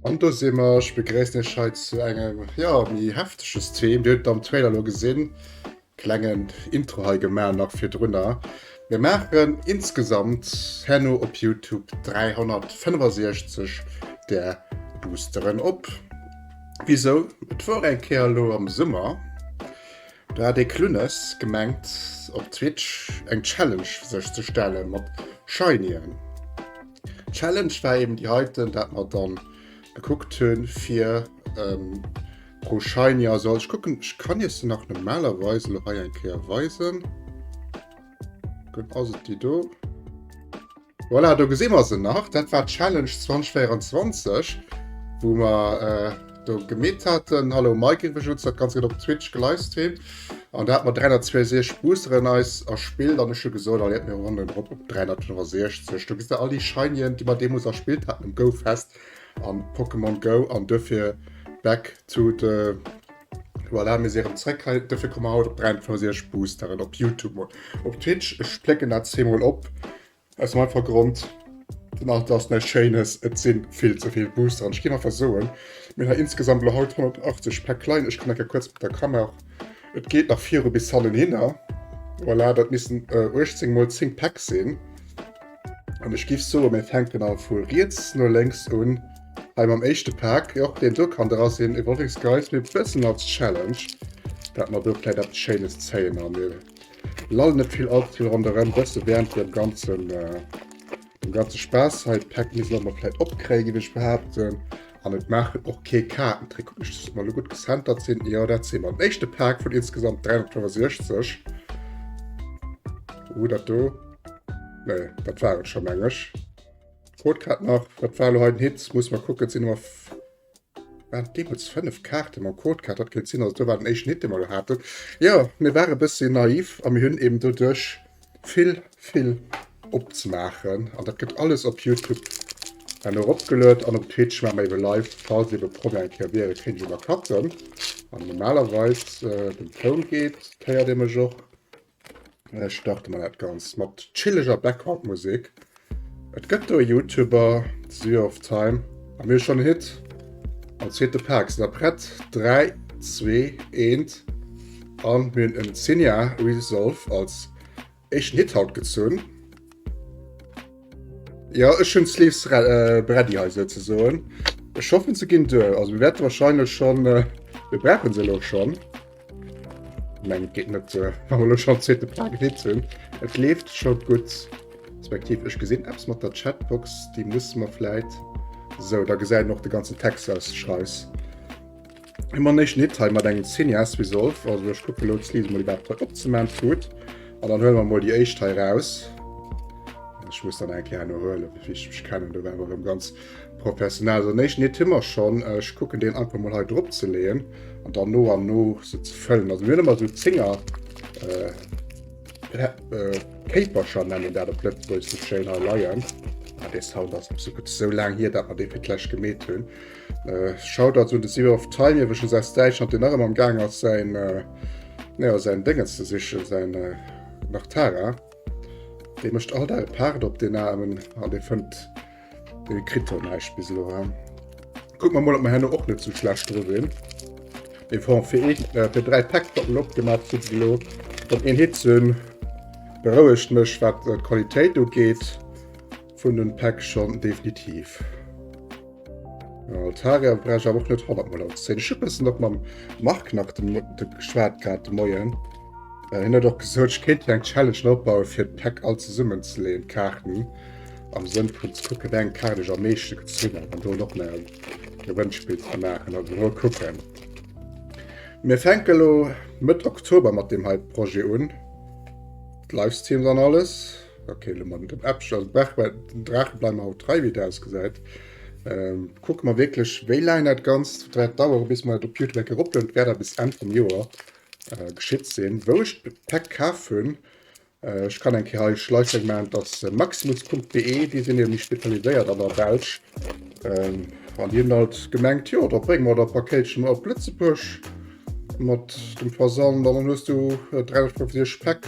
An do si mer. Ech begréissen iech hei zu engem, jo, méi heftege Stream. Dir hutt et am Trailer elo gesinn. Klengen Intro hei gemaach nach virdrunner. Mir maachen insgesamt herno op Youtube 365 där Boosteren op. Wisou? Et wor eng Kéier elo am Summer, do hat ee Klunnes gemengt op Twitch eng Challenge sech ze stelle mat Shinyen. D'Challenge war eben déi heiten, dat mer dann gekuckt hunn fir pro Shiny, also ech kucken, ech kann iech se nach normalerweis elo hei eng Kéier weisen. Gutt, ass et déi do? Voilà, do gesi mer se nach. Dat war d'Challenge 2024, wou mer do gemeet haten. Hallo Mike, iwwregens, dat Ganzt gëtt op Twitch gelivestreamt. An da hat mer 362 Boosteren eis erspillt an ech hu gesot, allez, mir ronnen erop op 365. Do gesitt der all déi Shinyen, déi mer deemools erspillt haten um Go-Fest an Pokémon Go. An duerfir back to the Voilà, mir si erëm zréck hei. Dofir komme mer haut op 365 Boosteren op YouTube mol. Op Twitch, ech plécken dat zweemol op. Aus dem einfache Grond, den Alter ass näischt Schéines, et si vill ze vill Boosteren. Ech géif einfach soen, mir hunn hei insgesamt elo haut 180 Päck leien. Ech kann eng Kéier kuerz mat der Kamera, et geet nach viru bis hannenhinner. Voilà, dat missten 18 mol 10 Päck sinn. An ech géif soen, mir fänken al vu riets no lénks un. Hei mam éischte Pak, jo, deen do kann dra sinn, Evolving Skies, mee bëssen als Challenge, dat mer do vläit eppes Schéines zéien a mir lallen net vill allze vill ronderëm, bësse während dem ganzen, äh, dem ganze Spaass hei. D'Päck misst mer vläit opkréien, géif ech behaapten. An et maachen och kee Kaartentrick. Kucken ech, dass mer elo gutt gecentert sinn. Jo, dat si mer. Den éischte Pak vun insgesamt 365. Uh, dat do. Nee, dat war et scho, meng ech. Codecard nach, wat war elo hei den Hit? Muss mal kucken, et sinn ëmmer waren deemools 5 Kaarte mam Codecard, dat kéint sinn, also do war den éischten Hit, dee mer elo haten. Jo, mir ware e bëssi naiv a mir hunn eben doduerch vill, vill opzemaachen an dat gëtt alles op Youtube dann eropgeluet an op Twitch maache mer ebe live, falls ebe Problemer eng Kéier wiere, kéint ech ebe cutten. An normalerweis, den Toun geet, et héiert ee mech och. Ech starte mal dat ganz mat chilleger Background-Musik. Et gëtt do e YouTuber, Zero of Time, a mir schon Hit. Am zweete Pak sinn der prett. 3, 2, 1 an mir hunn en Zinnia Resolve als éischten Hit haut gezunn. Jo, ech hunn d'Sleeves ready hei souzesoen. Ech hoffen se ginn duer. Also mir wäerte wahrscheinlech schon, mir brauchen se elo schon. Meng geet net äh, wann wir lo schon zweete Plan gehitt hunn. Et leeft scho gutt. Respektiv ech gesinn Apps mat der Chatbox, déi muss mer vläit. So, da gesäit och de ganzen Text aus Scheiss. Immer néich nit hei mat engem Cineas Resolve, also ech kucke lo d'Sleeves mol iwwerhaapt hei opzeman tut. An dann huele mer mol déi éischt hei raus. Ech muss dann eng Kéier herno huelen, wéi ech mech kennen, do war erëm ganz Professionell. Also den éischten Hit hu mer schonn. Ech kucken deen einfach mol hei drop ze leeën an dann no an no se ze fëllen. Also mir hunn ëmmer esou Zénger äh, äh, Kéipercher nennen dat op Lëtzebuergesch sou schéin hei leien. Ah, dee Sound ass absolut sou laang hier, dat mer dee fir d'lescht gemeet hunn. Äh, Shoutouts un de Zero of Time iwwregens aus Däitschland, deen nach ëmmer am Gaang ass säin, äh, naja, säin Déngens ze sichen, säin äh, Nachtara. Dee mécht all Dag e Paart op deen Aarmen an dee fënnt Dee kritt do näischt bis elo. He? Kuck mer mol, ob mer herno och net zu schlecht dru sinn. Mee bon, fir, een, äh, fir dräi Päck doppel opgemaach zu elo dann een Hit sinn, berouegt mech, wat äh, d'Qualitéit ugeet vun den Päck schon definitiv. Ja, Altaria brauch ich awer och net 100 mol als 10. Ech hu bëssen och mam Marc nach de, de geschwat grad de Moien. Äh, hien huet och gesot, ech kéint jo eng Challenge nach opbauen, fir d'Päck all zesummen ze leeën, d'Kaarten. Am Sënn vun ze kucken, wéi eng Kaart ech am meeschte gezunn hat an do och nach e Gewënnspill ze maachen. Also mol kucken. Mir fänke lo Mëtt Oktober mat deem hei Projet un. D'Livestreams an alles. Okay, lo mat dem Äppchen, also Brach, den Draache bleiwe mer haut trei, wéi et ausgesäit. Ähm, kucke mer wierklech, wéi laang dat Ganzt wäert dauere, bis mer et op Youtube eng Kéier eroplueden. Et wäert awer bis Enn vum Joer äh, geschitt sinn. Wou ech d'Päck kaf hunn, äh, ech kann eng Kéier hei Schleifeng maachen, dat ass maximus.de, déi sinn jo méi spezialiséiert an der Belsch. Ähm, an déi hunn halt gemengt, jo, da brénge mer der Pakéitchen op Lëtzebuerg mat dem Versand an dann hues du 350 Päck.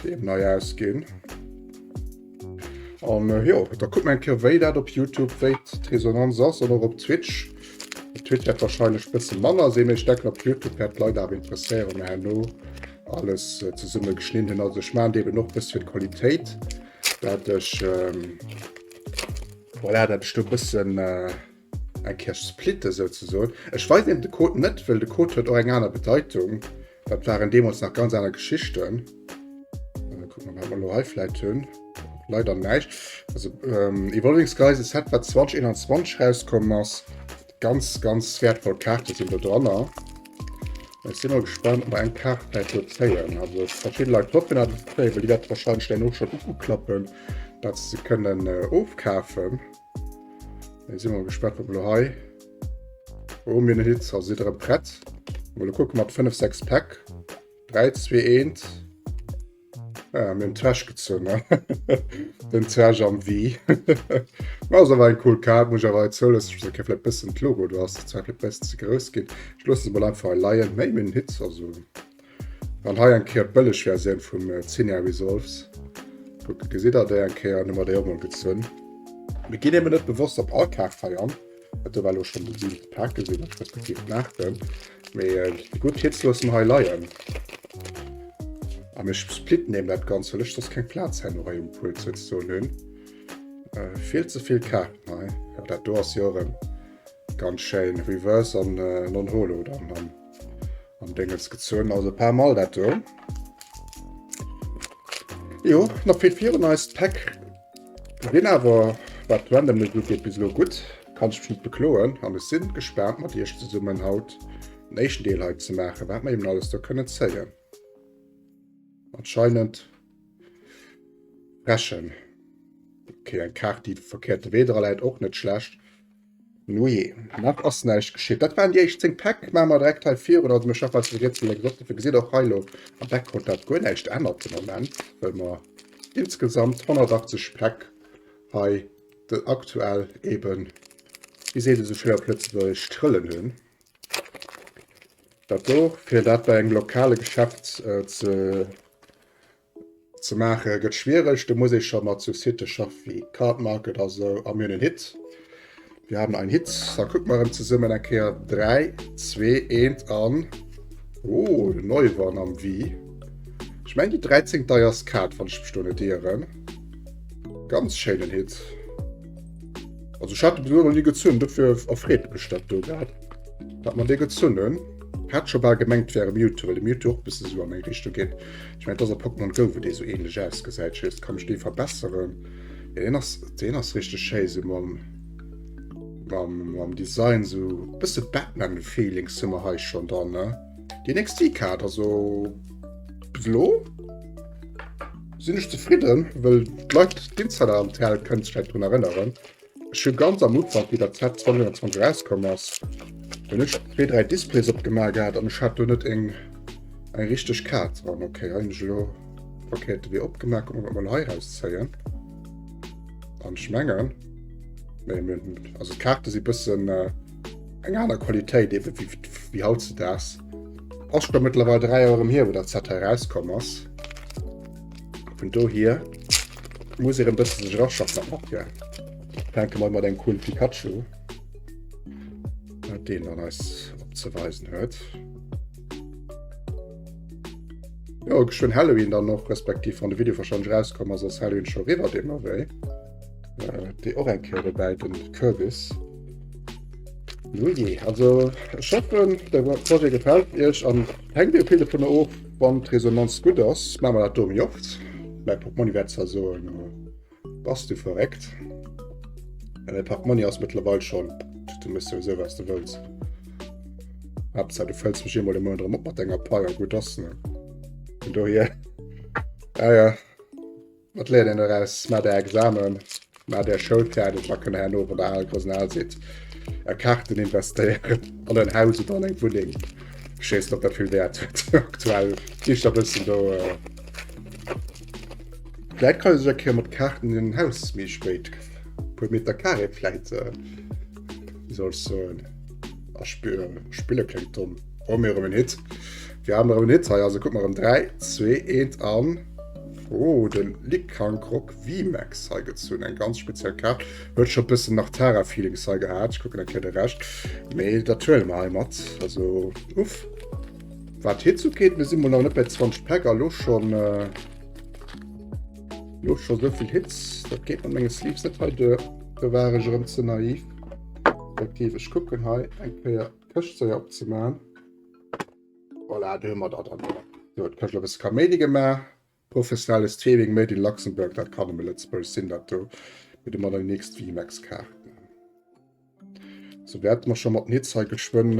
Déi eben nei ausginn. An jo, da kucke mer eng Kéier wéi dat op Youtube, wéi d'Resonanz ass an och op Twitch. Op Twitch wäert wahrscheinlech bësse manner sinn, mee ech denken op Youtube wäert d'Leit awer interesséieren, wa mer herno alles zesumme geschnidden hunn. Also ech maachen et eben och bësse fir d'Qualitéit, dat ech voilà, dat ech do bëssen eng Kéier splitte souzesoen. Ech weisen eben de Code net, well de Code huet och eng aner Bedeitung. Dat waren deemools nach ganz aner Geschichten. Äh, kucken mer, wat mer elo hei vläit hunn. Leider näischt. Also ähm, Evolving Skies, e Set, wat 2021 rauskomm ass. Ganz, ganz wertvoll Kaarte sinn do dranner. Ech si mol gespannt, ob mer eng Kaart vläit do zéien. Also verschidde Leit hoffen dat ze zéien, well déi wäerte wahrscheinlech duerno schon uklappen, dat se kënnen äh, ofkafen. Ech si mol gespannt, wat mer elo hei Oh, mir hunn Hits, also sidd erëm prett. Mol kucke mat 5, 6 Päck. 3, 2, 1. Ja, mir hunn Trash gezunn, ne? Den Trash am Wii. Ma ass awer eng cool Kaart, muss ich awer hei zouloossen. Ich muss vläicht bëssen d'Logo, do ass zwar vläicht bëssen ze grouss ginn. Ech loosse se mol einfach hei leien. Méi mir hunn Hits, also. An hei eng Kéier d'bëlleg Versioun vum Zinnia Resolves. Kucke, gesitt der déi eng Kéier? An hu mer déi och mol gezunn. Mir ginn eben net bewosst op all Kaart hei an. Dat do war elo schonn de siwente Pak gesinn, respektiv den aachten. Mee déi gutt Hits loosse mer hei leien. A mir splitten eben dat Ganzt, well ech soss keng Plaz herno hei um Pult souzesoen hunn. Vill ze vill Kaarten hei. Jo, dat do ass jo erëm ganz schéin. Reverse an Non-Holo dann am. Am Dinges gezunn, also paar Mal dat do. Jo, nach vill virun eis d'Päck sinn awer, wat d'Randomness ugeet, bis elo gutt. Kann ech mech net bekloen an ech sinn gespaant mat iech zesummen haut den éischten Deel hei ze maachen, wat mer eben alles do kënnen zéien. Anscheinend Rechen. Okay, eng Kaart, déi de verkehrte Wee dra läit, och net schlecht. Nujee, nach ass näischt geschitt. Dat waren déi éischt 10 Päck. Maache mer direkt hei virun. Also mir schaffen eis de Rätsel lénks op. Dofir gesitt och hei elo am Background, dat guer näischt ännert de Moment, well mer insgesamt 180 Päck hei de aktuell eben, wéi seet ee sou schéin op Lëtzebuergesch, trëllen hunn. Dat do, fir dat bei engem lokale Geschäft ze Ze maache gëtt schwiereg, do muss ee scho mat sou Sitte schaffe wéi Cardmarket a sou. A mir hunn en Hit. Wir haben einen Hit. Da kucke mer erëm zesummen eng Kéier. 3, 2, 1 an. Oh, den Neuwann am Wii. Ech mengen déi 13 deierst Kaart, wann ech mech do net ieren. Ganz schéinen Hit. Also ech hat de bis elo nach ni gezunn, dofir erfreet mech dat do grad, dat mer dee gezunn hunn. Hat scho bal gemengt et wär e Mewtwo, well de Mewtwo och bësse sou an eng Richtung geet. Ech mengen et ass a Pokémon Go wou dee sou ähnlech ausgesäit. Ech weess, kann mech dee verbesseren. Ja, deen ass, deen ass richteg schéi sou mam, mam, mam Design, sou bësse Batman-Feelings hu mer hei schonn dran, ne? Déi nächst V-Card, also bis elo sinn ech zefridden, well d'Leit, d'Insider am TL kënnen sech vläicht drun erënneren. Ech hu ganz am Ufank, wéi dat Set 2021 erauskomm ass, hunn ech zwee, dräi Displays opgemaach gehat an ech hat do net eng eng richteg Kaart dran. Okay, hei hunn ech elo verkéierte Wee opgemaach. Kucke mer, wat mer elo hei rauszéien. An ech mengen, nee, mir hunn, also d'Kaarte si bëssen eng aner Qualitéit ebe wéi, wéi hautzedaags. Ass scho mëttlerweil 3 Joer erëm hier, wou dat Set hei erauskomm ass. Vun dohier muss een e bësse sech eraschaffen an Matière. Fänke mer mat engem coolen Pikachu, wat deen dann eis opzeweisen huet. Jo, geschwënn Halloween dann och, respektiv wann de Video wahrscheinlech rauskomm ass, ass Halloween scho riwwer deemno wéi. Äh, déi och eng Kéier dobäi, den Kürbis. Nujee, also ech hoffen, de Projet gefält iech an hänkt jo vill dovunner of, wann d'Resonanz gutt ass, maache mer dat do méi oft. Mäi Portmonni wäert zwar soen, Bass du verréckt? Mä mäi Portmonni ass mëttlerweil schonn, du méchs souwisou wat s de wëlls. Haaptsaach du fëlls mech eemol de Mount erëm op mat denger Pai a gutt ass, ne? Vun dohier, ja ja. Wat léiert een doraus? Maacht är Examen, maacht är Schoul fäerdeg a kënnt herno, wann der al, grouss an al sidd, är Kaarten investéieren an en Haus oder an eng Wunneng. Ech weess net, ob dat vill Wäert huet aktuell. Gi ech der bëssen do. Vläit kann ee sech eng Kéier mat Kaarten en Haus méi spéit, puer Meter Carré vläit, wéi soll ech soen, erspille. Kléngt domm. Oh, mir hu erëm en Hit. Wir haben erëm en Hit hei. Also kucke mer erëm 3, 2, 1 an. Oh, den Lycanroc VMAX hei gezunn. Eng ganz speziell Kaart. Huet scho bëssen nach Tara-Feelings hei gehat. Ech kucken eng Kéier de Rescht. Mee dat huele mer hei mat. Also, uff. Wat Hits ugeet, mir si mol nach net bei 20 Päck a lo schonn äh, lo scho souvill Hits. Dat geet mat menge Sleeves net hei duer. Do war ech erëm ze naiv. Respektiv ech kucken hei eng Kéier d'Këscht séier opzemaachen. Voilà, do hu mer dat dann. Do huet d'Këscht e bësse Kaméidi gemaach. Professionelles Training made in Luxembourg, dat kann nëmme Lëtzebuerg sinn, dat do. Mir hu mer dann déi nächst VMAX-Kaarten. Sou wäerte mer scho mat den Hits hei geschwënn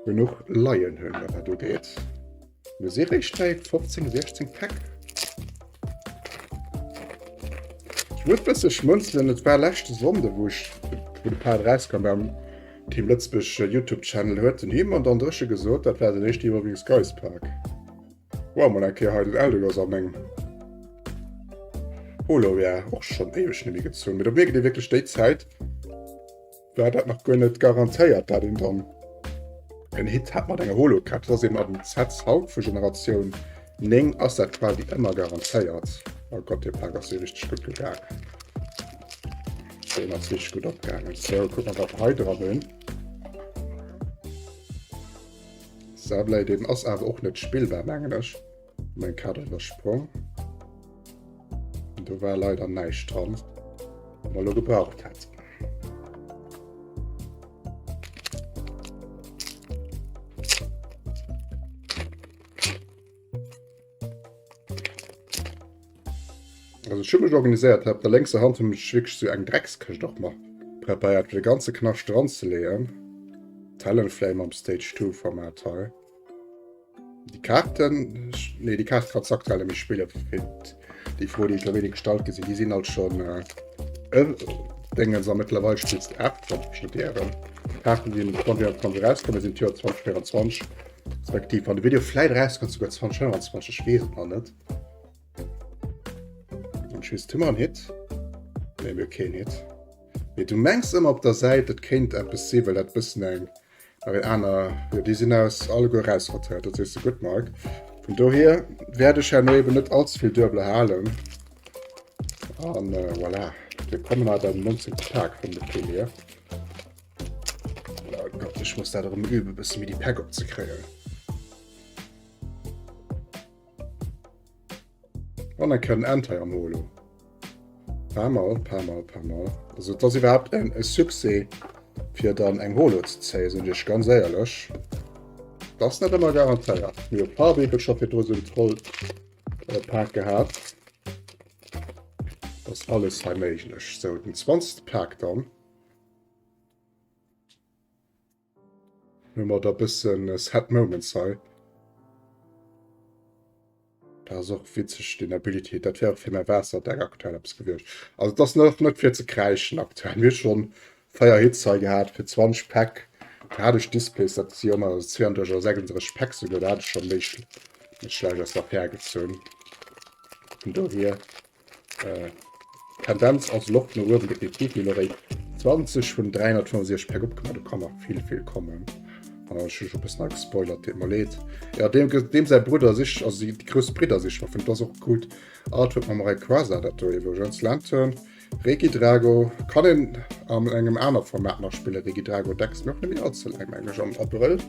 genuch leien hunn, wat dat ugeet. Mir si réischt bei 15, 16 Päck. Ech muss bësse schmunzelen, et war leschte Sonnde wou ech wou de Part erauskoum beim Team Lëtzebuerg YouTube Channel huet den Him an dann Dréche gesot, dat war den éischte Evolving Skies Pak. Wow, mol eng Kéier hei den Eldegoss a mengem Holo wär och schonn éiweg net méi gezunn. Mee do mierkt ee wierklech déi Zäit war dat nach guer net garantéiert, dat een dann en Hit hat mat enger Holo-Kaart. Dat ass eben an den Sets haut vu Generatioun 9 ass dat quasi ëmmer garantéiert. Oh Gott, dee Pak ass jo richteg gutt gegaangen. Deen ass richteg gutt opgaangen. So, kuck mal, wat mer hei dran hunn. Sablé, deen ass awer och net spillbar, mengen ech. Mein Kader iwwersprong. Do war leider näischt dran, wat mer lo gebraucht hätten. Also ech hu mech organiséiert, op der lénkser Hand hunn ech wierklech sou eng Dreckskëscht och mer preparéiert, fir de ganze Knascht dran ze leeën. Talonflame am Stage 2 Format hei. Déi Kaarten, nee déi Kaart kanns aktuell net méi spillen, fir déi Fro déi ech elo wéini gestallt gi sinn, déi sinn alt schonn äh, Déngens a mëttlerweil spills de App, wann ech mech net ieren. D'Kaarten déi am 2021 erauskomme sinn d'Joer 2024, respektiv wann de Video vläit erauskënnt souguer 2025, ech weess et nach net. An ech weess, hu mer en Hit? Nee, mir hu keen Hit. Mee du mengs ëmmer op der Säit, et kéint eppes si, well dat bëssen eng nach een aner, jo déi sinn aus alleguer erausrotéiert, dat sees de gutt, Marc. Vun dohier wäert ech herno eben net allze vill Duebele halen. An äh, voilà, wir kommen halt am 19. Tag vum Gefill hier. Oh Gott, ech muss dat erëm üben, bësse méi déi Päck opzekréien. An eng Kéier den Entei am Holo. Paar Mal, paar Mal, paar Mal. Also et ass iwwerhaapt en e Succès fir dann eng Holo ze zéien, soen ech ganz éierlech. Dat ass net ëmmer garantéiert. Mir hu Parbeeple scho virdru sou en Troll äh, Pak gehat. Dat ass alles hei méiglech. Sou, den 20. Pak dann. Hu mer da bëssen Sad Moments hei. Dat ass och witzeg, den Ability. Dat wär och fir mäi Waasserdeck aktuell eppes gewiescht. Also et ass nach net fir ze kräischen aktuell. Mir hu schonn 4 Hits hei gehat fir 20 Päck. Da hat ech Displays, dat si ëmmer 32 oder 36 Päck souguer. Da hat ech schonn méi schlecht aus der Affär gezunn. Vun dohier. Tendenz ass Loft no uewen definitiv. Mir elo 20 vun 365 Päck opgemaach, do kann nach vill vill kommen. An ech hu scho bëssen hei gespoilert, deet mer leed. Ja deem deem säi Brudder sich also déi grouss Bridder sich mer fënnt ass och gutt. Artwork mam Rayquaza dat do iwwregens. Lanturn, Regidrago kann een an engem aner Format nach spillen. Regidrago Decks mir och net méi all ze laang meng ech am Abrëll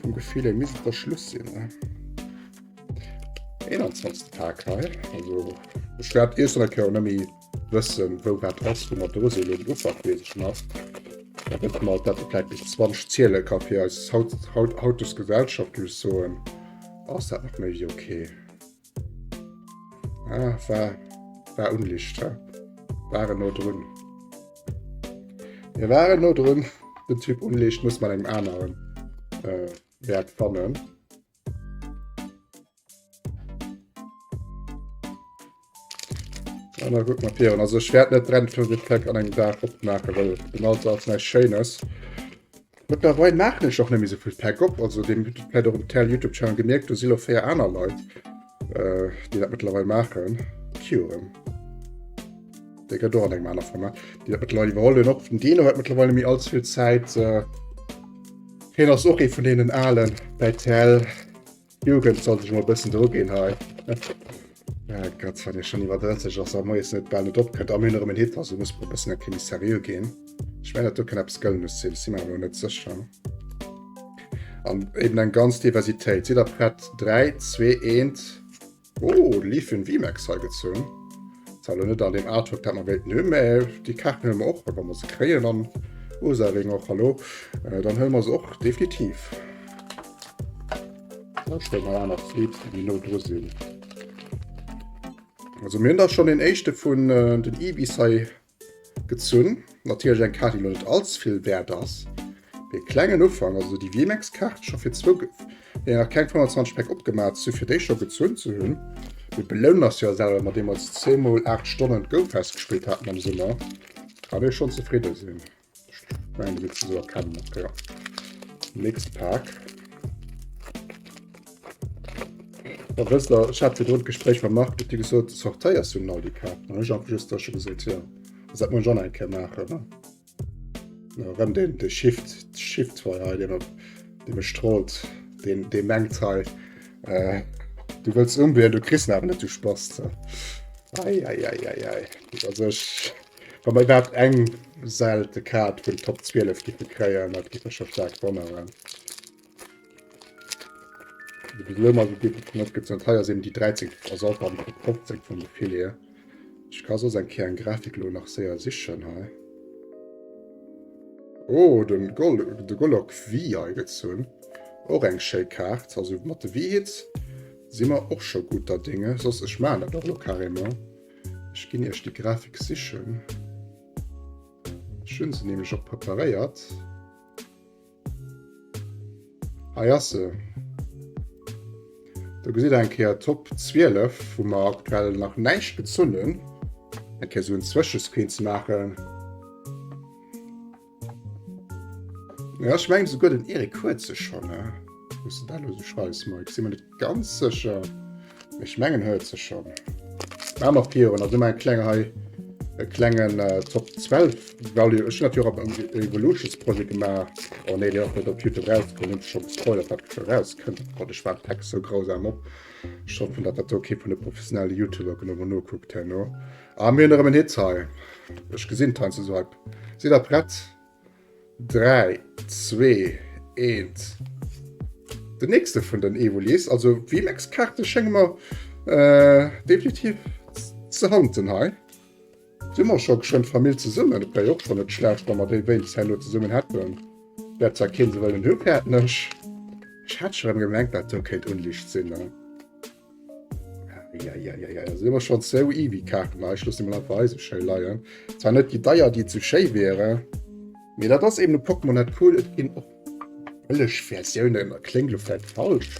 vum Gefill hier misst et da Schluss sinn ne. 21. Tag hei. Also ech wäert iech dann Kéier net méi wëssen, wou wat ass, wou mer dru sinn. Elo den Ufank weess ech nach. Da wësse mer, dat et vläicht bis 20 ziele ka fir eis haut, haut, hauteg Gesellschaft, géif ech soen, ass dat nach méi wéi okay. Ah, war, war unlicht, hä? Waren no drun. Mir waren no drun. Den Typ Unlicht muss man engem aneren äh, Wäert fannen. An da guck mal virun. Also ech wäert net 53 Päck an engem Dag opmaachen, well den Alter ass näischt Schéines. Mëttlerweil maachen ech och net méi sou vill Päck op. Also deem hutt vläicht och um TL YouTube Channel gemierkt, do si lo 4 aner Leit, äh, déi dat mëttlerweil maachen. Kyurem. Dee gëtt och an engem aner Format. Déi dat mëttlerweil iwwerholl hunn. Och den Dino huet mëttlerweil net méi allze vill Zäit. Äh, hien ass och ee vun deenen Alen bei TL. Jugend soll sech mol bëssen dru ginn hei. Ah Gott, wann ee schonn iwwer 30 ass a moies net bal net opkënnt a mir hunn erëm en Hit, also muss mer e bëssen eng Kéier méi seriö ginn. Ech mengen, dat do kann eppes Gëllenes sinn, ech si mer awer net sécher. An eben eng ganz Diversitéit. Sidd der prett? 3, 2, 1. Oh, de Leafeon VMAX hei gezunn. Zwar elo net an deem Artwork, dat mer wéilten hunn, mä déi Kaarten huele mer och, wa mer se kréien. An Ursaring och, hallo. Dann huele mer se och definitiv. Da stelle mer aner Sleeves, déi méi no dru sinn. Also mir hunn da schonn den éischte vun äh, den Eevees hei gezunn. Natierlech eng Kaart, déi lo net allz vill wäert ass. Mee klengen Ufank, also déi VMAX-Kaart scho fir zwou, déi nach keng 25 Päck opgemaach zu, fir déi scho gezunn ze hunn. Mir belounen eis jo selwer mat deem als 10 mol 8 Stonnen d'Go-Fest gespillt haten am Summer. Kann ee schonn zefridde sinn. Nein, du willst so erkennen. Okay, ja. Nächste Pack. Da wësst der, ech hat virdrun d'Gespréich mam Marc, huet hie gesot, sortéiers du all déi Kaarten? Dann hunn ech einfach just da scho gesot, jo, dat muss ech och nach eng Kéier maachen, ne? No, erëm deen, de Shift, Shift hei, hei, dee, dee mech trollt, deen, dee mengt hei, äh, du wëlls umbieren, du kriss en awer net, du Spast. Ei, ei, ei, ei, ei. Also ech, Wa mer iwwerhaapt eng selte Kaart vun Top 12 giffe kréien, dat giff mech scho staark wonneren. Also bis elo mal net gezunn. Hei ass eben déi 13, also och dann Top 15 vum Gefill hier. Ech ka soss eng Kéier eng Grafik lo nach séier sichen hei. Oh, den Gol de Golok V hei gezunn. Och eng schéi Kaart. Also mat de V-Hits si mer och scho gutter Dinge. Soss ech maachen dat och lo carrément. Ech ginn iech déi Grafik sichen. Ech hunn se nämlech och preparéiert. Hei ass se. Do gesitt der eng Kéier Top 12, wou mer aktuell nach näischt gezunn hunn. Eng Kéier esou en Zwëschescreen ze maachen. Ja, ech mengen souguer den Erik huet se schonn, ne? Wou s de dat elo sou schreifs, Mike, si mer net ganz sécher. Mee ech mengen huet se schonn. Maache mer virun, also ëmmer eng kleng hei, e klengen äh, Top 12 Value. Ech hunn natierlech och e Evolutions Projet gemaach. Oh nee, deen ass net op YouTube rauskomm, hunn ech scho gespoilert, wat scho rauskënnt. Oh Gott, ech war Text sou grausam op. Ech hoffen, datt dat do kee vun de professionelle YouTuber genuch nokuckt herno. Ah, mir hunn erëm en Hit hei. Ech gesinn d'Heinze sou hei. Sidd der prett? 3, 2, 1. Den nächste vun den Evolis, also VMAX-Kaarte schénge mer äh, definitiv ze hanten hei. Si mer scho geschwënn d'Famill zesummen. Dat wär jo och scho net schlecht, wa mer déi wéinst herno zesummen hätten. Wäert zwar keen se wëllen hu, fäerten ech. Ech hat scho rëm gemengt, dat do kéint unlicht sinn. Ne? Ja, ja, ja, ja, si immer schon sou Eevee-Kaarten hei. Ech loosse déi mol einfach hei sou schéi leien. Zwar net déi deier, déi zu schéi wiere, mee dat ass eben u Pokémon dat cool. Et ginn och bëlleg Versiounen, dat kléngt elo vläicht falsch,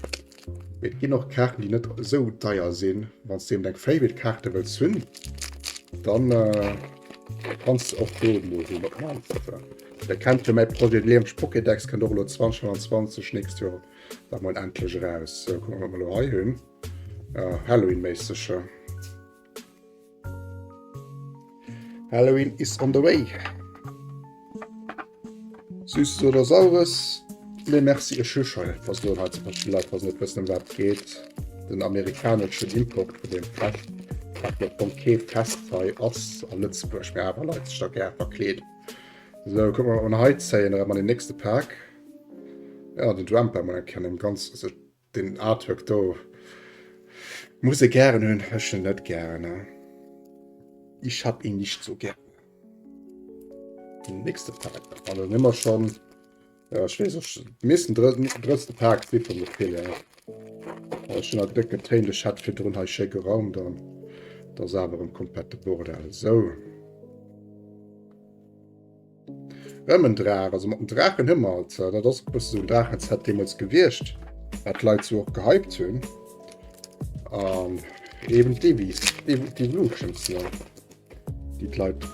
mee et ginn och Kaarten, déi net esou deier sinn. Wann s de eben deng Favorite-Kaarte wëlls hunn, dann äh, kanns de och do mol hunn op d'mannst. Der kennt jo mäi Projet Liemsch Pokédex, kënnt och elo 2025, nächst Joer. Da mol endlech eraus. So, gucken wir, wat wir lo hei hunn. Ja, Halloween-méisseg. Halloween is on the way. Süßes oder Saures? Nee, merci, ech hu schon etwas lo hei zum Beispiel Leit, was net wëssen, ëm wat geet. Den amerikaneschen Import vun dem Fest, wat jo am kee Fest hei ass a Lëtzebuerg, mee awer Leit sech da gär verkleeden. So, gucken wir, wat wir hei zéien, erëm an den nächste Pak. Ja, den Dwemper man kennen ganz also den Artwork do muss e gären hunn ech hunn net gären ne ich hab ihn nicht so gern den nächste Pack also nimmer schon ja, ich weiß auch, missen drëtzte Pack si vum Gefill her ech hunn déck getéint ech hat virdrun hei schéi geraumt an da ass awer e komplette Bordell sou. Rëm en Draach, also mat den Draachen hu mer alt, dat ass e bësse sou en Draachenset deemools gewiescht, wat d'Leit sou och gehypt hunn. An eben d'Eewies, d'Evolutions, ne, déi d'Leit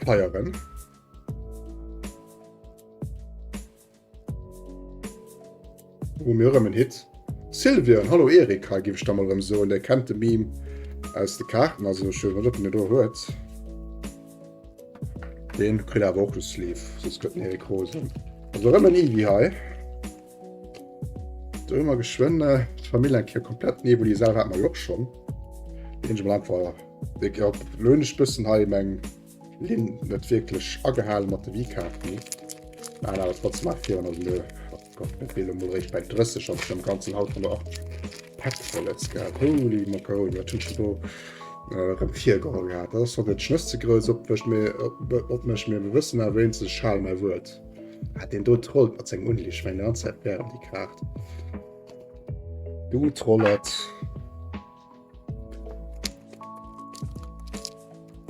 feieren. Hu mir erëm en Hit. Sylvian, hallo Erik, hei giff ech da mol erëm soen, der kennt de Meme aus de Kaarten, also ech weess net ob en e do huet. Deen kritt awer och de Sleeve, soss gëtt den Erik rosen. Also erëm en Eevee hei. Do hu mer geschwënn d'Famill eng Kéier komplett. Nee, wou déi selwer hat mer jo och schonn. Ginn ech mol einfach déck op. Lo hunn ech bëssen hei meng Linn net wierklech agehalen mat de V-Kaarten. Mä awer trotzdem nach virun. Also mir, oh Gott, mir feele mol eréischt bei 30 an ech hunn am ganzen haut 180 Päck vollets gehat. Holy Macaroni, wat hunn ech do erëm virgeholl gehat. Dat ass zwar net schnëss ze grouss op mech, mee op mech, mee mir wëssen awer wéinstens, ech hale mäi Wuert. Ah, deen do trollt mat sengem Unlicht, ech mengen déi ganz Zäit wärem déi Kaart. Du Trollert.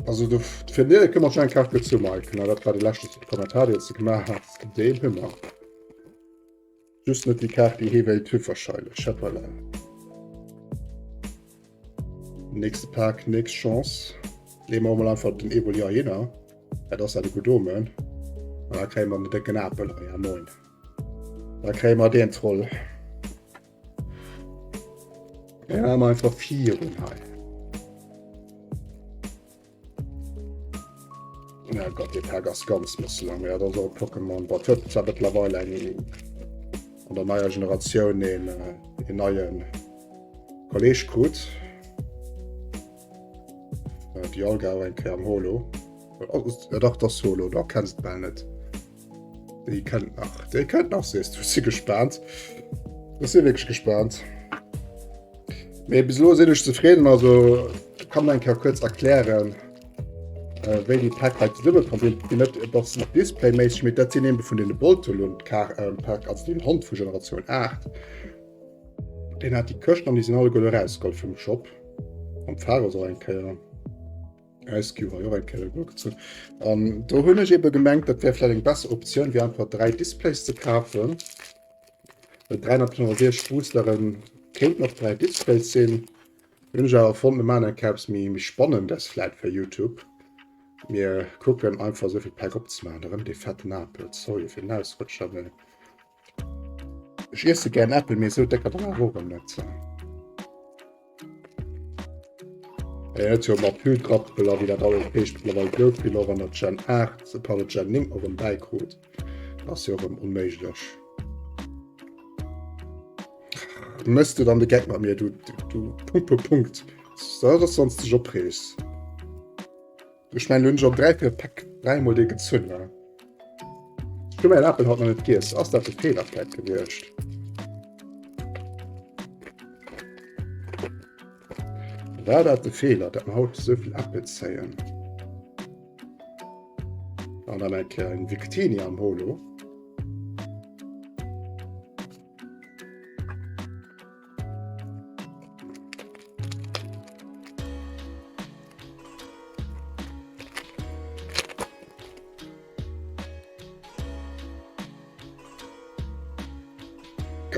Also du fir dir këmmer schon eng Kart gezu Mike na dat war de leschte Kommentar deen du gemaach has deen hu mer. Just net déi Kaart déi hee wéilt hu wahrscheinlech. Hoppala. Nächste Pak, nächst Chance. Leeë mer mol einfach den Evoli heihinner. Dat ass dat e gutt Omen. An da kréie mer den décken Apel hei. Ja moin. Da kréie mer deen Troll. Ja, mal einfach virun hei. Ja Gott, dee Pak ass ganz mësslang. Ja, dat ass och e Pokémon. Wat huet zwar mëttlerweil eng an der neier Generatioun een, äh, een neien Kolleg krut. Äh, Dialga och eng Kéier am Holo. Oh, ja, dach, das Holo, da kennst du bal net. Déi kënnt nach. Déi kënnt nach, sees du. Si gespaant. Ech si wierklech gespaant. Mee bis elo sinn ech zefridden. Also kann eng Kéier kuerz erklären, äh, wéi déi Pack hei zesummekommt. Déi, déi net, dat ass net displayméisseg, mee dat sinn eben vun den Boltolund Kar äh, Pack, also den Hond vu Generatioun 8. Deen hat déi Këschten an déi sinn alleguer erausgeholl vum Shop. An d'Faarf ass och eng Kéier. Ice war jo och eng Kéier guer gezunn. An do hunn ech ebe gemengt, dat wär vläicht eng besser Optioun, wéi einfach 3 Displays ze kafen. Well 365 Boosteren kéinten och 3 Displays sinn. Hunn ech awer fonnt, mir maachen eng Kéier eppes méi méi Spannendes vläicht fir YouTube. Mir kucken einfach esou vill Päck opzemaachen. Erëm dee fetten Apel. Sorry fir den Ausrutscher, mee ech iesse gären Äppel, mee esou décker dann awer och erëm net. Et jo mat Hydrappel a wéi dat alles heescht mëttlerweil gouf vill och an der Gen 8, pardon Gen 9 erëm bäikrut. Ass jo erëm onméiglech. Mëss du dann de Geck mat mir, du, du, du Punkt, Punkt, Punkt. Dat ass sonst dech opreegs. Ech mengen, hunn ech op 3, 4 Päck dräimol dee gezunn. Ne? Ech hu mäin Apel haut nach net giess. Ass dat de Feeler vläit gewiescht? War dat de Feeler, dat mer haut esou vill Äppel zéien? An dann eng Kéier eng Victini am Holo.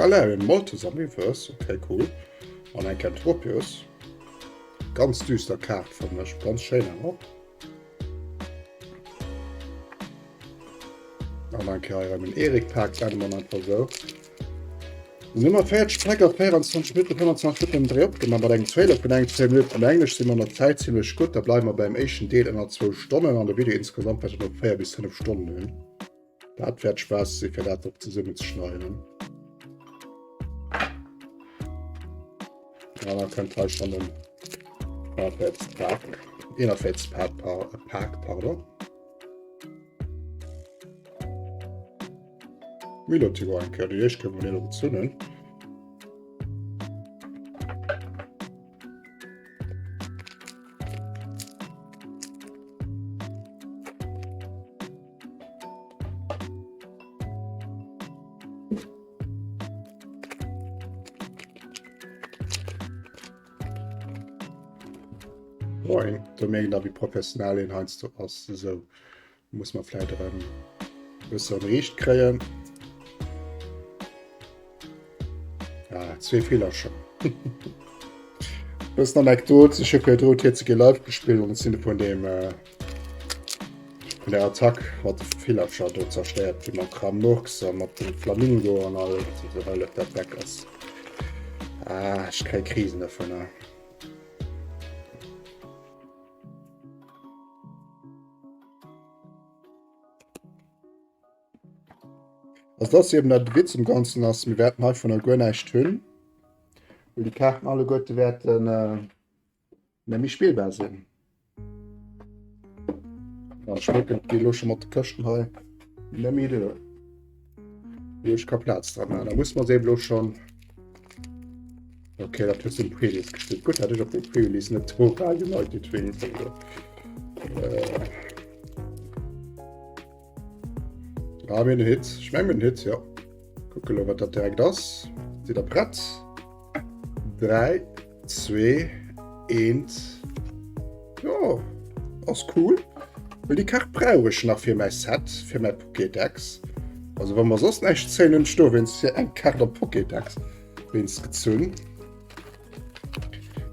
Galarian Moltres am Reverse, okay cool. An eng Kentropius. Ganz düster Kaart fannen ech, ganz schéin awer. An eng Kéier erëm en Erik Paak, blende mer einfach esou. Nummer 40 Pack a 24 Minutten, 25 Minutten Dréi opgemaach mat engem Trailer vun eng 10 Minutten. An Englesch si mer an der Zäit zimmlech gutt, da bleiwe mer beim éischten Deel ënner zwou Stonnen an de Video insgesamt wäert dann och 4 bis 5 Stonnen hunn. Dat wäert Spaass si fir dat och zesummen ze schneiden. Ja, da kënnt hei schon den 41 Pack, 41 Pack, Pack, pardon. Milotic war eng Kéier déi éischt Kéier, wou mir gezunn hunn. Moin, do mierkt een, wéi professionell een heiansdo ass. Esou muss man vläit erëm e bëssen riicht kréien. Ah, zwee Villercher. Bëssen Anekdot, ech hu virdru TCG Live gespillt an ech sinn vun dem äh, vun der Attack mat de Villercher do zerstéiert gi mat Kramurks a mat dem Flamingo an all esou Hölle dat weg ass. Ah, ech kréie Krisen dovunner. Also das eben dat Witz im Ganzen ass, mir wäerten heivunner guer näischt hunn, well déi Kaarten alleguerte wäerten äh. Net méi spillbar sinn. An ech mierken, et geet elo scho mat de Këschten hei net méi duer. Wéi ech ka Plaz dran maachen. Da muss mer se eben elo schonn. Okay, dat huet se um Pre-Release gespillt. Gutt, dat ech op dem Pre-Release net do war, United Wings. Also, äh, ah, mir hunn en Hit. Ech meng, mir hunn en Hit, ja. Kucke lo, wat dat direkt ass. Sidd der prett? 3, 2, 1. Jo, ass cool. Well déi Kaart brauch ech nach fir mäi Set, fir mäi Pokédex. Also wa mer soss näischt zéien, hunn ech dowéinst fir eng Kaart am Pokédex wéinst gezunn.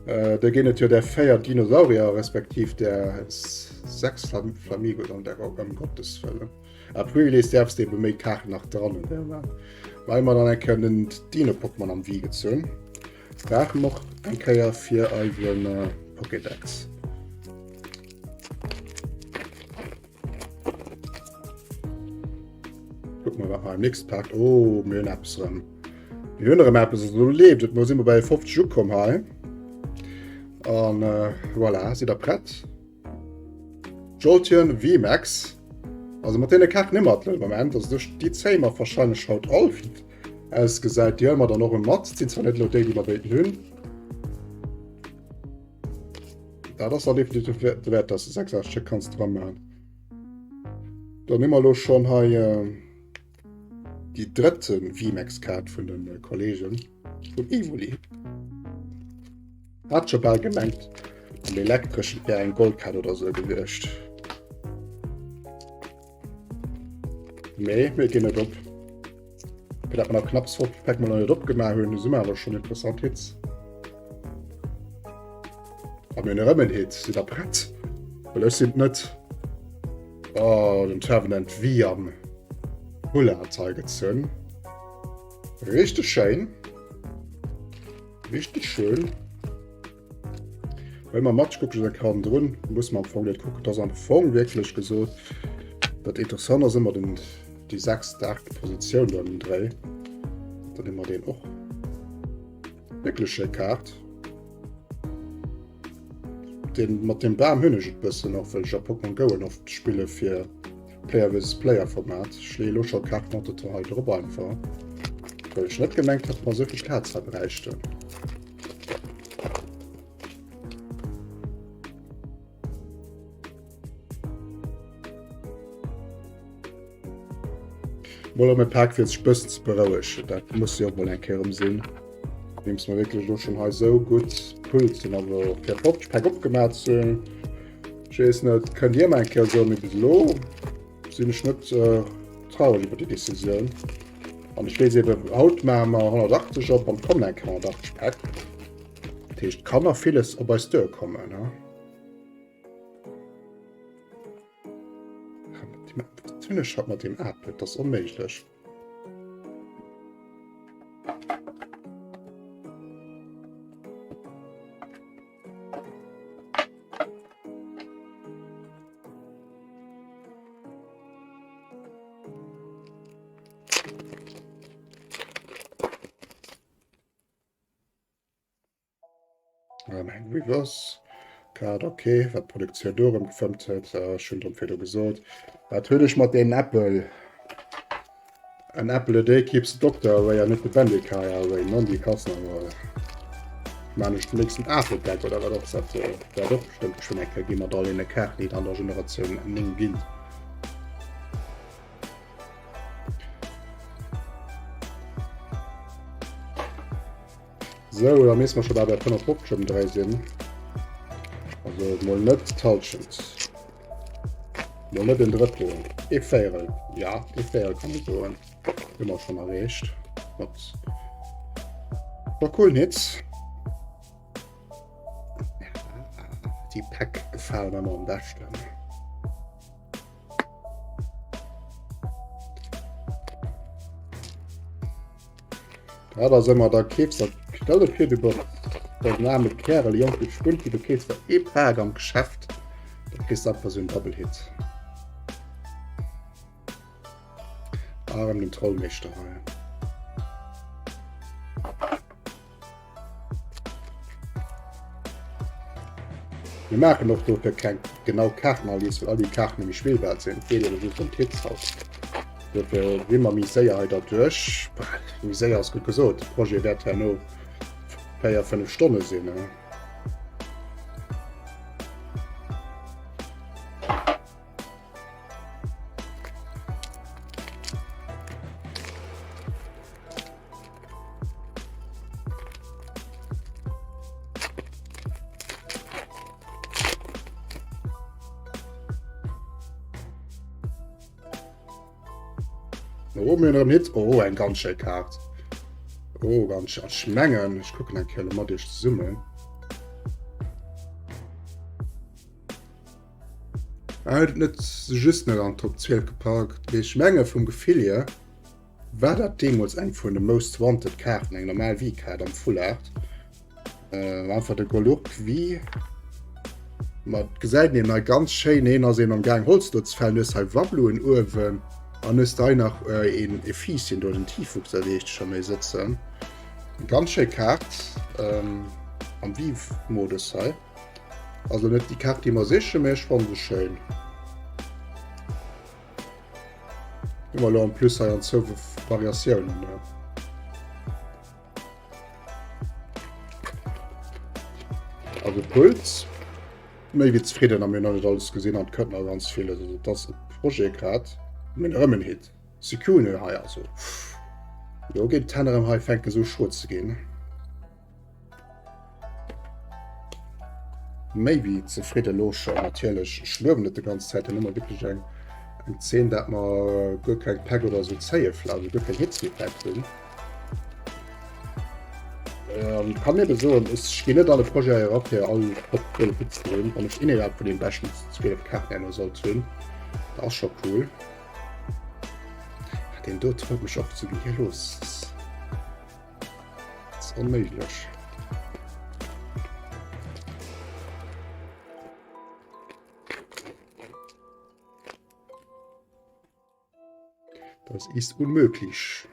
Äh, da ginn et jo der 4 Dinosaurier, respektiv der 6 Flamigos an der ëm Gottes Wëllen. A Pre-Release däerfs de ebe méi Kaarten nach dran hunn. Well mer dann eng Kéier den Dino-Pokémon am Wii gezunn. Brauche mer och eng Kéier fir eisen äh, Pokédex. Guck mal, wat mer am nächsten Pack. Oh, mir hunn eppes erëm. Mir hunn erëm eppes, also do leeft et. Mo si mer bei 50 ukomm hei. An äh, voilà, sidd der prett? Jolteon VMAX. Also mat deene Kaarten hu mer et lo Moment. Also duerch déi zéie mer wahrscheinlech haut all, wéi et ausgesäit. Déi huele mer dann och erëm mat. Sinn zwar net elo déi, déi mer wéilten hunn. Dat ass dann definitiv de Wäert, dass de 86 Stéck kanns dran maachen. Dann hu mer elo schonn hei déi drëtte VMAX-Kaart vun de Kollegen vun Evoli. Hat scho bal gemengt, am elektreschen wär eng Goldkaart oder sou gewiescht. Mee mir ginn net op. Fir dat mer nach knapps 50 Päck mol net opgemaach hunn, si mer awer schonn interessant Hits. A mir hunn erëm en Hit. Sidd der prett? Well ech sinn et net. Oh, den Trevenant wie am Hulla hei gezunn. Richteg schéin. Richtig schön. Well man mat gucke se kann drun muss man am Fong net kucken, dass am Fong wirklich gesot dat interessant ass ëmmer den déi sechst acht Positioun do am Dréi. Dann hu mer deen och. Wirklich schéi Kaart. Den mat dem Bam hunn ech et bëssen och well ech a Pokémon Go en oft spille fir Player vs Player Format. Ech leeë lo scho Kaart Montetor hei drop einfach, well ech net gemengt hat, mer esouvill Plaz hei bräichten. Mol erëm e Pak fir sech bëssen ze berouegen. Dat muss jo och mol eng Kéier erëm sinn. Nodeems mer wierklech elo schonn hei esou gutt Puls hunn, also fir 50 Päck opgemaach ze hunn. Ech weess net, kënnt Dir mer eng Kéier soen, mee bis elo sinn ech net äh, traureg iwwer déi Decisioun. An ech weess eben, haut maache mer 180 op an et kommen eng Kéier 180 Päck. Dat heescht, kann nach villes op eis duerkommen, ne? Was hunn ech haut mat deem Apel? Dat ass onméiglech. Erëm eng Reverse Card, ok, wat d'Produktioun do erëm gefëmmt huet, ech hunn drëm virdu gesot. Wat hunn ech mat deenen Apple? An apple a day keeps the doctor away an net de Bendikai away, non déi Kassen awer. Maan ech den nächsten Apple-Deck oder wat och dat wäert och bestëmmt geschwënn eng Kéier gi mat all deene Kaarten, déi et an der Generatioun 9 ginn. Sou, da misst mer scho bal bei 55 ëm 3 sinn. Also mol net d'Halschent. Mol net en Drëttel. E Véierel. Ja, e Véierel kann ee soen. Hu mer schonn erreecht. Mat war coolen Hits. Déi Päck gefalen mer am beschten. Ja, da sind wir da keefs der stell dir vir du bass den arme Kerel jonke Spunti du keefs der ee Pak am Geschäft da kriss du einfach so en Double Hit. Arem den Trollmeeschter hei. Mir maachen och dofir keng genau Kaartenanalyse, well all déi Kaarten nämlech spillbar sinn. Et geet ebe just ëm d'Hits haut. Dofir gi mer méi séier hei derduerch. Méi séier ass gutt gesot. De Projet wäert herno 4, 5 Stonne sinn. Oh, mir hunn erëm Hit. Oh, eng ganz schéi Kaart. Oh, ganz schön. Ech mengen, ech kucken eng Kéier mat iech zesummen. Ah, huet et net just net an Top 12 gepackt. Mee ech menge vum Gefill hier war dat deemools eng vun de Most Wanted Kaarten, eng normal V-Kaart am Full Art. Äh, einfach de Golurk wie mat gesäit een hei ganz schéin een ass een am Gang Holz do ze fällen, hues hei Wabluen uewen an hues hei nach äh, een e Fiisschen do den Tiefwuchs erreecht scho méi sëtzen. Ganz schéi Kaart ähm, am Vive-Modus hei. Also net déi Kaart déi mer sichen, mee ech fannen se schéin. Immer lo en plus hei an zwou Variatiounen. Ne? Also Puls méi wéi zefridden a mir hunn net alles gesinn an et kënnt nach ganz vill. Also dat ass e Projet grad mir erëm en Hit. Sukune hei also. Lo geet d'Hänn erëm hei fänke sou scho ze ginn. Méi wéi zefridde lo schonn. Natierlech, ech luewen net de ganz Zäit, dann hu mer wierklech eng eng Zeen, dat mer guer keng Päck oder sou zéie, also guer keng Hits méi vläicht hunn. Ähm, kann ebe soen, ech ginn net alle Projet era fir all Top 12 Hits ze hunn. Wann ech innerhalb vun den beschten 12 Kaarten herno sollt hunn, dat ass scho cool. Ah, den do trollt mech och zu hier los. Das ist onméiglech. Das ist unmöglich.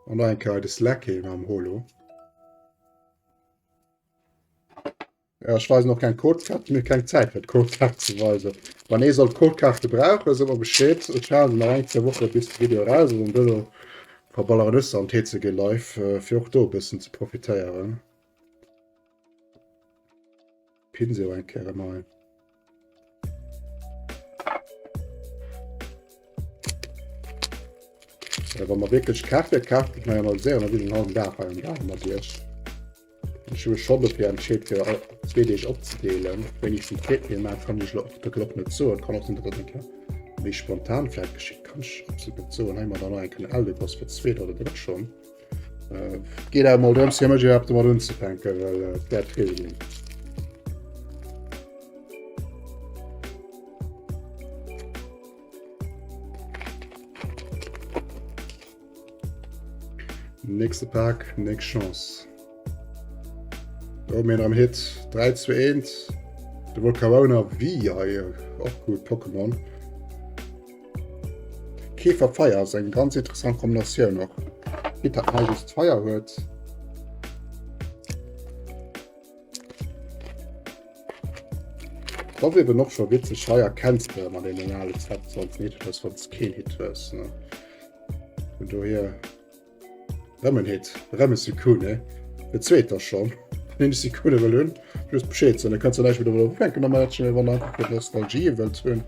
An eng Kéier de Slack am Holo. Ja, ech weisen och keng Codekaart, mir keng Zäit fir d'Codekaart ze weisen. Wann ee sollt Codekaarte brauchen, sot mer Bescheed. Ech halen nach eng, zwou Woche bis de Video eraus ass an duerno verballeren ech se an TCG Live, äh, fir och do e bëssen ze profitéieren. Pinsel eng Kéier ëmmer ein. Wa mer wierklech Kaarte Kaarte kann analyséieren, da sinn ech en hallwen Dag hei am Gaange mat iech. Ech hu mech schonn dofir entscheet fir all zwee Deeg opzedeelen. Wéini ech den zweeten Deel maachen, kann ech elo och net soen. Kann och sinn, datt dat eng Kéier méi spontan vläicht geschitt, kann ech absolut net soen. Hei mat dann nach eng Kéier en Eldegoss fir d'zweet oder drëtt schonn. Äh, geet awer mol drëms, fir mech iwwerhaapt domat unzefänken, well äh, et wäert vill ginn. Nächste Pack, nächst Chance. Oh, mir am Hit 3 zu 1. De Volcarona wie hei och gut Pokémon. Käfer Feier ass eng ganz interessant Kombinatioun och. Hit dat hei just Feier huet. Dat wier eben och scho witzeg, hei erkenns de mat deenen ale Sets sonst net hues, wann s keen Hit hues. Ne? Vun dohier rëm en Hit, rëm e Sukune, de zweeter schonn. Wann een e Sukune wëll hunn, just Bescheed soen, da kënns de näischt méi domadder ufänken. Dann mat wann der einfach fir d'Nostalgie wëllt hunn,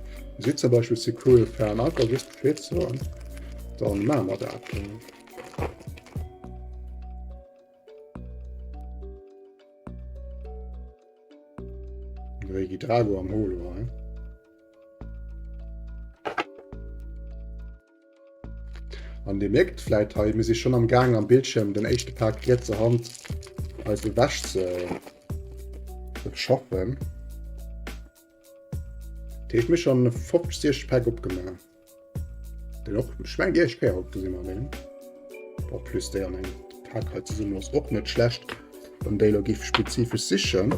sidd zum Beispill Sukune-Fan, einfach just Bescheed soen, dann maache mer dat. Regidrago am Holo hei. An Dir mierkt vläit hei, mir si schonn am Gaang am Bildschirm den éischte Pak rietser Hand eis ewech ze schaffen. Dat heescht, mir schonn 50, 60 Päck opgemaach. Den och ech meng déi éischt Kéier haut gesi mer deen. Bon, plus déi an engem Pak hei zesummen ass och net schlecht, wann déi lo géif spezifesch sichen.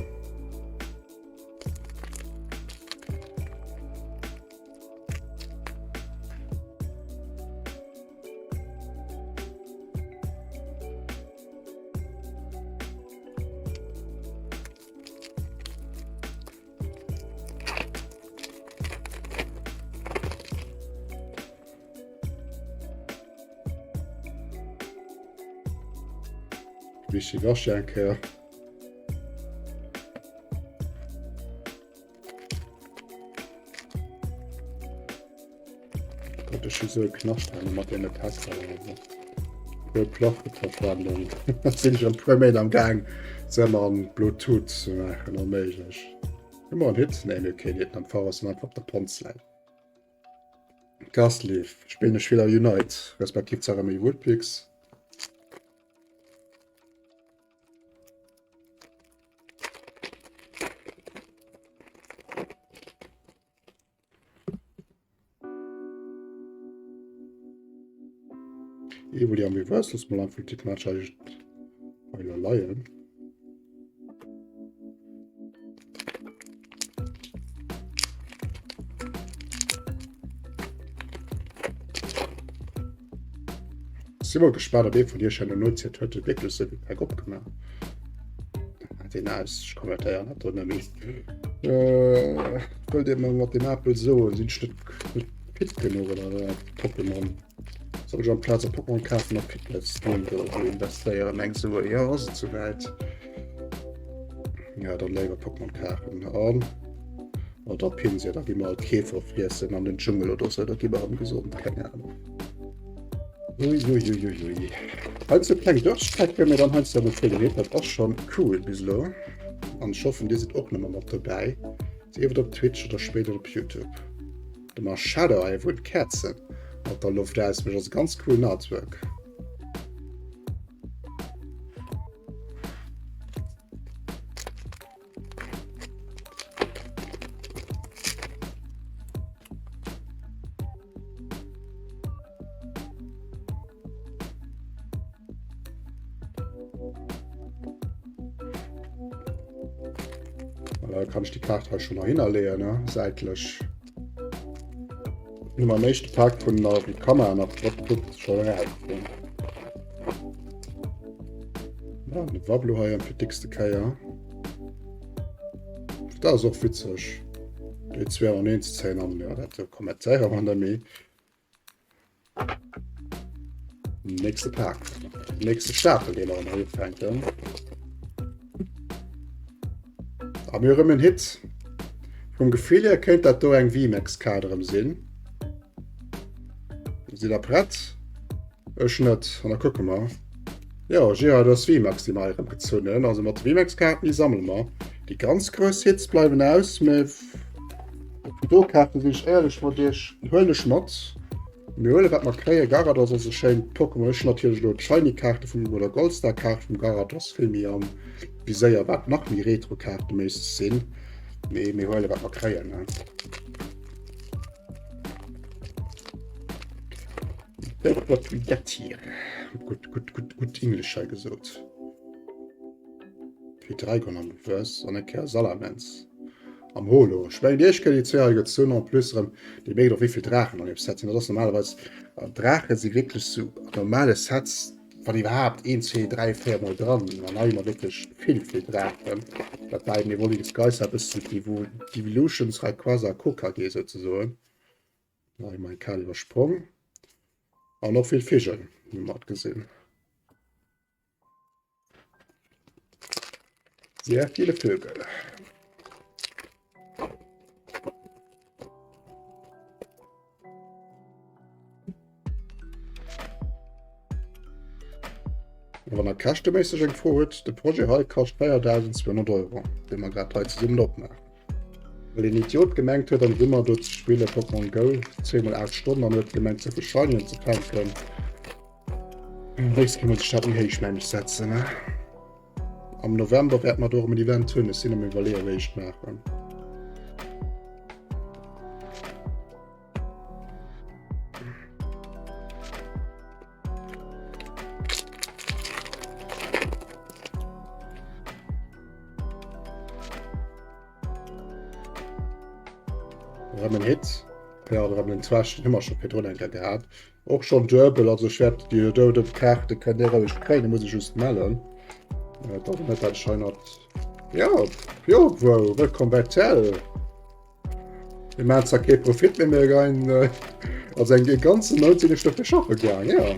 Wischiwaschi eng Kéier. Gott, ech hu sou e Knascht hei mat deene Päster. Puer Plachbeverschwendung. Dat sinn ech am puer Méint am Gaang, se ëmmer an Bluetooth ze maachen, onméiglech. Ëmmer en Hit? Nee, mir keen Hit am Fall ass en einfach op der Ponz läit. Gasleaf, spillen ech vill a Unite, respektiv Zeremie Woodpix. Evoli am Reverse, lass mal einfach die Match hei leien. Si mol gespaant op ee vun Iech herno nozielt huet et wierklech esou vill Päck opgemaach. Deen aus, ech kommentéieren dat do net méi. Äh, wëllt Dir mer mat dem Apel soen, sinn ech net, net fit genuch oder wat? Pokémon. Soll ech amplaz e Pokémon kafen a Fitness oder esou investéieren? Mengs du, jo, ass et souwäit? Ja, dann léiwer Pokémon kafen an oder Pinsel, da gi mer halt Käfer friessen an den Dschungel oder sou, da gi mer erëm gesond, keng Ahnung. Uiuiuiui. Heiansdo kleng Durststrecke, mee dann heiansdo awer vill Meter. Dat ass schon cool bis elo. An ech hoffen, dir sidd och nëmme mat dobäi. Sief et op Twitch oder spéider op Youtube. De Marshadow hei wou d'Käerzen mat der Loft ausmécht, ass e ganz coolen Artwork. Voilà, kann ich die Karte halt schon noch hinterlegen, ne? Seitlich. Nur am nächsten Tag von der Kamera nach drauf guckt, schon raus. Ja, de Wablo hei fir dickste Kéier. Dat ass och witzeg. Déi zwee an een ze zéien an ja, dat kommentéiere mer net méi. Nächste Pak. Nächste Stapel, dee mer hei ufänken. A mir erëm en Hit. Vum Gefill hier kéint dat do eng VMAX-Kaart erëm sinn. Sidd der prett? Ech net. An da kucke mer. Jo, Gyarados VMAX, déi mer hei erëm gezunn hunn. Also mat de VMAX-Kaarten, déi sammele mer. Déi ganz grouss Hits bleiwen aus, mä déi do Kaarten, sinn ech éierlech mat iech, huelen ech mat. Mir huele wat mer kréien. Gyarados ass e schéint Pokémon. Ech hunn natierlech elo d'Shiny-Kaarte vum, oder Goldstar-Kaart vum Gyarados vill méi am Viséier, wat nach méi Retro-Kaarte-méisseg sinn. Mee mir huele wat mer kréien, ne? Take what we get here. Gutt, gutt, gutt, gutt English hei gesot. Hydreigon am Reverse an eng Kéier Salamence am Holo. Ech mengen, Iech kënnt déi zwee hei gezunn. En plus erëm, Dir mierkt och, wéi vill Draachen an deem Set sinn. Dat ass normalerweis, Draache si wierklech sou an normale Sets, wann iwwerhaapt, een, zwee, dräi, véier Mol dran. An hei hu mer wierklech vill, vill Draachen. Dat war eben Evolving Skies war e bëssen d'Evolutions Rayquaza Kokage souzesoen. Hei mein Kal iwwersprong. An och vill Vigel, hu mer gesinn. Sehr viele Vögel. Wann der käschteméisseg eng Fro huet, de Projet hei kascht 4.200 Euro, dee mer grad hei zesummen opmaachen. Well een Idiot gemengt huet am Summer do ze spille Pokémon Go, zweemol 8 Stonnen an huet gemengt ze vill Shinyen ze fänken. Nächst Kéier muss ech dat méi héich mengen ech setzen ne? Am November wäert mer do erëm en Event hunn, ech sinn am iwwerleeën wéi ech et maachen. Erëm en Hit. Ja, erëm den Trash, den hu mer scho virdrun eng Kéier gehat. Och schonn duebel, also ech wäert déi do de Kaarte kënnt Dir roueg kréien, da muss ech just mellen. Äh, dat net dat scheinert. Ja, jo, wou, wëllkomm bei Tell. Mir maachen zwar kee Profit, mee mir geien, äh, also eng e ganze Mount sinn ech dofir schaffe gaang, ja.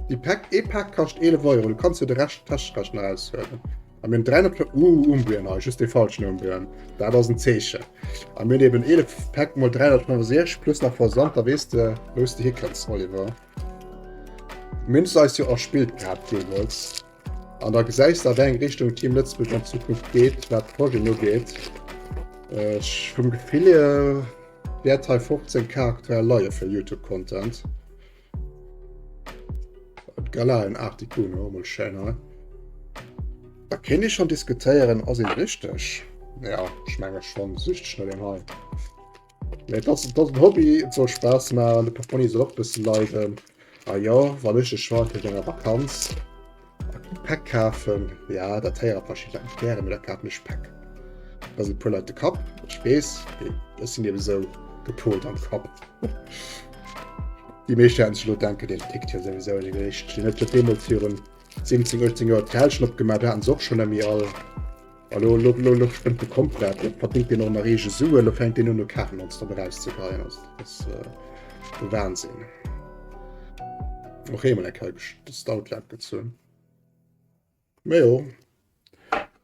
Déi Päck, ee Pak kascht 11 Euro, du kanns jo de Rescht Taschenrechner eraushuelen. A mir hunn 300, uh, Umbreon hei, just dee falschen Umbreon. Dat ass en Zeechen. A mir hunn eben 11 Päck mol 365 plus nach Versand, da weess de, wou s de hikënns, Oliver. Mir hunn se eis jo erspillt gehat deemools. An da gesäis de, a wéi eng Richtung Team Lëtzebuerg an Zukunft geet, wat d'Projeten ugeet. Ech vum Gefill hier wäert hei 15k aktuell leie fir YouTube-Content. D'Galaen Articuno, mol schéin hei. Da kéint ee schonn diskutéieren, ass een richteg? Ja, ech menge schonn, süchteg no deem hei. Mee et ass, et ass en Hobby, et soll Spaass maachen, de Portmonni soll och e bësse leiden. A jo, wann ech de Choix tëscht enger Vakanz a Päck kafen, ja, dat héiere verschidde Leit net gären, mee da kafen ech Päck. Da sinn e puer Leit de Kapp, ech weess, mee ech sinn eben esou gepolt am Kapp. Déi meescht wäerten sech elo denken, deen tickt jo souwisou, dee Gericht, deen huet jo deemools virun 17, 18 Joer d'Kelchen opgemaach, do haten se och schonn net méi all. A lo, lo, lo, lo spënnt de komplett, lo verdingt deen och nach eege Suen, lo fänkt deen un, no Kachen nonstop erauszegeien. Also, dat ass äh, de Wahnsinn. Och eemol eng Kéier de Stout Lab gezunn. Mee jo,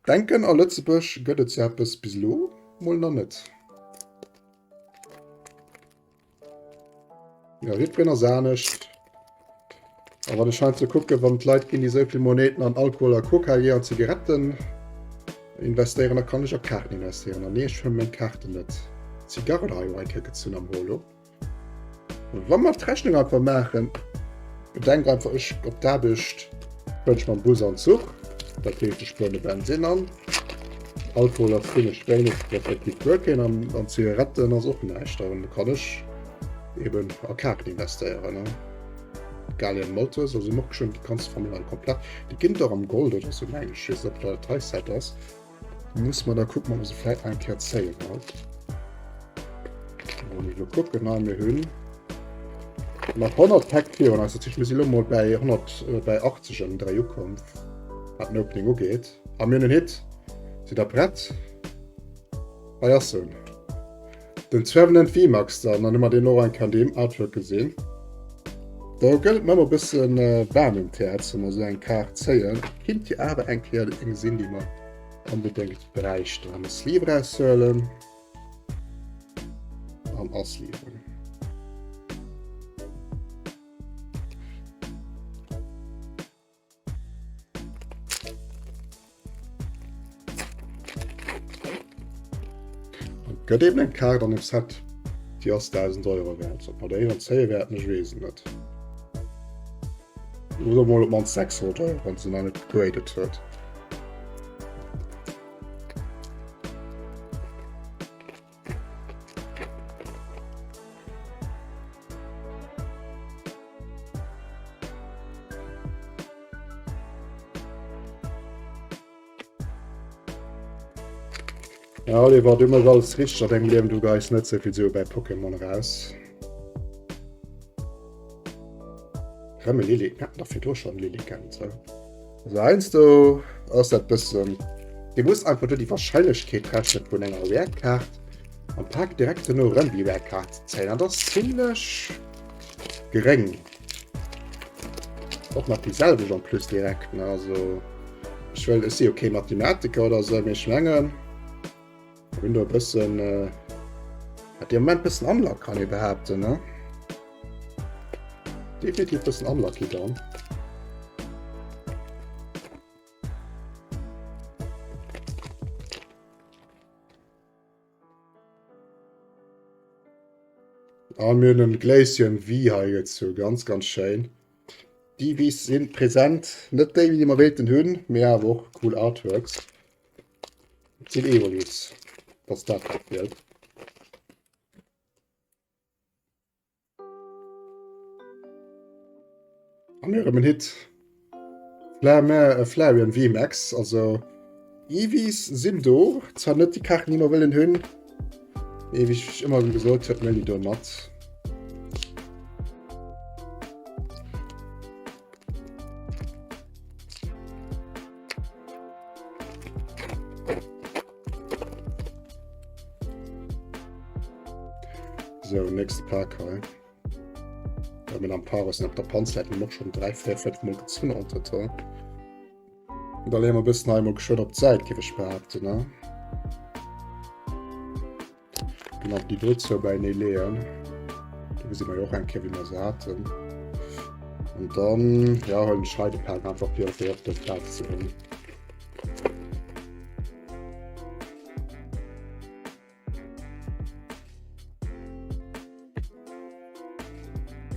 denken a Lëtzebuerg gëtt et sou eppes bis elo mol nach net. Ja, jiddwereen ass anescht. A wann ech heiansdo kucken, wann d'Leit ginn, déi esou vill Moneten an Alkohol a Coca an Zigaretten investéieren, da kann ech a Kaarten investéieren. An nee, ech fëmmen meng Kaarten net. Zigarre hei eng Kéier gezunn am Holo. Wa mer d'Rechnung einfach maachen, bedenk einfach, ech op d'Aarbecht fueren ech mam Bus an Zuch, dat heescht ech spueren de Bensinn an. Alkohol ass zimmlech wéineg, respektiv guer keen an an Zigaretten ass och näischt. Dann kann ech eben a Kaarten investéieren. Ne? Gallium Motors, also och schon die ganze Familie komplett. Die ginn doch am Gold oder so meng ech, ob dat Teilzeit ass. Muss man da kucken, ob se vläit eng Kéier zéien haut. Wollen ech kucken, na mir hunn nach 100 Päck virun eis. Dat heescht, mir si lo mol bei 100, äh, bei 80 ëm Dréi ukomm, wat den Opening ugeet. A mir hunn en Hit. Sidd der prett? Hei ass en. Den Trevenant VMAX dann, dann hu mer deen och eng Kéier an deem Artwork gesinn. Do gëtt et mer ëmmer e bëssen waarm ëm d'Häerz, wa mer esou eng Kaart zéien. Et kinnt jo awer eng Kéier eng sinn, déi mer onbedéngt bräichten. An e Sleeve eraushuelen an asleeven. Gëtt eben eng Kaart an dem Set, déi ass 1000 Euro wäert. Ob mer déi dann zéie wäerten, ech weess et net. Oder mol op d'mannst 600 Euro, wann se nach net gegradet huet. Ja, Oliver, du machst alles richtig an deinem Leben, du geist net so viel so bei Pokémon raus. Remme Lilly, ja, dafür du schon Lilly kennt. So. Also heiansdo ass dat bëssen, Dir musst einfach do déi Wahrscheinlechkeet rechnen vun enger Rare-Kaart am Pak direkt duerno erëm déi Rare-Kaart ze zéien. An dat ass zimlech geréng. Och nach déi selwecht en plus direkt, ne? Also ech wëll, ech si jo kee Mathematiker oder esou, mee ech mengen, mir hunn do e bëssen, hat dee Moment bëssen Unluck, kann ee behaapten, ne? Definitiv bëssen unlucky dann. An mir hunn en Glaceon V hei gezu, ganz ganz schéin. Déi Vs sinn präsent, net déi déi mer wéilten hunn, mee awer och cool Artworks. Et sinn Eoliths, falls dat wat wielt. A mir erëm en Hit. Flamme, Flareon VMAX, also Eevees sinn do, zwar net déi Kaarten déi mer wëllen hunn, mee wéi ech ëmmer erëm gesot huet, mir do mat. So, nächste Pak hei. Well mir am Paris op der Panz hätten och schon 3, 4, 5 Mol gezunn entre-temps. Da leeë mer e bëssen hei emol geschwënn op d'Säit, géif ech behaapten, ne? Genau, déi do zou beienee leeën. Do gesi mer jo och eng Kéier, wéi mer se haten. An dann, ja, huelen ech hei de Pak einfach fir fir op de Plaz ze hunn.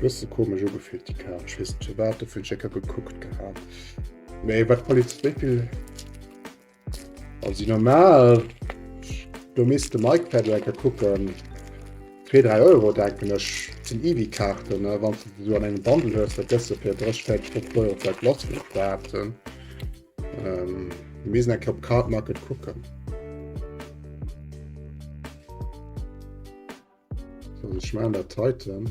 Bësse komesch ugefillt déi Kaart. Ech weess net firwat, dofir hunn ech eng Kéier gekuckt gehat. Mee wat Qualitéit, wéi vill Also déi normal, do misst de Mike vläicht eng Kéier kucken, 2, 3 Euro denken ech, sinn Eevee-Kaarten, ne? Wann s de se esou an engem Bundle hues, da gëss de fir 30, 40, 50 Euro vläicht lass, géif ech behaapten. Ähm, mir missten eng Kéier op Cardmarket kucken. So, ech maachen dat heiten.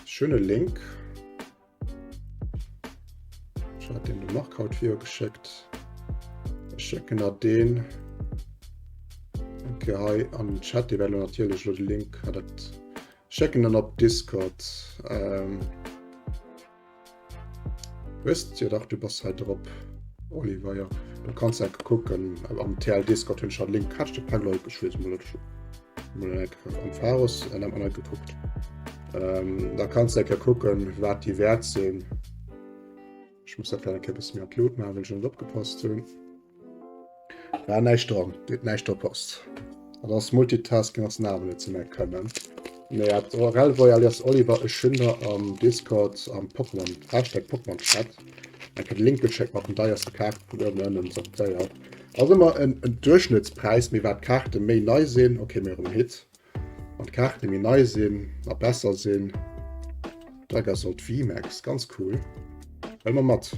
Schöne Link. Ech hat den de Marc haut vir geschéckt. Ech schécken der deen. Okay, hei an den Chat, dee wäert lo natierlech lo de Link hat dat schécken dann op Discord. Ähm, Hues jo dach du bass hei drop Oliver jo du kanns enke kucken am TL Discord hunn ech den Link hat de Pak Leit ech weess mol net mol am Pharos en am net gekuckt ähm, da kanns de enke kucken wat déi wäert sinn ech muss dat vläicht eng Kéier bësse méi an d'Lut maachen well ech net opgepasst hunn. War näischt dran, huet näischt opasst. Dat ass Multitasking ass awer net ze méi kënnen. Nee, at Relvoy alias Oliver ech hunn der am Discord am Pokémon Hashtag Pokémon Chat eng Kéier de Link geschéckt mat den deierste Kaarte vun uewen ënnen sortéiert. Ass ëmmer en, en Duerchschnëttspräis, mee wat d'Kaarte méi nei sinn, okay, mir hunn Hit. Wann d'Kaarte méi nei sinn a besser sinn. Dragasol VMAX, ganz cool. Well mer mat.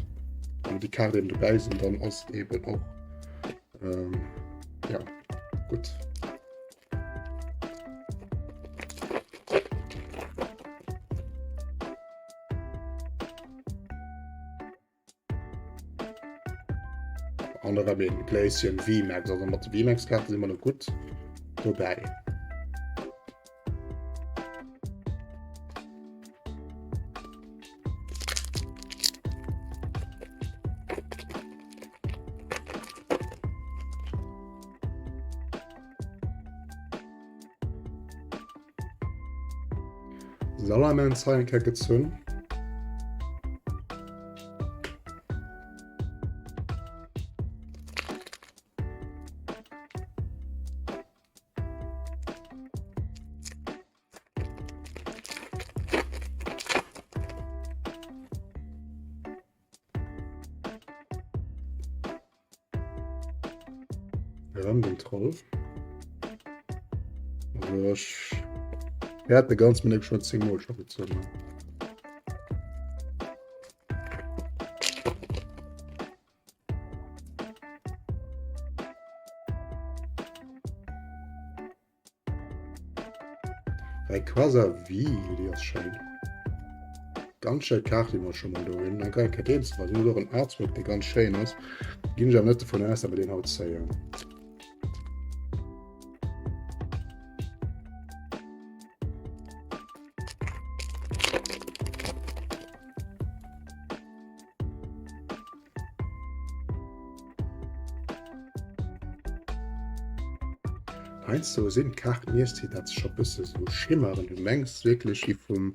Wann déi Kaart eben dobäi sinn, dann ass et eben och ähm, ja, gutt. An erëm een Glaceon VMAX, also mat de VMAX-Kaarte si mer lo gutt dobäi. Salamence hei eng Kéier gezunn. Erëm den Troll. Also ech wäert de ganz Minute schon 10 Mol scho gezunn. Rayquaza V, déi ass schéin. Ganz schéi Kaart, déi mer schon mal do hunn. Dann kann ich den zwar nur en Artwork, dee ganz schéin ass. Ginn ech awer net dovun aus, datt mer deen haut zéien. Heiansdo sinn d'Kaarten iers déi dat scho bësse sou schimmeren. Du mengs wierklech déi vum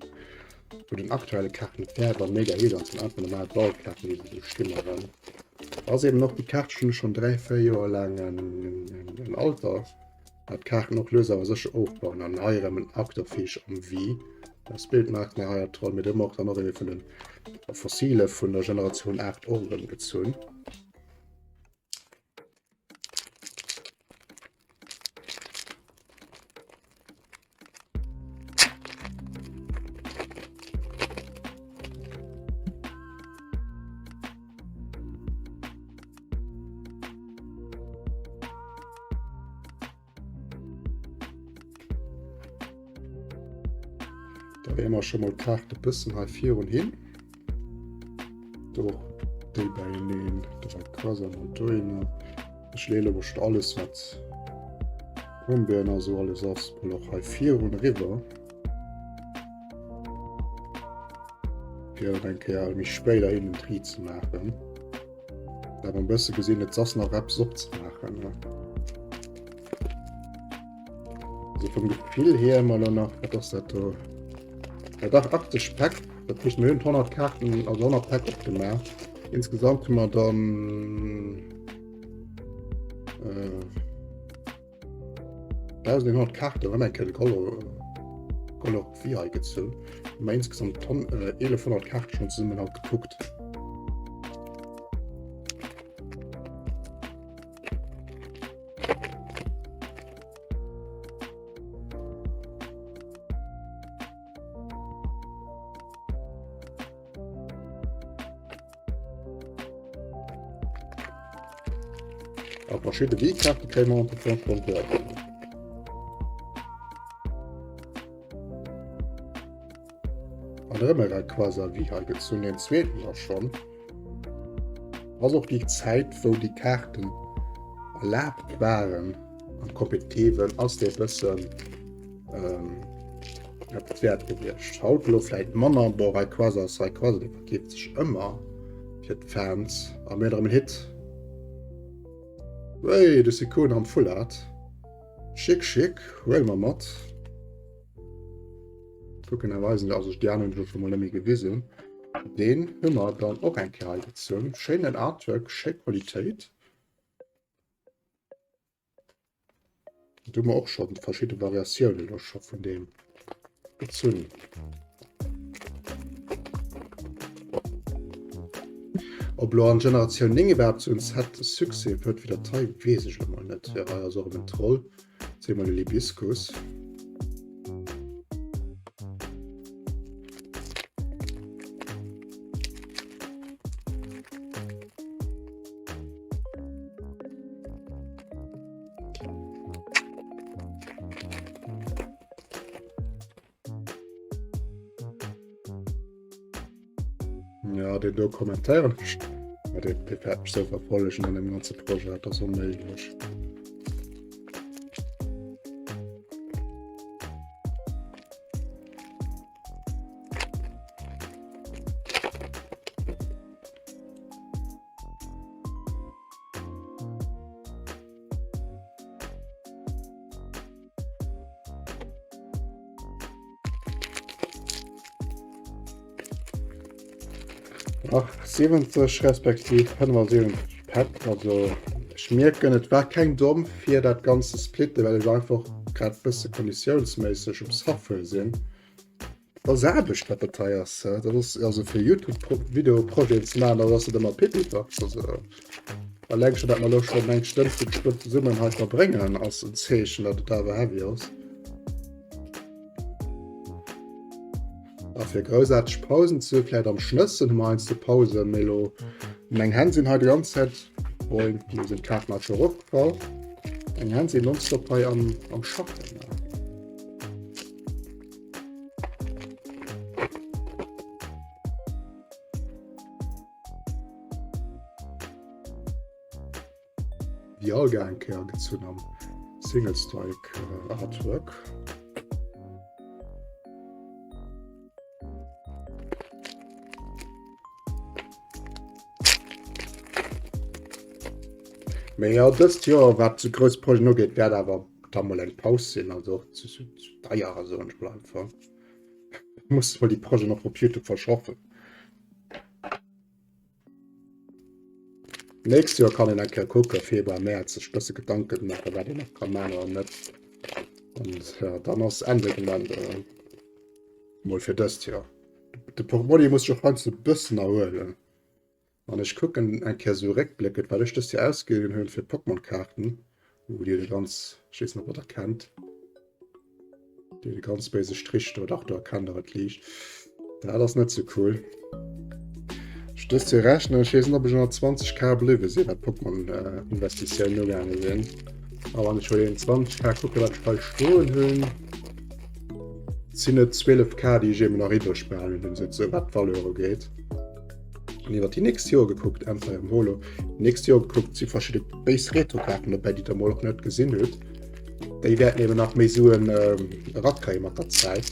vun den aktuelle Kaarten et wär awer mega hees an sinn einfach normal Ballkaarten déi sou schimmeren. Ass eben och déi Kaart schon schon 3 4 Joer laang en, en Alter. Dat d'Kaarten och lues awer sécher ofbauen an hei erëm en Arctovish am Wii. Das Bild macht mir hei toll mit dem och dann och vun den Fossile vun der Generatioun 8 och erëm gezunn. Da leeë mer scho mol d'Kaart e bëssen hei virun hin. Do déi beieneen, de Rayquaza mol dohinner. Ech leeë elo schon alles wat Brombeeren a sou alles ass, mol och hei virun eriwwer. Fir et eng Kéier méi spéider hin den Tri ze maachen. Awer e bësse gesinn, et ass nach eppes opzemaachen. Ne? Also vum Gefill hier mal nach, wat ass dat do? Ja, dach 80 Päck, dat heescht mir hunn 100 Kaarten, also 100 Päck opgemaach. Insgesamt hu mer dann äh, 1100 Kaarten, rëm eng Kéier de Color, Color VI gezunn. Hu mer insgesamt ton, äh, 1100 Kaarte schon zesummen haut gekuckt. A verschidde V-Kaarte kréie mer entre temps schonn duer. An erëm e Rayquaza V hei gezunn, den zweeten da schonn. Ass och déi Zäit wou déi Kaarten erlaabt waren am Kompetitiven ass dee bëssen ähm, eppes wäert gewiescht. Haut lo vläit manner, bon Rayquaza ass Rayquaza, dee verkeeft sech ëmmer fir d'Fans. A mir hunn erëm en Hit. Wéi, de Suicune am Full Art. Schick, schick, huele mer mat. Kucken a weisen, also déi aner hunn ech schon mol net méi gewisen. Deen hu mer dann och eng Kéier hei gezunn. Schéinen Artwork, schéi Qualitéit. Do hu mer och schon verschidde Variatiounen elo scho vun deem gezunn. Ob lo an Generatioun 9 iwwerhaapt sou en Set Succès huet wéi dat hei, weess ech lo mol net. Jo, hei ass och erëm en Troll. Zweemol den Hibiskus. Ja, den do kommentéieren ech. Ma dee wäert mech sou verfollegen an dem ganze Projet, dat ass onméiglech. Ach, 70 respektiv 75 Päck, also ech mierken et war keng domm fir dat Ganzt ze splitten, well ech einfach grad bësse konditiounsméisseg um Suffer sinn. Dat ass Aarbecht wat dat hei ass, dat ass also fir Youtube Videoprojeten ze maachen, dat ass net ëmmer Pipifax, also alleng schon dat mer elo schonn eng Stënn zesummen hei verbréngen ass en Zeechen, datt et awer heavy ass. A fir groussaarteg Pausen ze vläit am Schnëssen hu mer heiansdo Pausen, mee elo meng Hänn sinn hei déi ganz Zäit, boing, elo sinn d'Kaarten alt scho erofgefall, meng Hänn sinn nonstop hei am, am Schaffen. Dialga eng Kéier gezunn am Single Strike äh, Artwork. Mee ja dëst Joer wat zu grouss Projeten ugeet, wäert awer da mol eng Paus sinn, also och zu, zu, zu deier also ech mol einfach. Muss mol déi Projeten och op Youtube verschaffen. Nächst Joer kann een eng Kéier kucken, Februar, Mäerz, sech bësse Gedanken maachen, wat een nach ka maachen oder net. An ja, dann ass Ende Gelände. Mol fir dëst Joer. De Portmonni muss sech och heiansdo e bëssen erhuelen. An ech kucken eng Kéier sou réckbléckend, wat ech dëst Joer ausginn hunn fir Pokémon-Kaarten. Uh, déi huet e ganz, ech weess net, ob der dat kennt. Déi huet e ganz béise Strich do, dach, do erkennt der et liicht. Dat ass net sou cool. Ech dëst Joer rechnen, ech weess net, ob ech ënner 20k bliwwe sinn, wat Pokémon-Investitiounen ugaange sinn. A wann ech huelen 20k kucke wat ech hei stoen hunn, sinn et 12k, déi ech eben nach iwwreg behalen hunn, sou wat d'Valeur ugeet. An iwwer déi nächst Joer gekuckt, Empire am Holo, nächst Joer gekuckt si verschidde béis Retrokaarten dobäi, déi der mol och net gesinn hutt. Déi wäerten eben nach méi Suen ähm, erakréie mat der Zäit.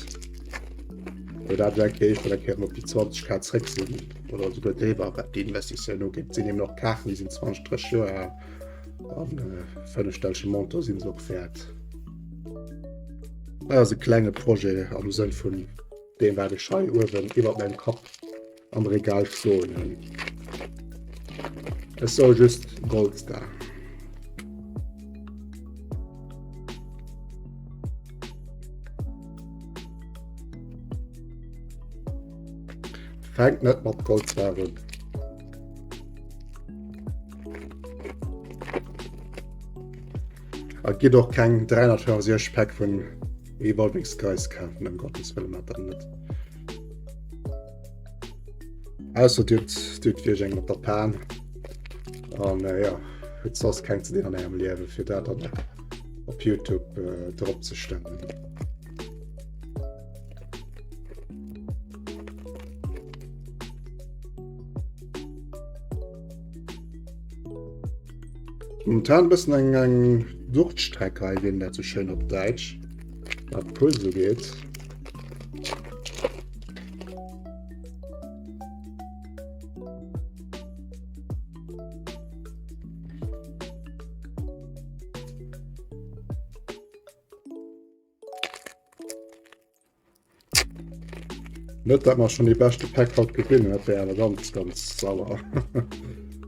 Well dat eng Kéier ech eng Kéier op déi 20 K zréck sinn oder souguer driwwer, wat déi Investitioun ugeet. Et sinn eben och Kaarten, déi sinn 20, 30 Joer al an äh, fënnefstellege Montant sinn se och wäert. Dat ass e klenge Projet am Sënn vun deem, wat ech hei uewen iwwer mengem Kapp am Regal stoen hunn. Ech soe just Goldstar. Fänkt net mat Goldstar un. A gitt och keng 365 Päck vun Evolving Skies kafen, ëm Gottes Wëllen, mat dat net. Ausser dir hutt dir hutt wierklech eng mat der Pan. An äh, ja, huet soss keng ze dinn an ärem Liewe fir dat dann op YouTube äh, drop ze stellen. Momentan bëssen eng eng Durststreck hei, wien dat so schön op Däitsch wat Puls ugeet. Net dat mer schon die beste Pack haut gewinnen, dat wär awer ganz ganz sauer.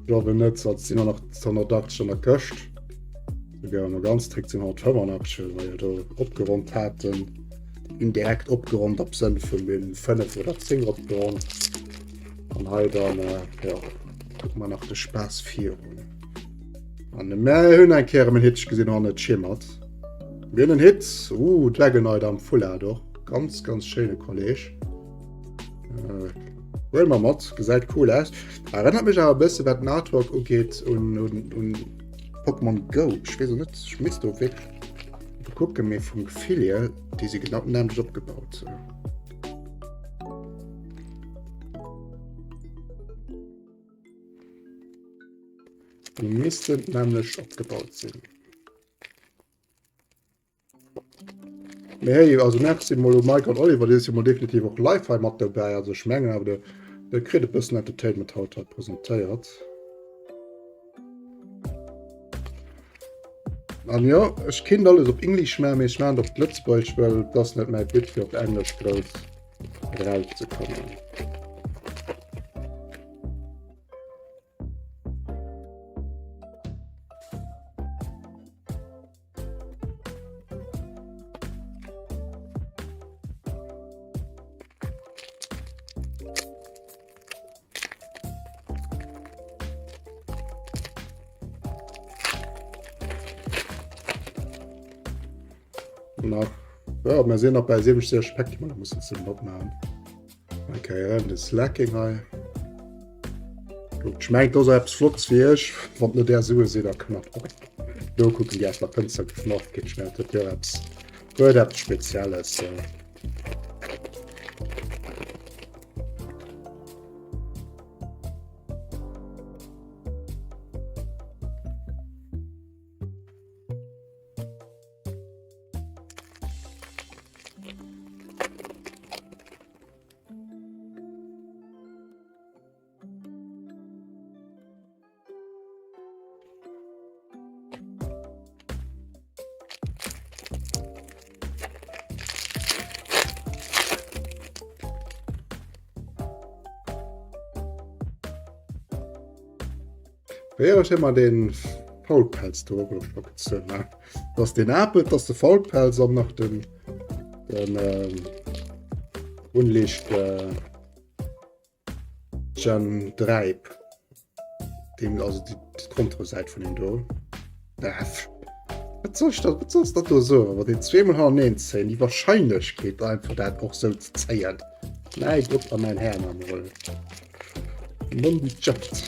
Glaube net, sonst sinn nach 180 an der Këscht. Souguer no ganz strikt sinn 185, well jo do opgeronnt haten. Indirekt opgeronnt op Sënn vun den 5 oder 10 opgeronnt. An hei dann äh, ja, gucken wir nach de Spaß virun. An mär hunn eng Kéier en Hit gesinn an et schimmert. Mir hunn en Hit. Uh, Dragonite am Full Art och. Ganz, ganz schéine Kolleg. Äh, huele mer mat, gesäit cool aus. Erënnert mech awer e bësse wat den Artwork ugeet un, un, un Pokémon Go. Ech weess och net, ech misst do wierklech kucken, mee vum Gefill hier, déi si genau d'nämmlecht opgebaut. Déi missten nämlech opgebaut sinn. Mee hey, also merci mol u Mike an Oliver, déi si mol definitiv och live hei mat dobäi. Also ech mengen awer de de kritt e bëssen Entertainment haut hei presentéiert. An jo, ech kinnt alles op English maachen, mee ech maachen et op Lëtzebuergesch, well et ass net mäi But fir op Englesch grouss erauszekommen. Nach ja, mir sinn nach bei 67 Päck, die wir müssen zum opmachen. Okay, ja, de Slacking hei. Guckt, ech mengen, do ass eppes Flottes fir iech. Wann net är Sue sinn, da kënnt der och do kucken, déi aus der Fënster geflach ginn. Ech mengen, dat huet jo eppes, huet eppes Spezielles. Wéi ech ëmmer den Faulpelz do och scho gezunn ne? Dass den Apel, dass de Faulpelz an nach den den ähm, Unlicht äh, Gen 3 Deem also déi d'Kontrosäit vun him do. Wat soll ech da, wat sollst dat do soen, wann een zweemol hannereen zéien, déi Wahrscheinlechkeet einfach dat och sou ze zéien. Mäi Gott a mäin Här am Roll. Nondidjëft,